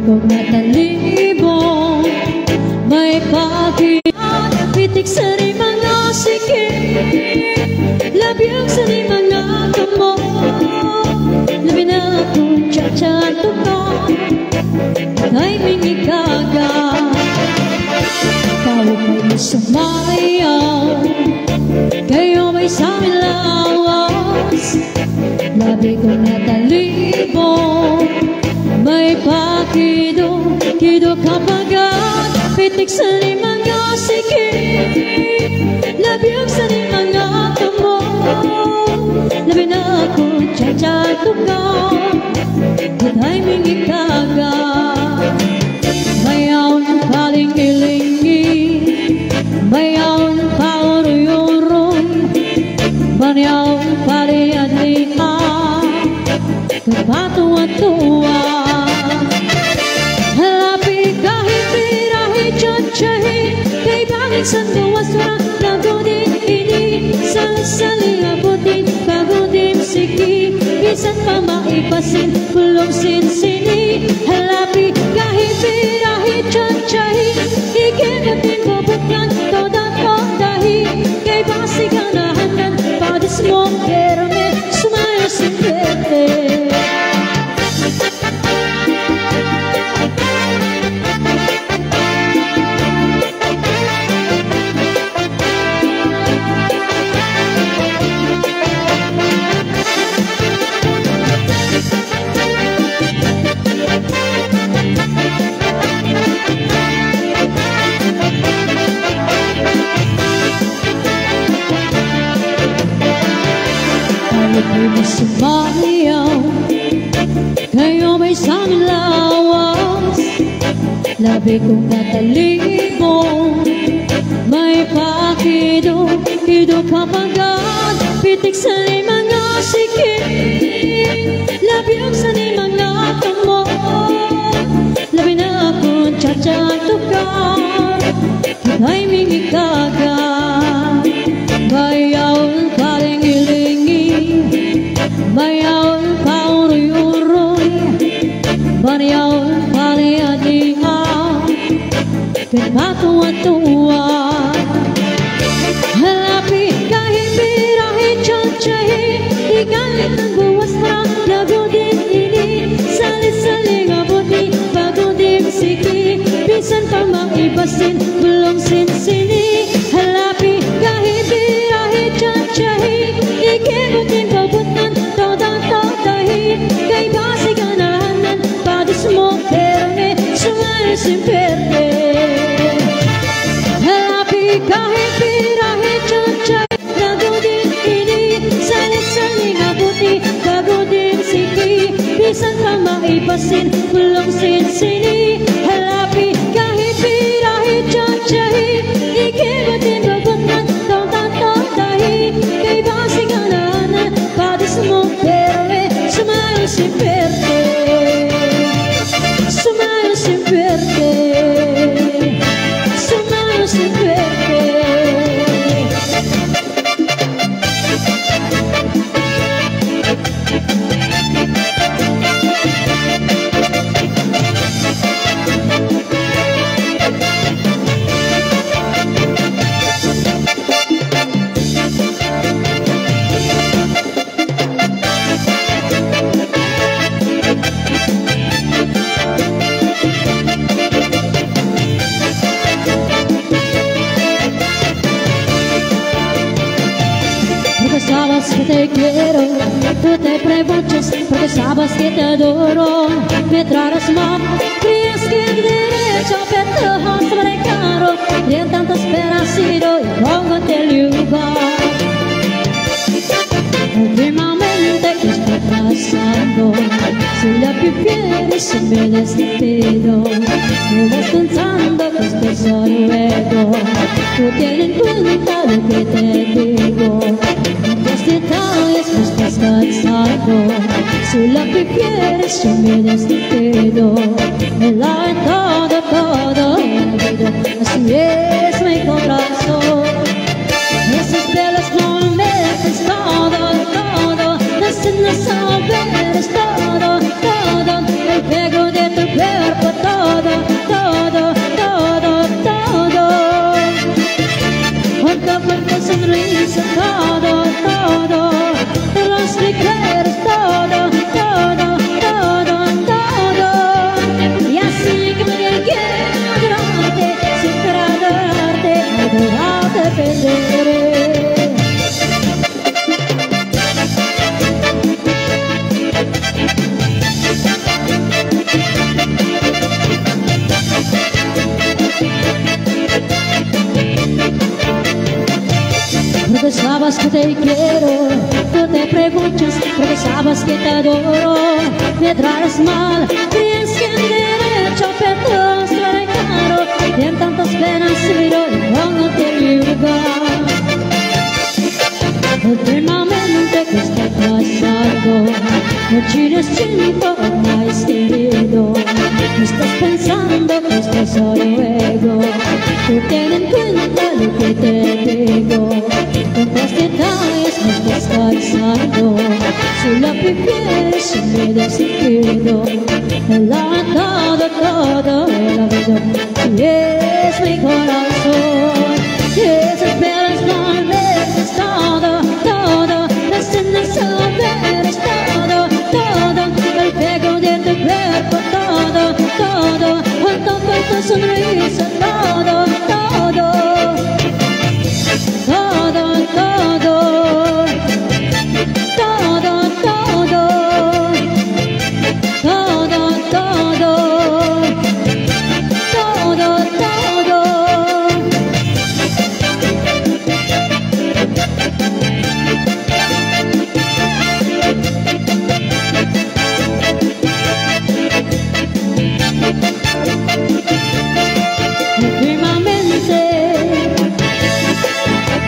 Matalibong, maipakiat, pitik sa ni mga siki, labiag sa ni mga kamo, labi na kung tsatsatuka, timing ikaga. Tao kayo sumayaw, kayo may sa lawas, labi ko na talibong, maipakido, kido kapagat, pitik sa ni mga siki, labiag sa ni mga kamo, labi na kung tsatsatuka, di timing ikaga. Mayaw ng paling-ilingi, mayaw ng pauruyuron, mayaw ng pariadlian, kapatuwa-tuwa. Halapi kahit birahi, tsatsyahi, kay bangin san duwas ra, nagudin ini, sali-sali abutin, pagudin siki, bisan pa maipasin, bulong sinsini, halapi kahit birahi, tsatsyahi, ikinut din bubuklan, toda-todahi, kay basi ganahan nan, padis mo, kerme, sumayo sin perte. Ayaw kayo sumayaw, kayo may sang lawas, labi kong natalibong, maipakido, kido kapagat, pitik sa ni mga siki, labi ang sa ni mga kamo, labi na kung tsatsatuka, timing ikaga. Bayaw paling-ilingi, bayaw pauruyuroy, bayaw paliadia, ken patuwa-tuwa. Halapi kahit birahi, tsatsyahi, ikalit ang buwas na, nagudin ini, sali-sali nga buti, pagudin siki, bisan pa maipasin, bulong sinsini, halapi kahit birahi, tsatsyahi, ikibut din babutnan, toda-todahi, kay basi ganahan nan, padis mo, pero me, sumayo sin perte. Halapi kahit birahi, tsatsyahi, nagudin ini, sali-sali nga buti, pagudin siki, bisan pa maipasin, bulong sinsini, halapi kahit birahi, tsatsyahi, ikibut din babutnan, toda-todahi, kay basi ganahan nan, padis mo, pero me, sumayo sin perte. Sumayo sin perte. Sumayo sin perte. Porque sabes que te quiero, tú te preguntas, porque sabes que te adoro. Me tratas mal, crees que es derecho, pero te has marcado. Y en tanto esperas y doy, pongo en tu lugar. Últimamente, ¿qué está pasando? Si la prefieres, me despido. Me vas pensando que esto es solo juego. Tú ten en cuenta lo que te digo. Los detalles me estás cansando. Si la prefieres, yo me despido. Me la he todo, todo, todo. Así es mi corazón. Esos celos no me dejes todo, todo. No sé, no saber, es todo, todo. El pego de tu cuerpo, Todo, todo, los recuerdos, todo, todo, todo, todo. Y así que me quedo adorarte, siempre adorarte, adorarte perderé. Porque sabes que te quiero, no te preguntes, porque sabes que te adoro. Me tratas mal, crees que en derecho, pero todo es caro. Y en tantas penas miro y pongo en mi lugar. Últimamente, ¿qué está pasando? No tienes tiempo más, querido. No estás pensando que esto es solo ego. Tú ten en cuenta lo que te digo. Tantos detalles me estás causando. Si lo prefieres, me decido. Todo, todo, todo, la vida es mi corazón. Y esas piedras no me dejes todo, todo. Las cenas saberes todo, todo. El pego de tu cuerpo todo, todo. Junto con tu sonrisa todo, todo. Todo, todo. Todo, todo. Todo, todo. Todo, todo. Últimamente,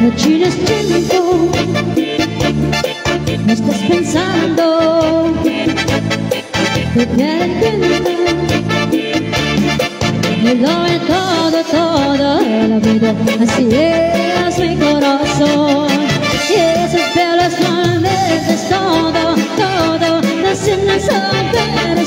no tienes tiempo, no estás pensando. Te quiero entender. Me lo es todo, todo el vida. Así es mi corazón. Y esos pelos no me des todo, todo. Las uñas,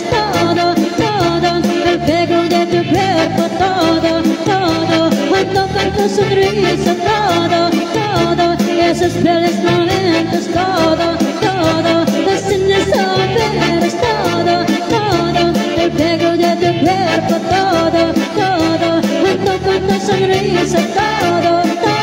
todo, todo. El pego de tu cuerpo todo, todo. Junto con tu sonrisa todo, todo. Y esos bellos momentos todo, todo. Las uñas, todo, todo. El pego de tu cuerpo todo, todo. Junto con tu sonrisa todo, todo.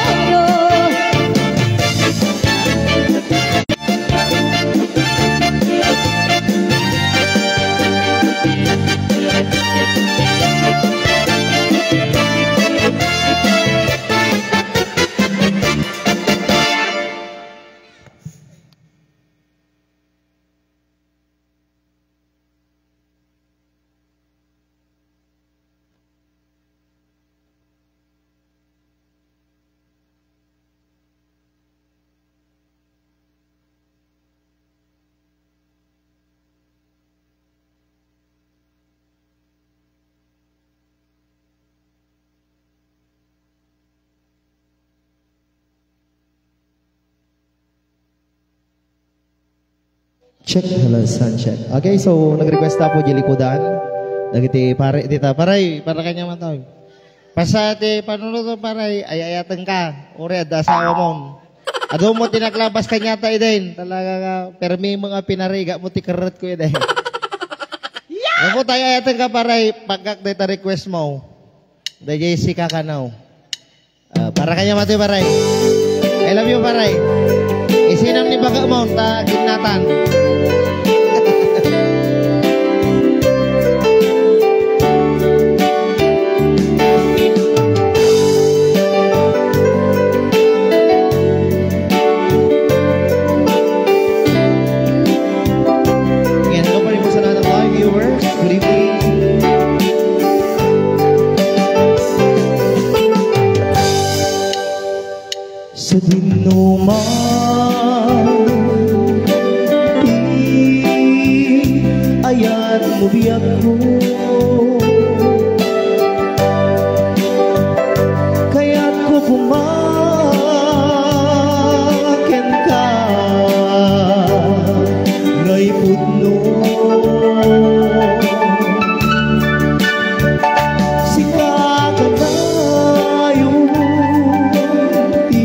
Check, hello, sound check. Okay, so nag-request ta po di likudan. Dagiti pare, dita, paray, para kanya man tayo. Pasa ti panunuto, paray, ay-ayaten ka. Uri, adda asawa mo. Adu mo ti naglabas kanyata, iden. Talaga ka, permi mo nga pinariga mo ti kerret ko, iden. Apo tayo, ay-ayaten ka, paray, pagkak dita request mo. Da Jessica Cano. Ah, para kanya mati, paray. I love you, paray. Isinam ni baga mo, ta ginnatan. Again, hello po sa lahat ng live viewers. Good evening. Sa dinuman ti ayat mo biagko, kayatko koma kenka nga ipudno. Sika kanayon ti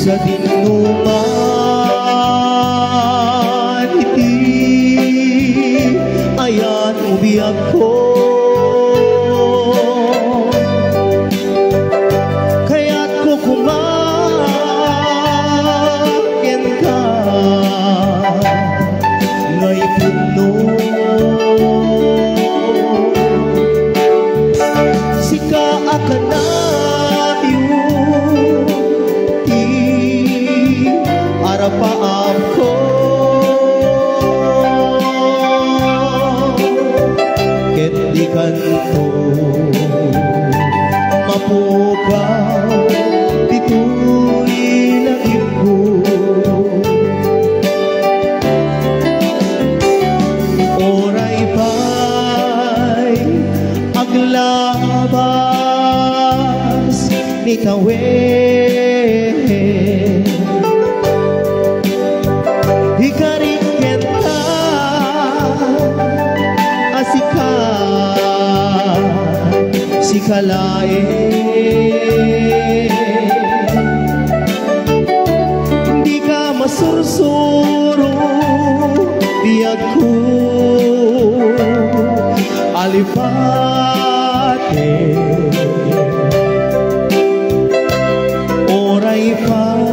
Sadino man iti ayat mo biagko. Kayatko koma kenka nga ipudno. Sika a kanayon ti arapaapko, ket dikanto mapukaw ditoy lagipko. Uray pay aglabas ni tawen, ikarik kenka a sika, sika laeng. Dika masursuro biagko, alipate. Uray pay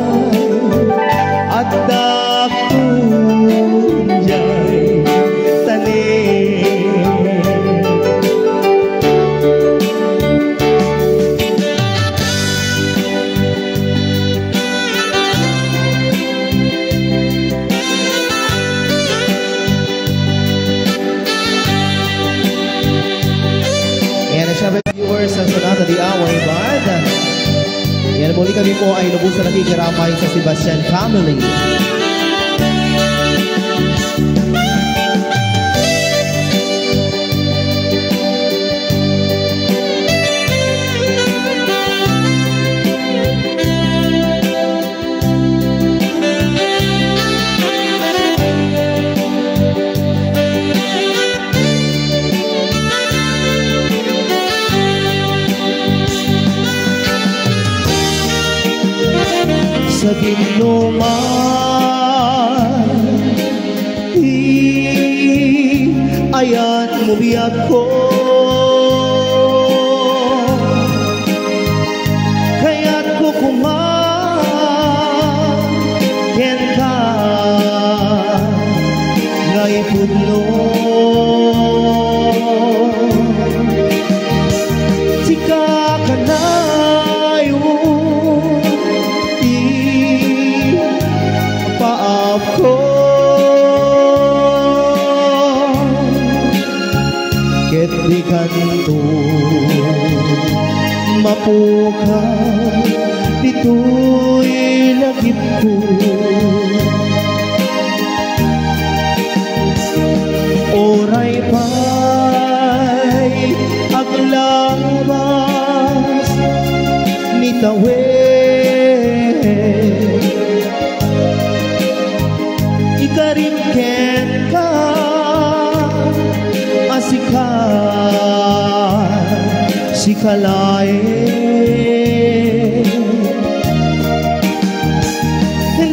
addak diay tanem. Ayan, syempre, viewers ng Sonata de Away Band. Ayan, muli kami po ay lubos na nakikiramay sa Sebastian family. Sadino man ti ayat mo biagko. Kayatko koma kenka nga ipudno. Sika kanayon ti paapko. Ket dikanto mapukaw ditoy lagipko. Uray pay aglabas ni tawen, ikarik kenka a sika, sika laeng.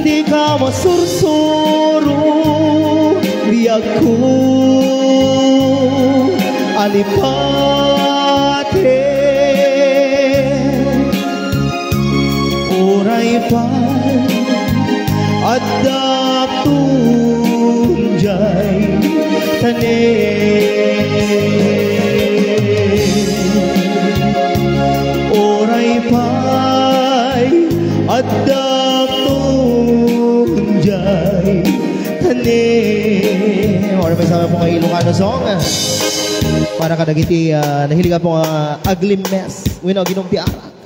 Dika masursuro biagko, alipate. Uray pay addak diay tanem. Uray pay addak diay tanem. Uray pay sa po nga Ilocano song para kadagiti, ah, nahilig po nga aglimes wenno agginumpiara.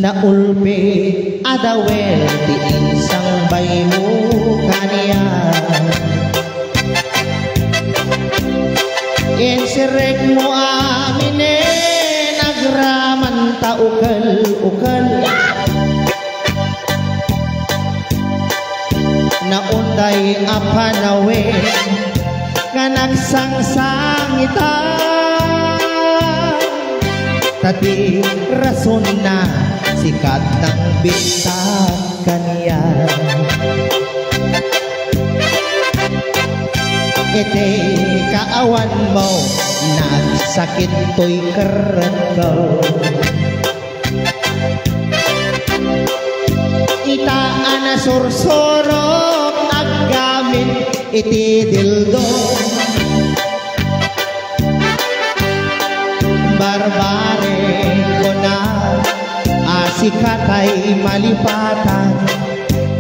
Naulpi a dawel ti insangbaymo kaniak. Inserrekmo aminen agraman ta ukel-ukel. Naunday a panawen nga nagsangsangitan, ta ti rasonna sikat nang bittak kaniak. Iti kaawanmo, nagsakit toy kerretko. Ita a nasursurok aggamin iti dildo. Barbareng kuna a sikatay malipatan,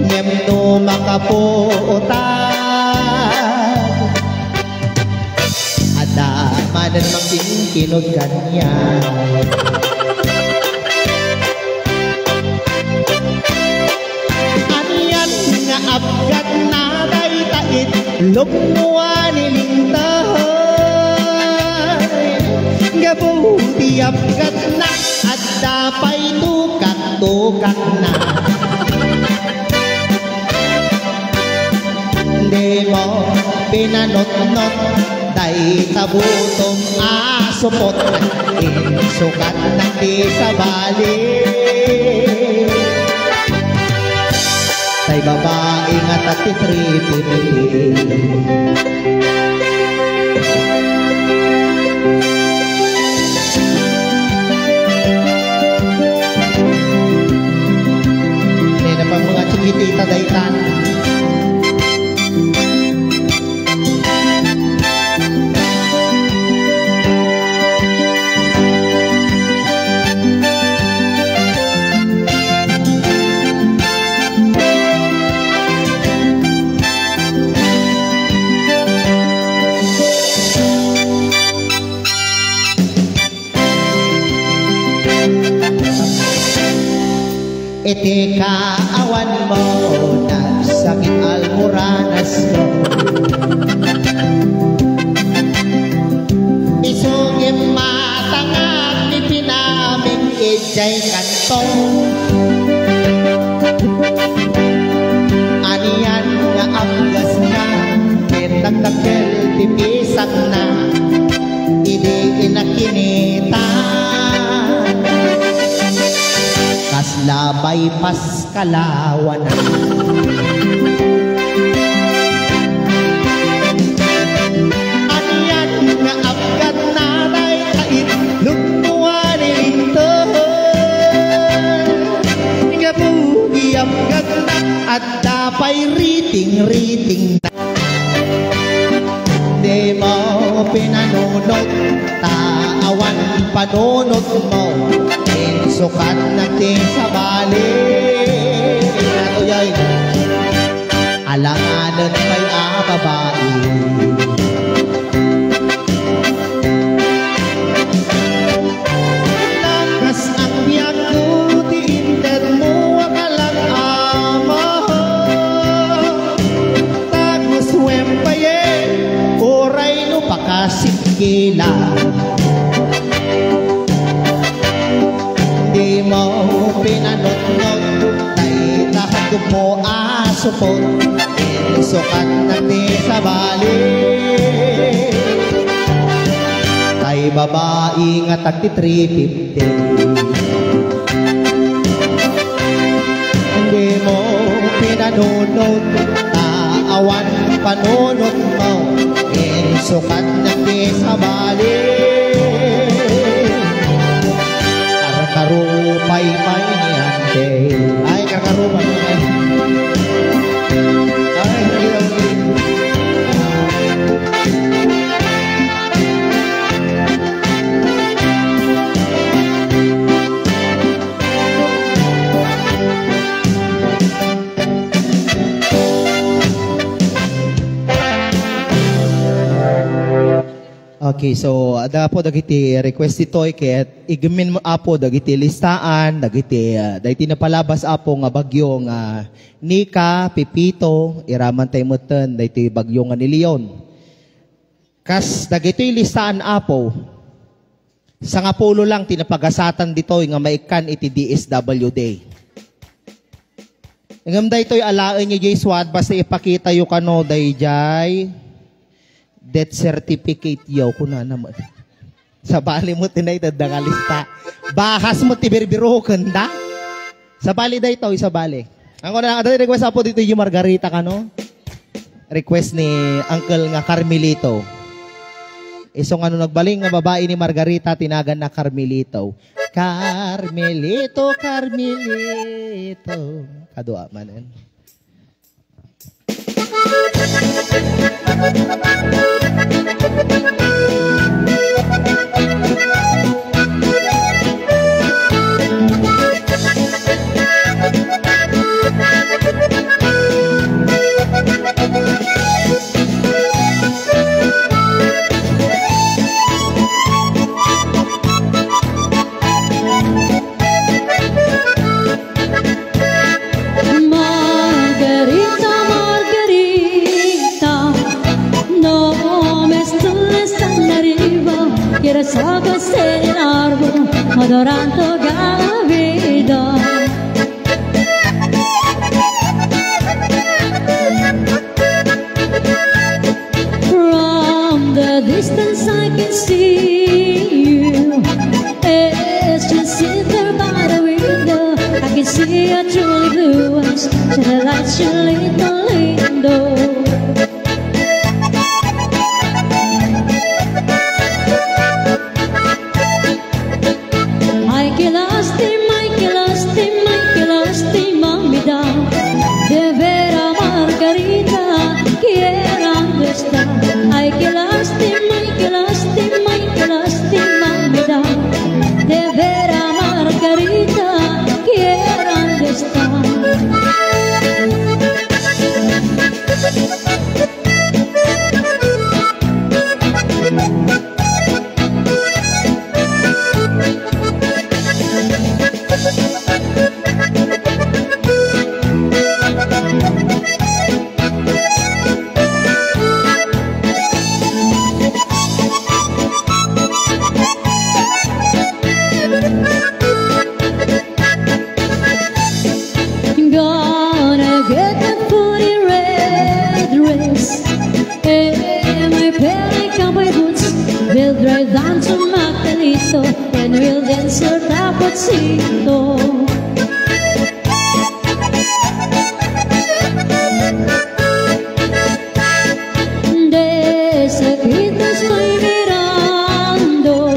ngem no makapuotan, adda manen mangkinkinod kaniak. Anian nga apgatna dayta itlog mo a nilingtay? Gapu ti apgatna, adda pay tukak-tukakna. Dimo pinanotnot dayta butom a supot, insukatna ti sabali. Tay babai nga tagti three fifty. Nena pa mga chikitita daytan. Iti kaawanmo, nagsakit almoranasko. Isu ngem matangak ti pinaming idiay kanto. Anian nga apgasna, ket nagdakkel ti pisakna. Idi inakinita, kasla bypass kalawana. Anian nga apgatna dayta itlog mo a nilingtod? Nga bugi apgatna, adda pay riting-riting. Dimo pinanunot, ta awan panunotmo, insukatna ti sabali. Natuyay, alanganen pay a babai. Nakasakbiakko ti intedmo a kalag-ama. Tagus wen payen, uray no pakasipkila. Dimo pinanotnot, dayta hagupmo a supot, insukatna ti sabali. Tay babai nga tagti three fifty. Dimo pinanunot, ta awan panunotmo, insukatna ti sabali. Karkarupay pay ni ante. Ay, karkarupay pay. Ay, okay, okay. Okay, so adda, Apo, dagiti request ditoy ket igmin, Apo, dagiti listaan dagiti, ah, dagiti napalabas, Apo, nga bagyo nga Nika, Pepito, iraman tay metten dagiti bagyo nga ni Leon. Kas dagitoy listaan, Apo, sangapulo lang ti napagasatan ditoy nga maikkan iti D S W D. Ngem daytoy alaenyo, Joshua, basta ipakitayo kano daydiay death certificate yo, kunana met. Sabali met ti naited da nga lista. Bahas met ti birbirokenda. Sabali daytoy, sabali. Ang una, adda request, Apo, ditoy ni Margarita kano. Request ni Uncle nga Carmelito. Isu nga no nagbalin nga babai ni Margarita, ti naganna Carmelito. Carmelito, Carmelito. Kadua manen. Margarita, Margarita, no me estules tan arriba, quiero sacar en árbol, adoranto gavida. From the distance I can see you. It's just sit there by the window. I can see your truly blue eyes. To the light, your little window. Ay, qué lástima, ay, qué lástima, ay, qué lástima me da. De veras, Margarita, quiera dónde está. Ay, qué lástima, ay, qué lástima, ay, qué lástima me da. De veras, Margarita, quiera dónde está. Gonna get that pretty red dress and my pink cowboy boots. We'll drive down to Macalito and we'll dance your tapotsito. De sakitas estoy mirando,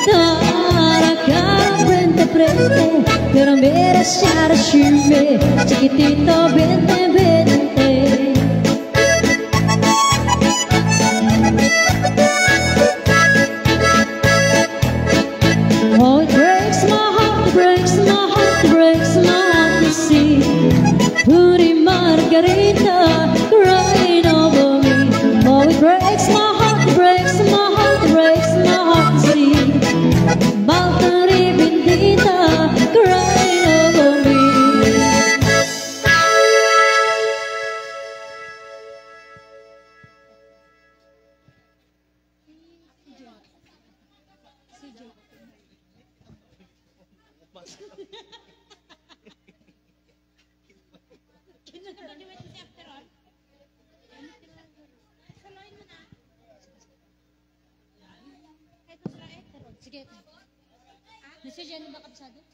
cara, cara, frente, frente, pero mira, cara, shimmy, chiquitito, vente, vente. Oh, it breaks my heart, it breaks my heart, it breaks my heart to see pretty Margarita crying over me. Oh, it breaks my heart, it breaks my heart, it breaks my heart to see Valtteri Bendita crying over me. Sige. Mister Jen, ba kabisado?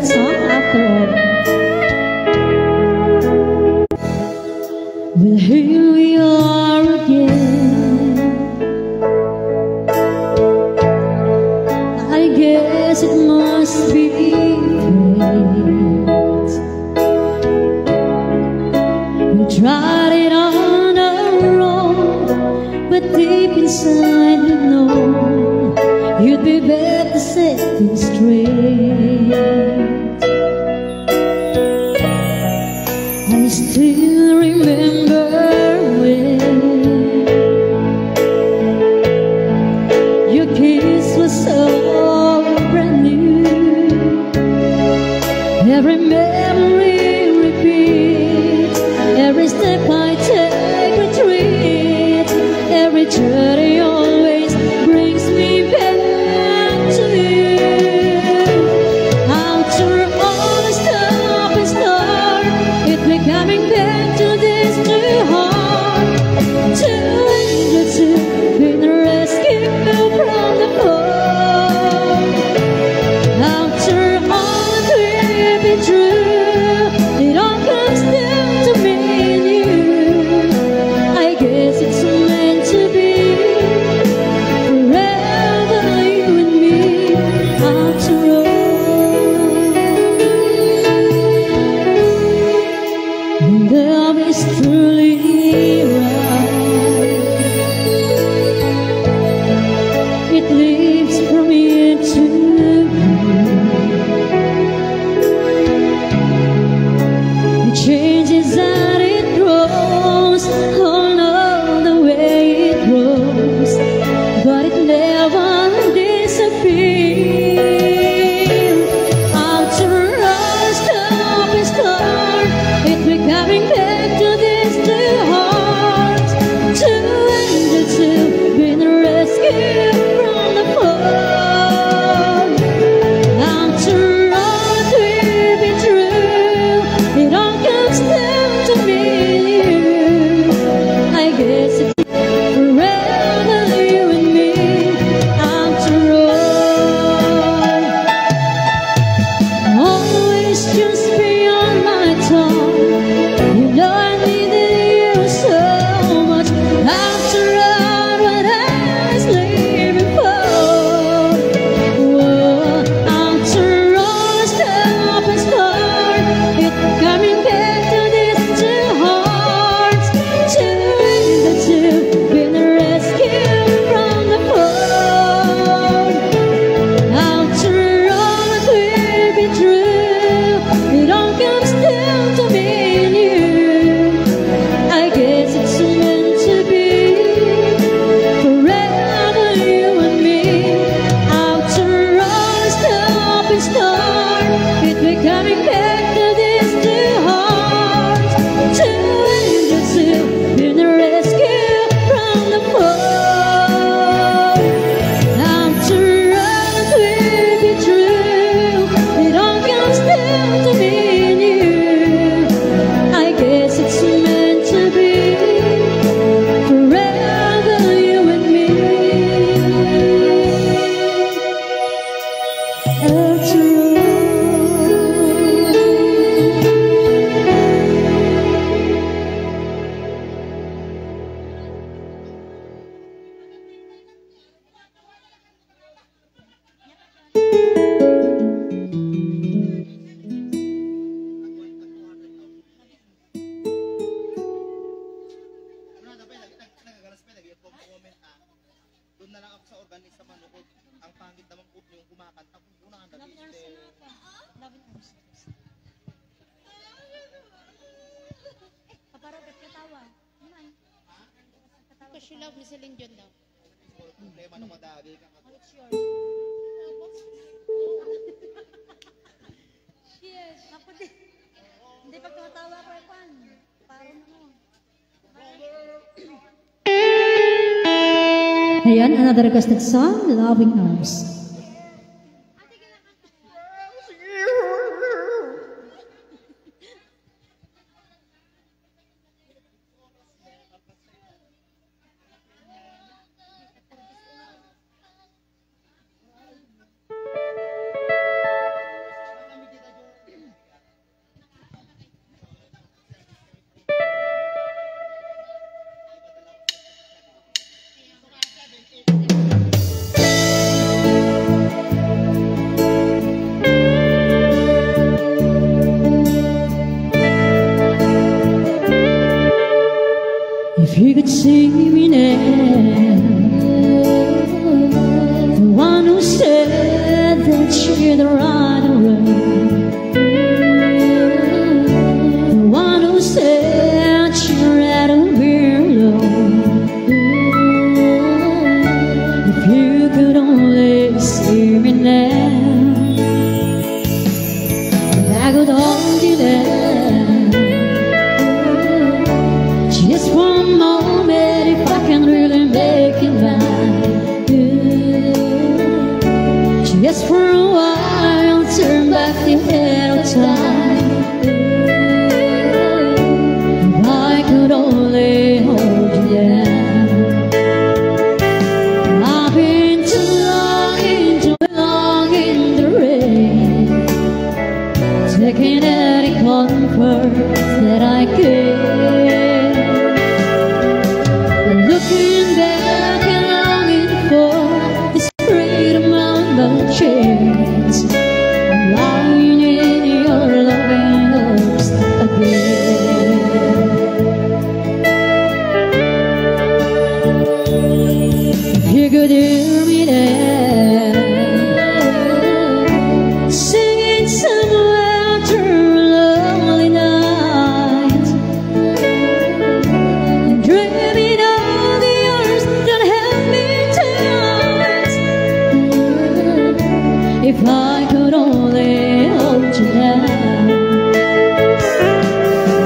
song after all. Well, here we are again. I guess it must be fate. We tried it on our own, but deep inside we know you'd be better set things straight. I still remember when your kiss was so brand new. Every memory repeats, every step I take retreats, every journey always brings me back to you. After all the stop and start, it's me coming back to this two heart, two angels who've been rescued from the fall. After all that we've been through, it all comes down to me and you. I guess it's meant to be. Forever you and me after all. When love is truly right, it lives from you to me. It changes and it grows, oh no, the way it grows, but it never disappears. After all stop and start, it's me coming back to these two hearts, two angels who've been rescued from the fall. After all that we've been through, it all comes down to me and you. I guess it's forever you and me after all. Always just beyond my tongue. You know I needed you so much. After all what I was living for. Whoa, after all stop and start, it's coming back to these two hearts. Two angels who've been rescued from the fall. After all that we've been through, it all comes down to me and you. I guess it's meant to be. Forever you and me. After all stop and start, it's me coming back to these two hearts. Two angels who've been rescued from the fall. After all that we've been through, it all comes down to me and you. I guess it's meant to be. Forever you and me. After all. Doon na lang ako sa organista manukod. Ang pangit naman po yung kumakanta. Kung una ang Love in Arms na pa. Love in Arms. Kapara, ba't katawa? Naman. Katawa. Kasi love ni Celine Dion daw. Problema na madali ka. What's yours? Yes. Ako din. Hindi, pag tumatawa ko, eh, kwan. Parang ano. Ayan, another requested song, Loving Arms. You could see me now. The one who said that you're the right one. The one who said you'd rather be alone. If you could only see me now. If I could hold you there, just for a moment, if I can really make it back, just for a while, turn back the hand of time. If I could only hold you there. I've been too long in, too long in the rain, taking any comfort that I could. Looking back and longing for this freedom on my chance. I'm lying in your loving arms again. You could hear me there, singing somewhere through lonely nights, and dreaming of the years that have been times. If I could only hold you now.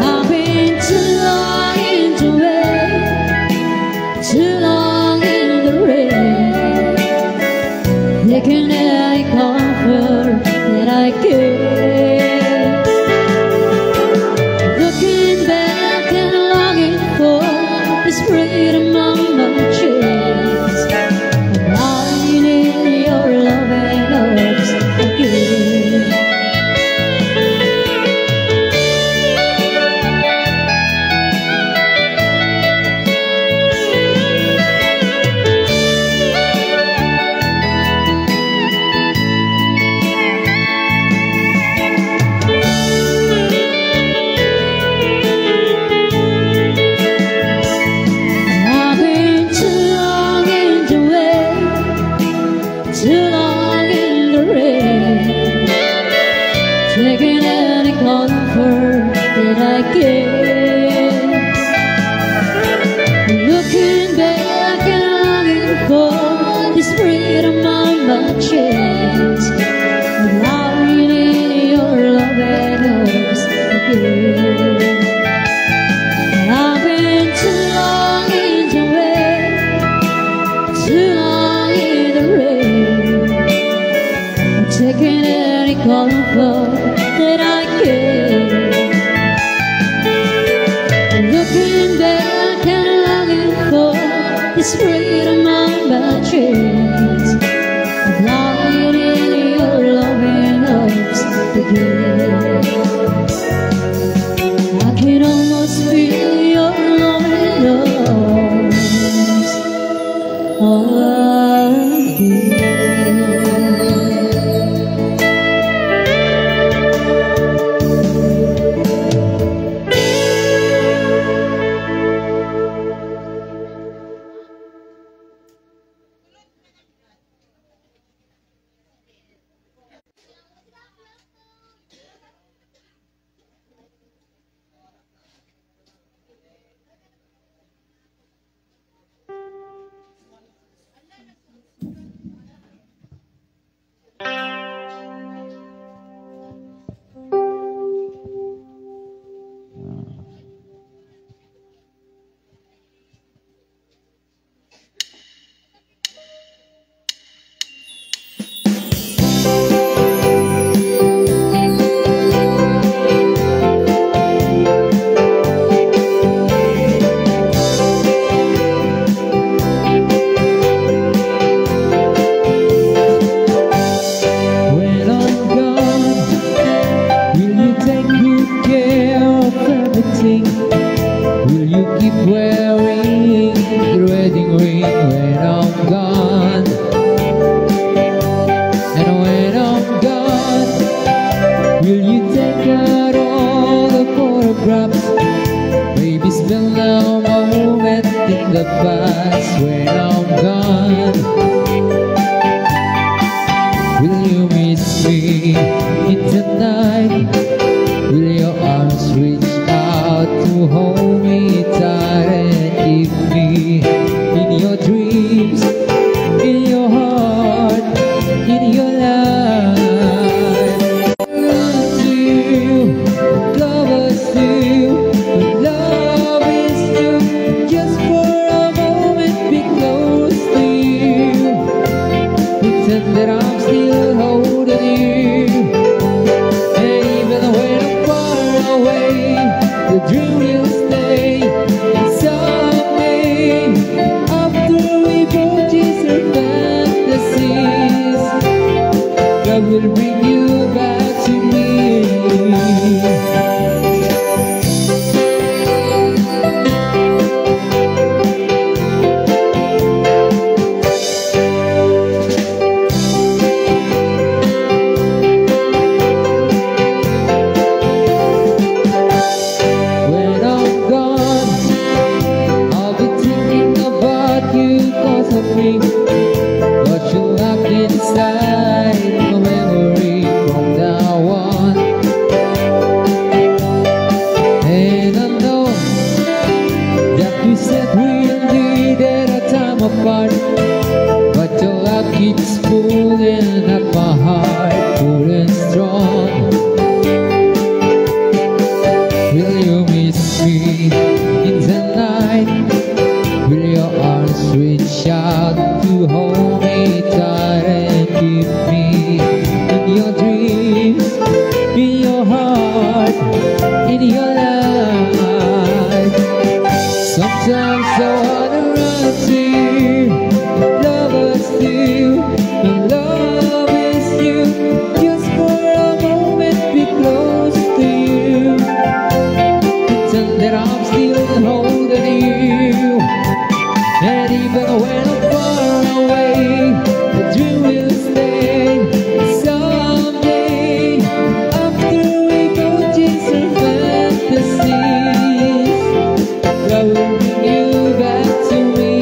I've been too long in the rain, too long in the rain, taking any comfort that I could. Looking back and longing for this freedom on my chance. Lying in your loving arms again. I've been too long in the way, too long in the rain, taking any comfort that I get. Looking back and longing for this freedom on my chance. Lying in your loving arms again. I've been too long in the rain, too long in the rain, taking any comfort that I can. Looking back and longing for this freedom on my chance. Lying in your loving arms again. I can almost feel your loving arms again. When I'm gone, will you take good care of everything? Will you keep wearing the wedding ring when I'm gone? And when I'm gone, will you take out all the photographs? Maybe spend a moment Past when I'm gone. Will you miss me in the night? Will your arms reach out to hold me tight and keep me in your dreams, in your heart, in your life? Love is you, love is you, love is you. Just for a moment, be close to you. Pretend that I'm still holding you. And even when I'm far away, the dream will stay. And someday, after we both chase our fantasies, God will bring you back to me. When I'm gone, I'll be thinking about you 'cause of me. But you're locked inside my memory from now on. And I know that we said we'll be there a time apart, but your love keeps pulling at my heart, pulling strong. Will you miss me in the night? Will your arms reach out to hold me tight and keep me in your dreams, in your heart, in your life? Sometimes I wanna run to you, love is you, and love is you. Just for a moment, be close to you. Pretend that I'm still holding you. And even when I'm far away, the dream will stay. Someday, after we go chase our fantasies, I will bring you back to me.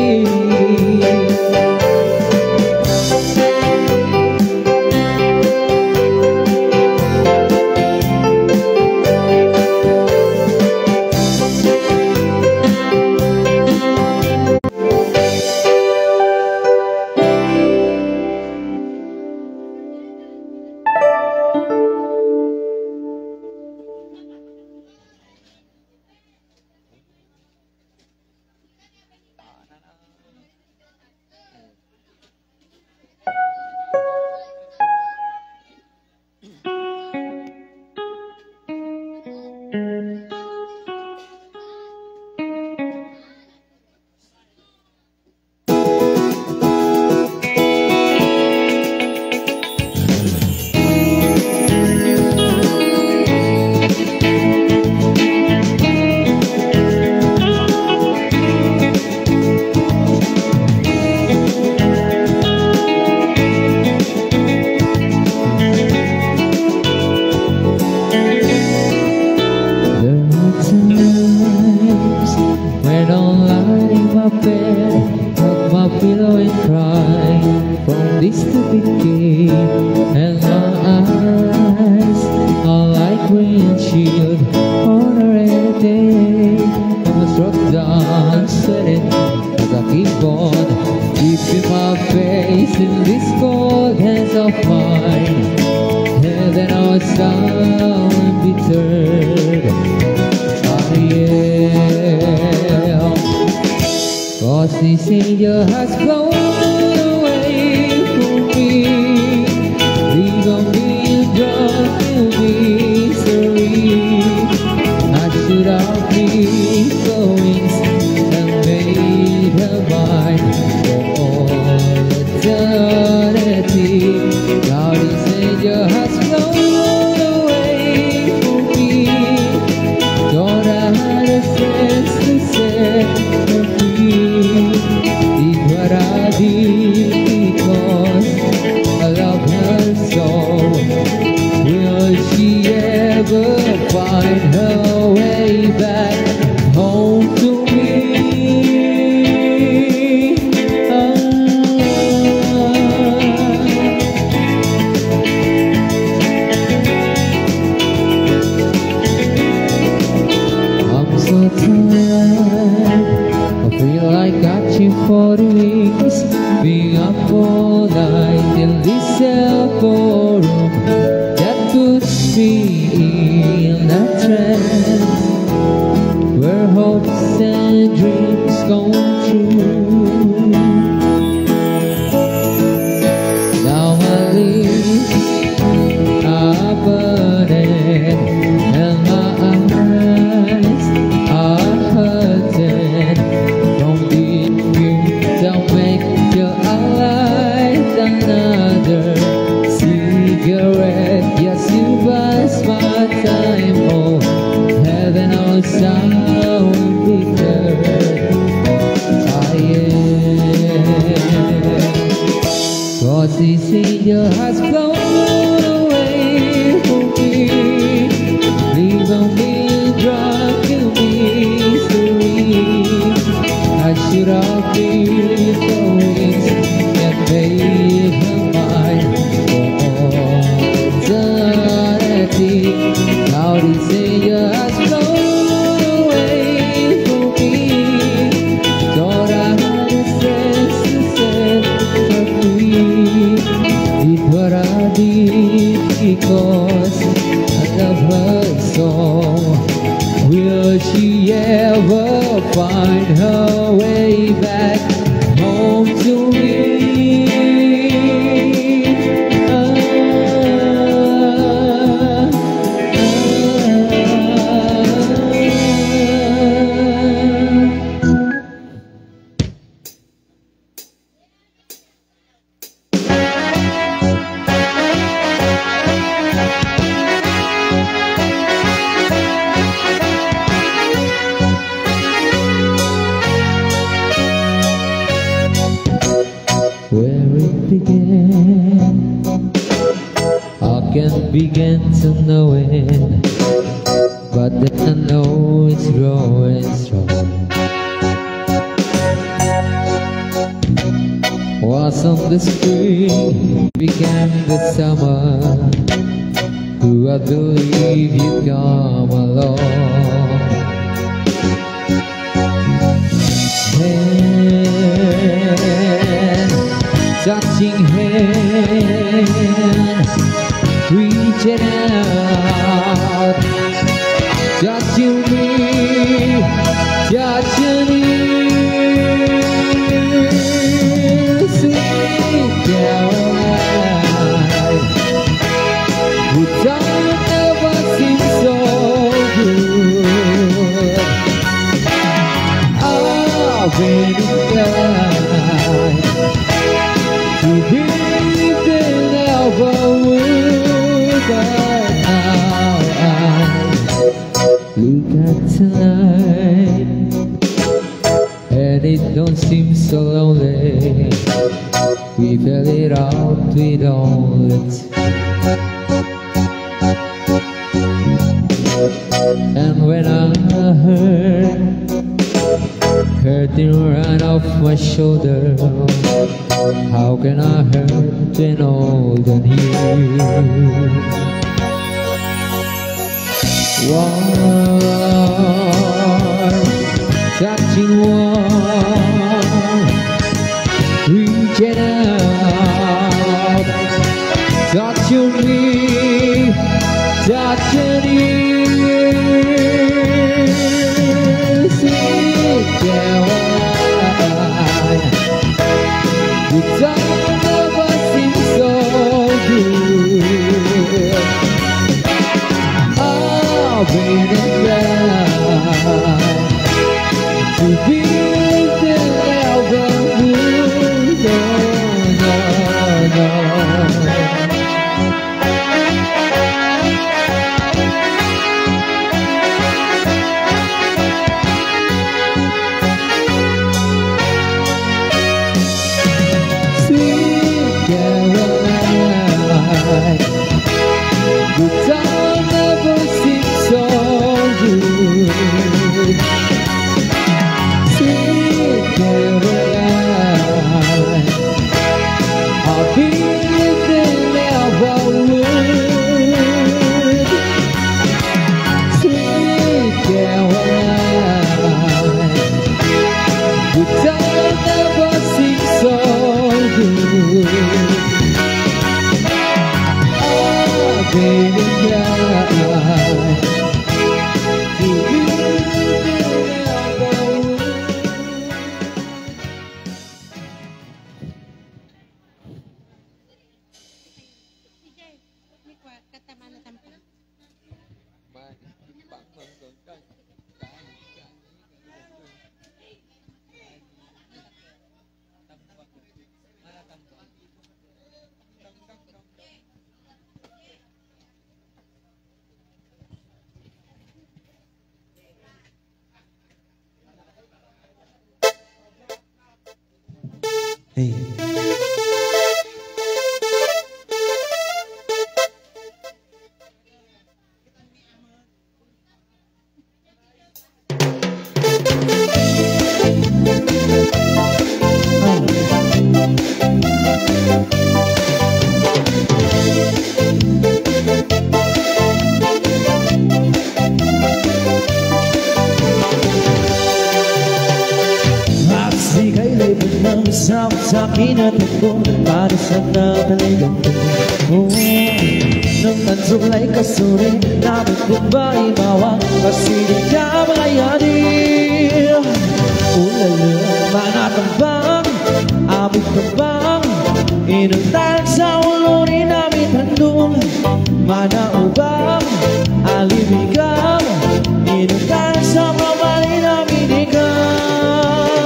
There are times when I lie in my bed, hug my pillow and cry from this stupid game. And my eyes are like windshield on a rainy day. I'm struck down, sweating as I keep on dipping my face in these cold hands of mine. Heaven knows I'll be turned. I am. 'Cause this angel has flown away from me, leaving me in drunk misery. I should have been going and made her mine for all eternity. Now this angel has flown away from me. Thought I had a chance to set her free. Did what I I feel like catching forty wings, being up all night in this forum that puts me in a trance, where hopes and dreams come true. Now my lips are burning and my eyes are hurting. Don't be to make your light another cigarette. Yes, you pass my time. Oh, heaven knows how bitter I am. Cause this angel has flown away from me, leaving me drunk in misery. I should have been the wings that made her mine for all eternity. Now this angel has flown away from me. Thought I had a sense to set her free. Did what I did because I love her so. Will she ever find her way back home to me? Ah, ah, ah. Where it began, I can't begin to know it, but then I know it's growing strong. Was on the spring, began the summer. Do I believe you come along? Hand touching hand, reaching out, touching me, touching you. Sweet Caroline, the time never seems so good. I've been inclined to believe that I would, but now I look at tonight, and it don't seem so lonely. We felt it out with all the tears. And when I heard curtain ran off my shoulder, how can I hurt an older you? Warm, touching warm, reaching out, touching me, touching you. Sweet Caroline, the time never seems so good. I've been in love to be the lover who, no, no, no. Sweet Caroline, the time never seems so good. Hey. At di kay laybon ng isang sa kinatagpo, para sa nataligan ko. Oo, nang tansulay kasuri, namin kung ba imawa, kasi di ka makayani. Ulala, manatambang, abot tambang, inuntan sa ulo ni namin handong, manaubang, alimigam, inuntan sa mabali namin ikaw.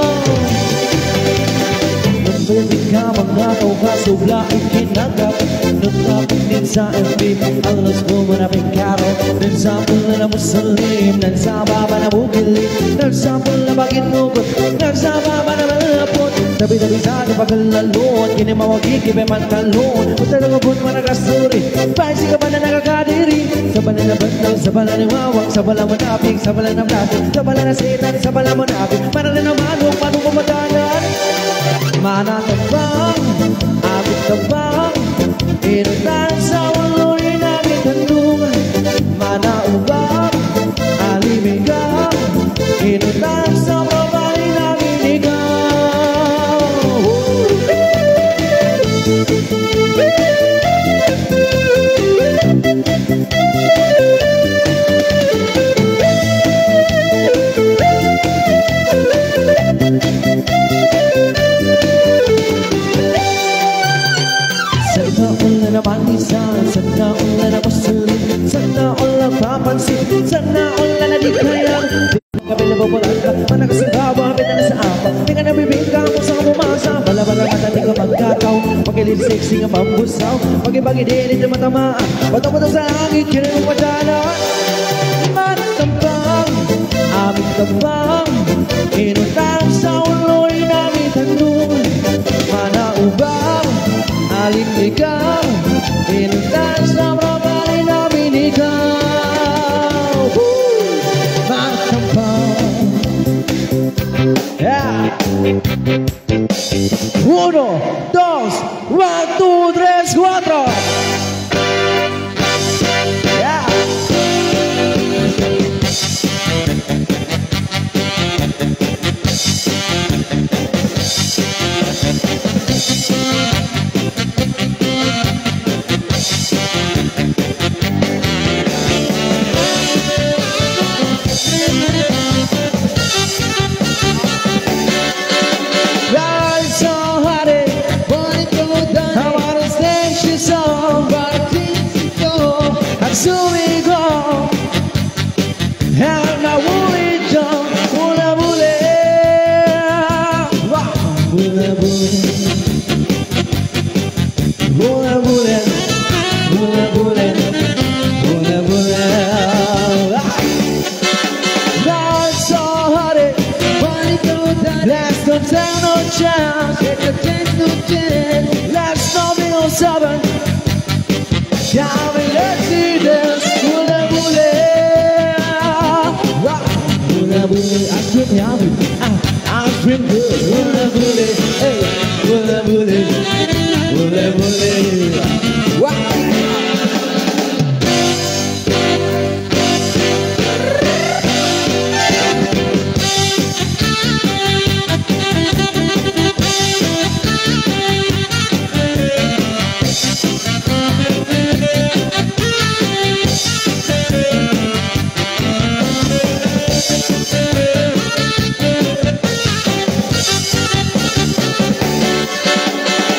Nagpapit ka, mga tao ka, subla, ikinagap, nagpapit din sa F B, alas ko manapit karo, din sa pula na Muslim, din sa baba na bukili, din sa pula bakit nukot, din sa baba na malapot, tabi-tabi sa di paglalot, kini mawagi, kibe mantalon, uta na gabon managasturi, paisi ka ba na nagakadiri, sabala na bantang, sabala ni wawang, sabala manapik, sabala na plastik, sabala na setan, sabala manapik, para na manok, manok kumatanan, manatambang, abot tambang, inutang sa ulo ni namin tandungan, manaubang, alimigang, inutang sa babae namin ikaw. Sana all na naman minsan, sana all na napasulin, sana all na papansin, sana all na nadikayan. Kapila bobolan ka, manakasimbawa, bitang sa apa, di ka nabibingka, kung saan ka pumasa, bala-bala mata, di ka magkataw, pagilid sexy nga pambusaw, pagibagi dilit na matamaan, bato-bato sa langit, kini mo padala. Manatambang, aming tambang, inutang sa ulo'y namin tandungan, manaubang, aling ikaw, inutang sa babae namin ikaw. Woo! Manatambang. Yeah! Uno, dos, one, two, tres, cuatro. Yeah. Rise so high, bonito done. I wanna stay, she's so barquito. Azul y go. And I will enjoy. Bula bula. Wow. Bula bula. Bula bula, bula bula, bula bula. That's so hot. Last no time, no chance. Last no meal, seven. Yummy, let's see this. Bula bula. Wow. Bula bula. Ice cream yummy. Ah. Ice cream good. Bula bula, hey. Bula bula. Bula bula. Wah!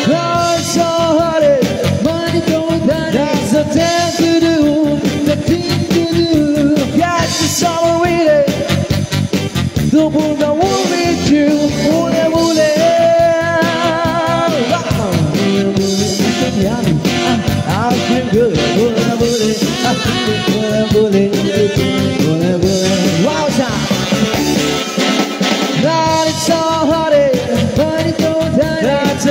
Lord, so hot it, money going down. That's the thing to do, the thing to do. Got the summer with it. Double the wool with you. Bula bula. Wow. Bula bula. Yummy. Ah, I feel good. Bula bula. Ah, bula bula. Bula bula. Wow, time. That it's so hot, eh, but it goes down. That's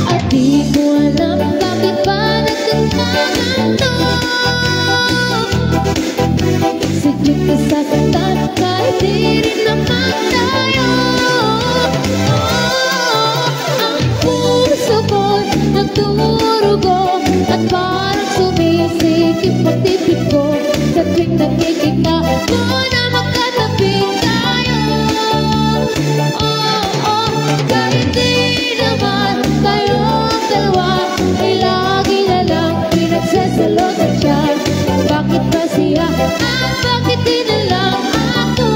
At di ko alam bakit ba nagkakaganto. Sadyang nasasaktan kahit di rin naman tayo. Oh, ang puso ko'y nagdurugo at parang sumisikip ang dibdib ko sa tuwing nakikita ko na magkatabi tayo. Oh, oh, kahit di naman tayong dalawa ay lagi na lang pinagseselosan siya. Bakit ba siya? At bakit di na lang ako?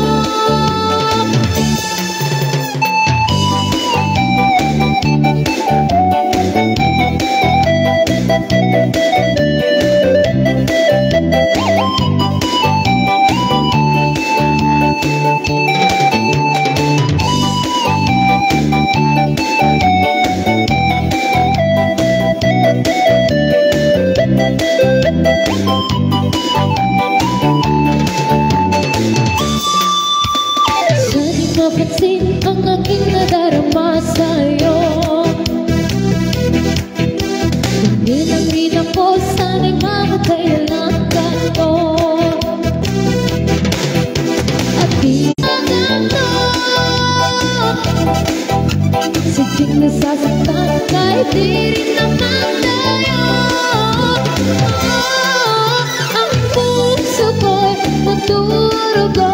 Sa di mapansin ang aking nadarama sa'yo. Hindi lang rin ako sana'y mamatay na lang ako. At di na lang ako. Sadyang nasasaktan kahit di rin naman tayo. Ang puso ko'y naturugo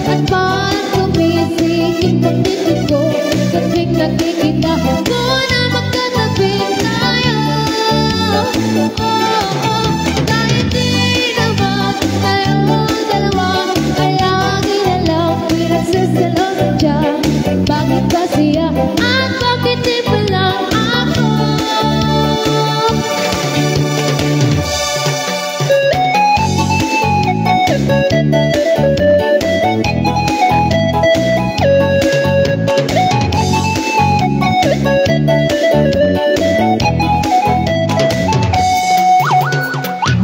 at parang kumisikip ang dibdib ko sa tuwing nakikita ko na magkatabi tayo. Oh, oh, kahit di naman tayong dalawa ay lagi na lang pinagseselosan siya. Bakit ba siya? At bakit di pa lang ako?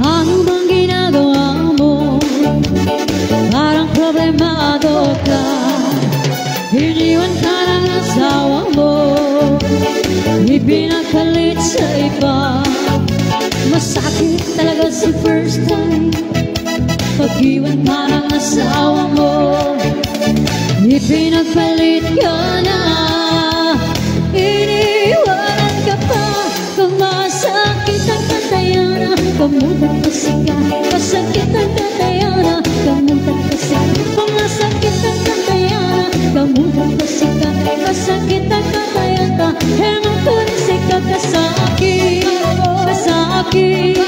Ano bang ginagawa mo? Parang problemado ka. Iniwan ka ng asawa mo. Ipinagpalit sa iba. Masakit talaga sa first time. Pag-iwan ka ng asawa mo. Ipinagpalit ka na. Iniwanan ka pa. Kung masakit ang katayana, gamutan ko sika. Masakit ang katayana, gamutan ko sika. Kung masakit ang katayana, gamutan ko sika. Masakit ang katayana, hemang ko rin sika. Kasakit, kasakit,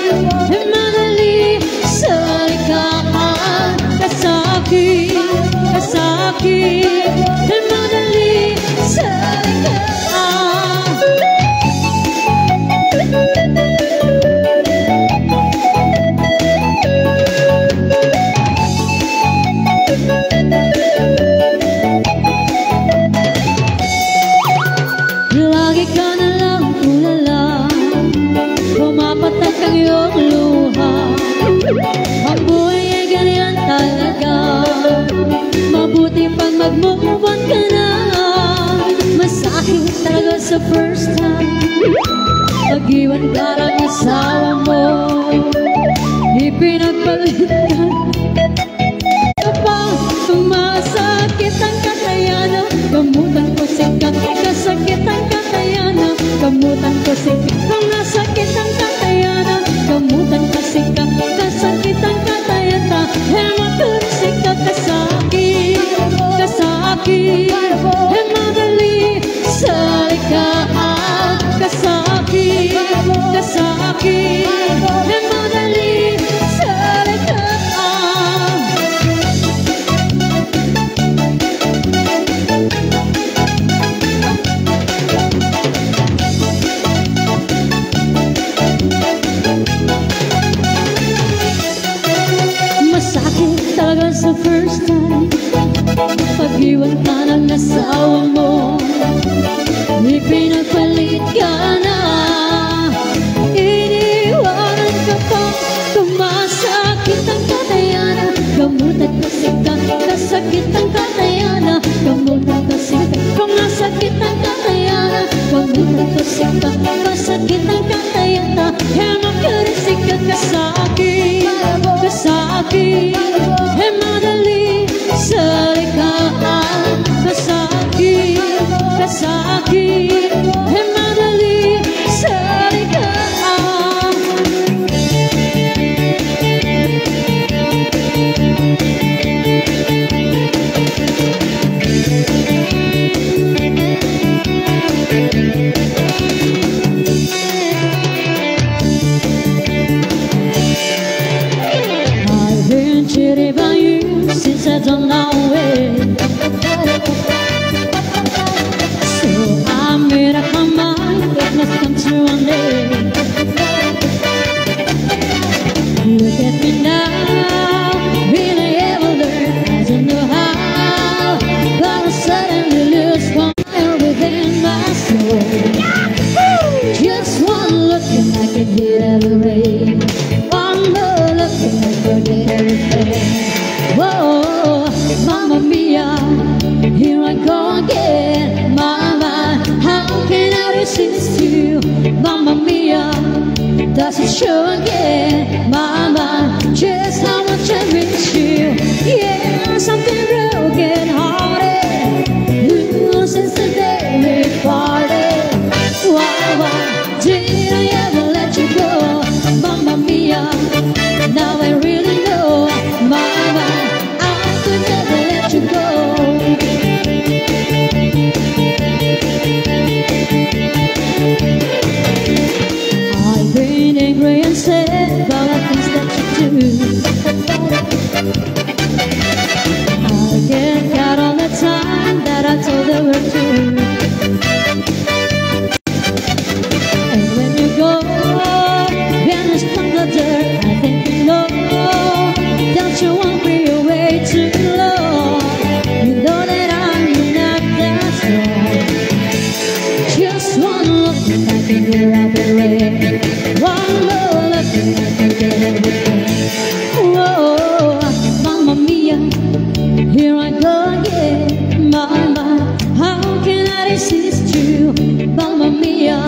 madali salikaan. Kasakit, kasakit, madali salikaan. Lagi ka na lang tulala, pumapatag ang iyong luha. Ang buhay ay ganyan talaga. Mabuti pang mag-move on ka na. Masakit talaga sa first time. Pag-iwan ka ng asawa mo. Ipinagpalit ka pa. Kung masakit ang katayana, gamutan ko sika. Kasakit ang katayana, gamutan ko sika. Kung nasakit ang katayana, gamutan ko sika. Kasakit ang katayana, hemang ko rin sika. Kasakit, kasakit, hemang dali salikaan. Kasakit, kasakit, hemang dali salikaan. Masakit talaga sa first time. Pag-iwan ka ng asawa mo, ipinagpalit ka na. Iniwanan ka pa. Kung masakit ang katayana, gamutan ko sika. Kasakit ang katayana, gamutan ko sika. Kung masakit ang katayana, Kasakit ang kakayata, e makarisi ka kasakit, kasakit, e madali salikaan, kasakit, kasakit, e madali salikaan. I've been cheated by you since I don't know it. So I made up my mind, it must come true one day. Look at me now, been a elder, I don't know how, but I suddenly lose fire within my soul. Just one look and I can feel every rain. One more look and I forget everything. Whoa, Mamma Mia, here I go again. Mama, how can I resist you? Mamma Mia, does it show again? Mama, just how much I miss you. Yeah, something broken hearted. Ever since the day we parted. Why, why did I ever let you go? Mamma Mia, now I really know. Mama, I could never let you go. I've been angry and sad about the things that you do. I can't count all the time that I told the world you. And when you go, vanish from the dirt, I think you know that you won't be away too long. You know that I'm not that strong. Just one look and I can hear every ring. One more look and I can get everything. Whoa, Mamma Mia, here I go again. My, my, how can I resist you? Mamma Mia,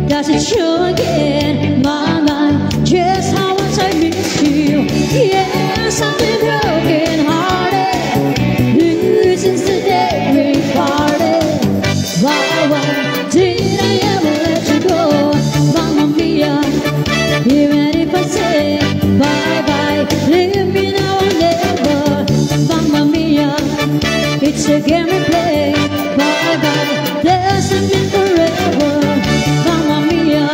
does it show again? My, my, just how much I miss you. Yes, I've been broken hearted. Ever since the day we parted. Why, why did I ever let you go? Mamma Mia, even if I say bye-bye, leave me now or never. Mamma Mia, it's a game we play. Bye-bye doesn't mean forever. Mamma Mia,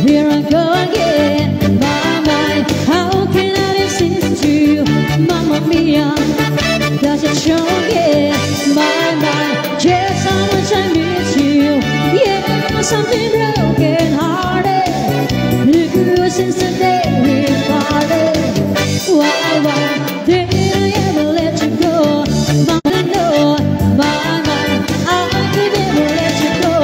here I go again. My, my, how can I resist you? Mamma Mia, does it show again? My, my, just how much I miss you. Yeah, something broken hearted. Look, since the day we parted. Why, why did I ever let you go? My, no, my, my, I could never let you go.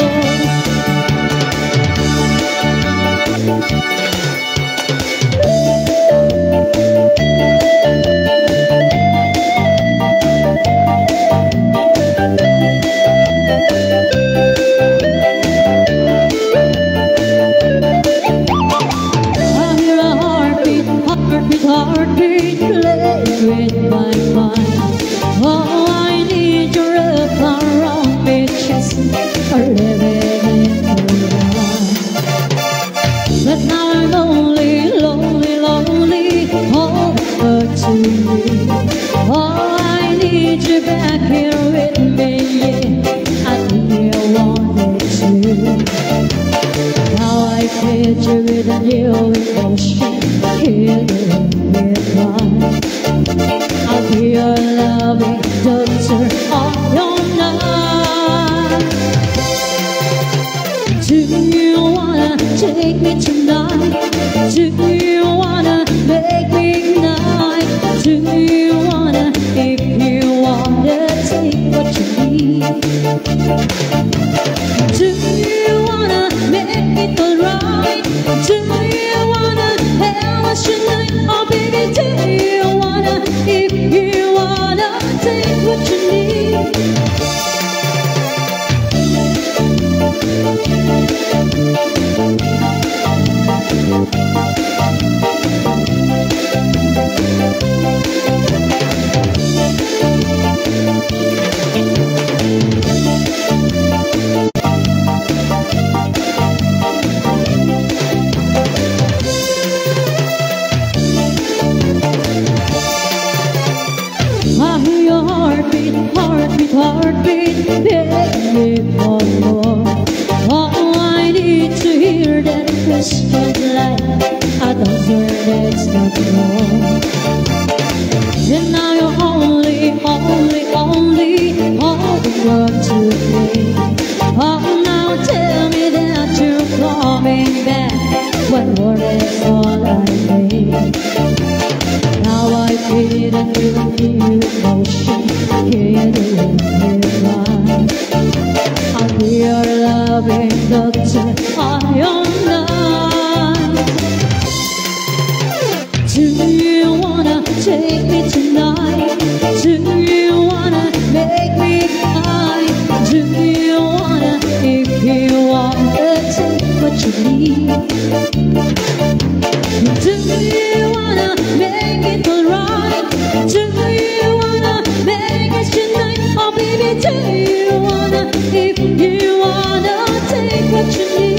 I hear a heartbeat, heartbeat, heartbeat, play with my mind. Oh, I need your love around me, just a living in your arms. But now I'm lonely, lonely, lonely, all but to you. Oh, I need you back here with me, yeah, I really want you to. Now I picture with a new emotion, here in my I'll be your loving doctor all your night. Do you wanna take me tonight? Do you wanna make me ignite? Do you wanna, if you wanna, take what you need? Do you wanna make it alright? Do you wanna have a tonight? Oh, baby, do you wanna? If you wanna, take what you need. Bring back what work is all I made. Now I feel a new emotion, can't live without. I'm here loving the I am not. Do you wanna take me tonight? Do you wanna make me cry? Do you wanna, if you wanna, take what you need? Do you wanna make it alright? Do you wanna make it tonight? Oh baby, do you wanna, if you wanna, take what you need?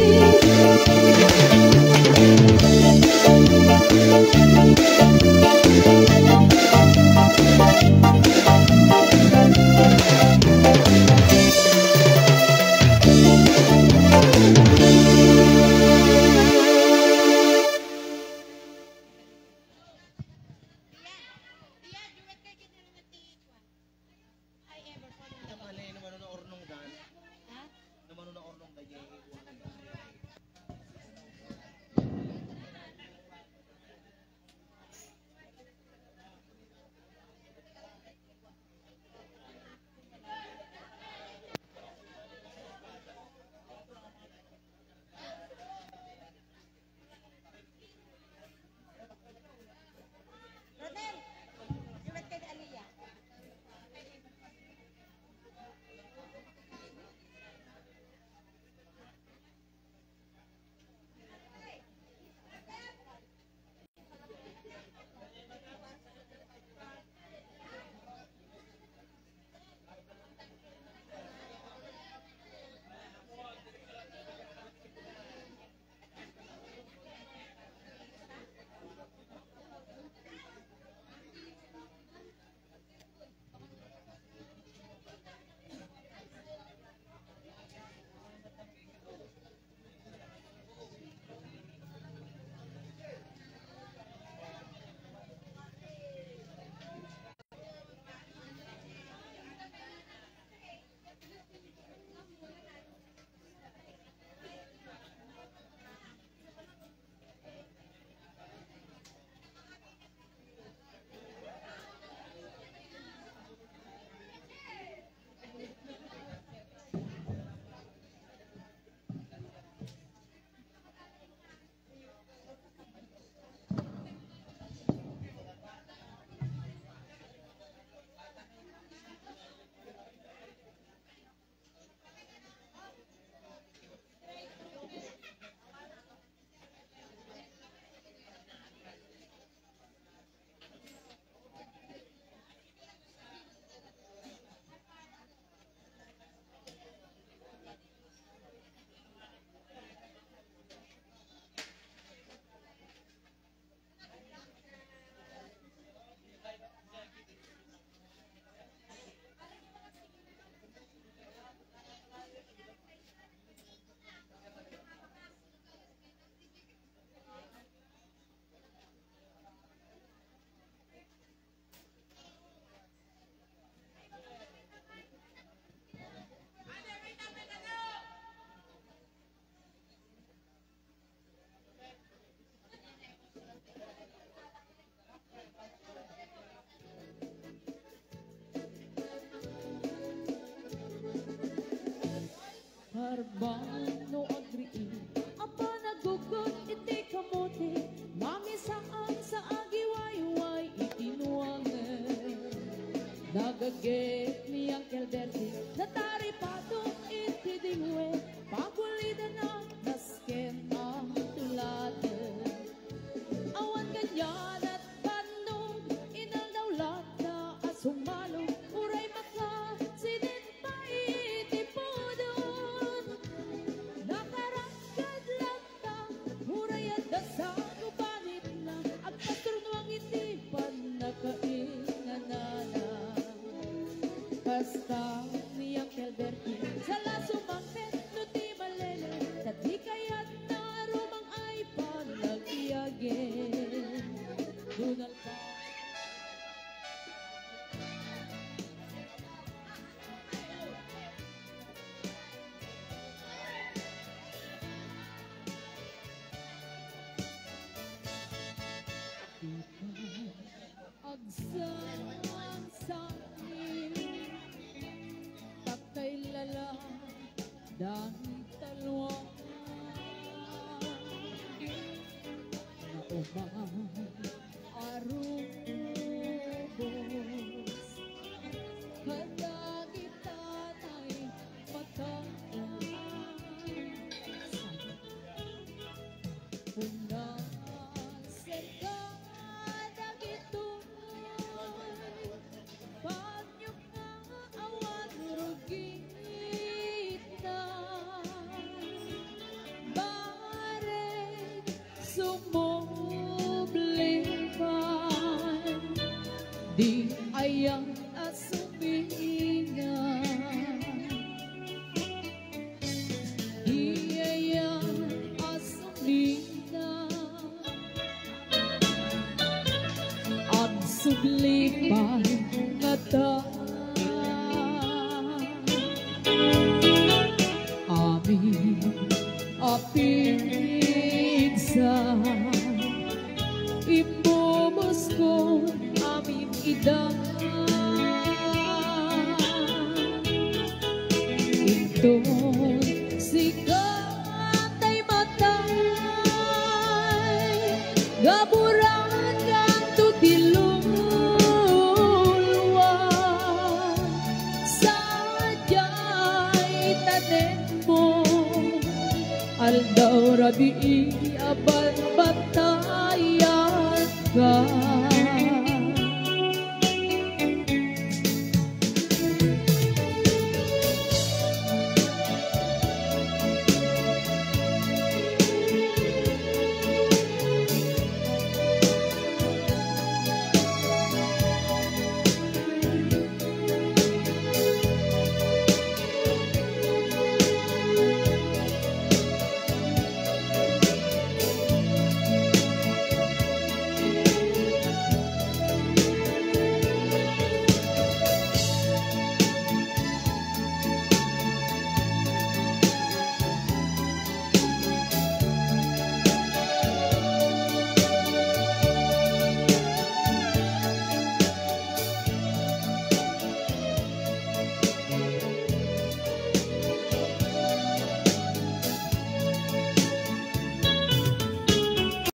Karbon no agriin a panaggugot iti kamote, mamisaang sa agiwayway iti nuangen. Nagaget ni Uncle Bertie, nataripado iti dingwe, pagulidana nasken a tuladen. Awan kanianan bannong inaldaw latta a sumalo, uray makasinen pay iti pudot. Nakarakkad latta, uray adda sa gubanitna, agpasturnuang iti pannakainanana. Kasta ni Uncle Dagita luang nga umaarubos kadagita nay mata. Punasen kadagitoy panyo nga awan rugina. Bareng sumubli man di ayan a sumina. Di ayan a sumina. Agsubli pay ngata. Amin a pigsa, imbubuskon amin ida. Inton sika tay matay, gaburan kanto ti luluan. Sadiay tanemmo, aldaw rabii a balbatayatka.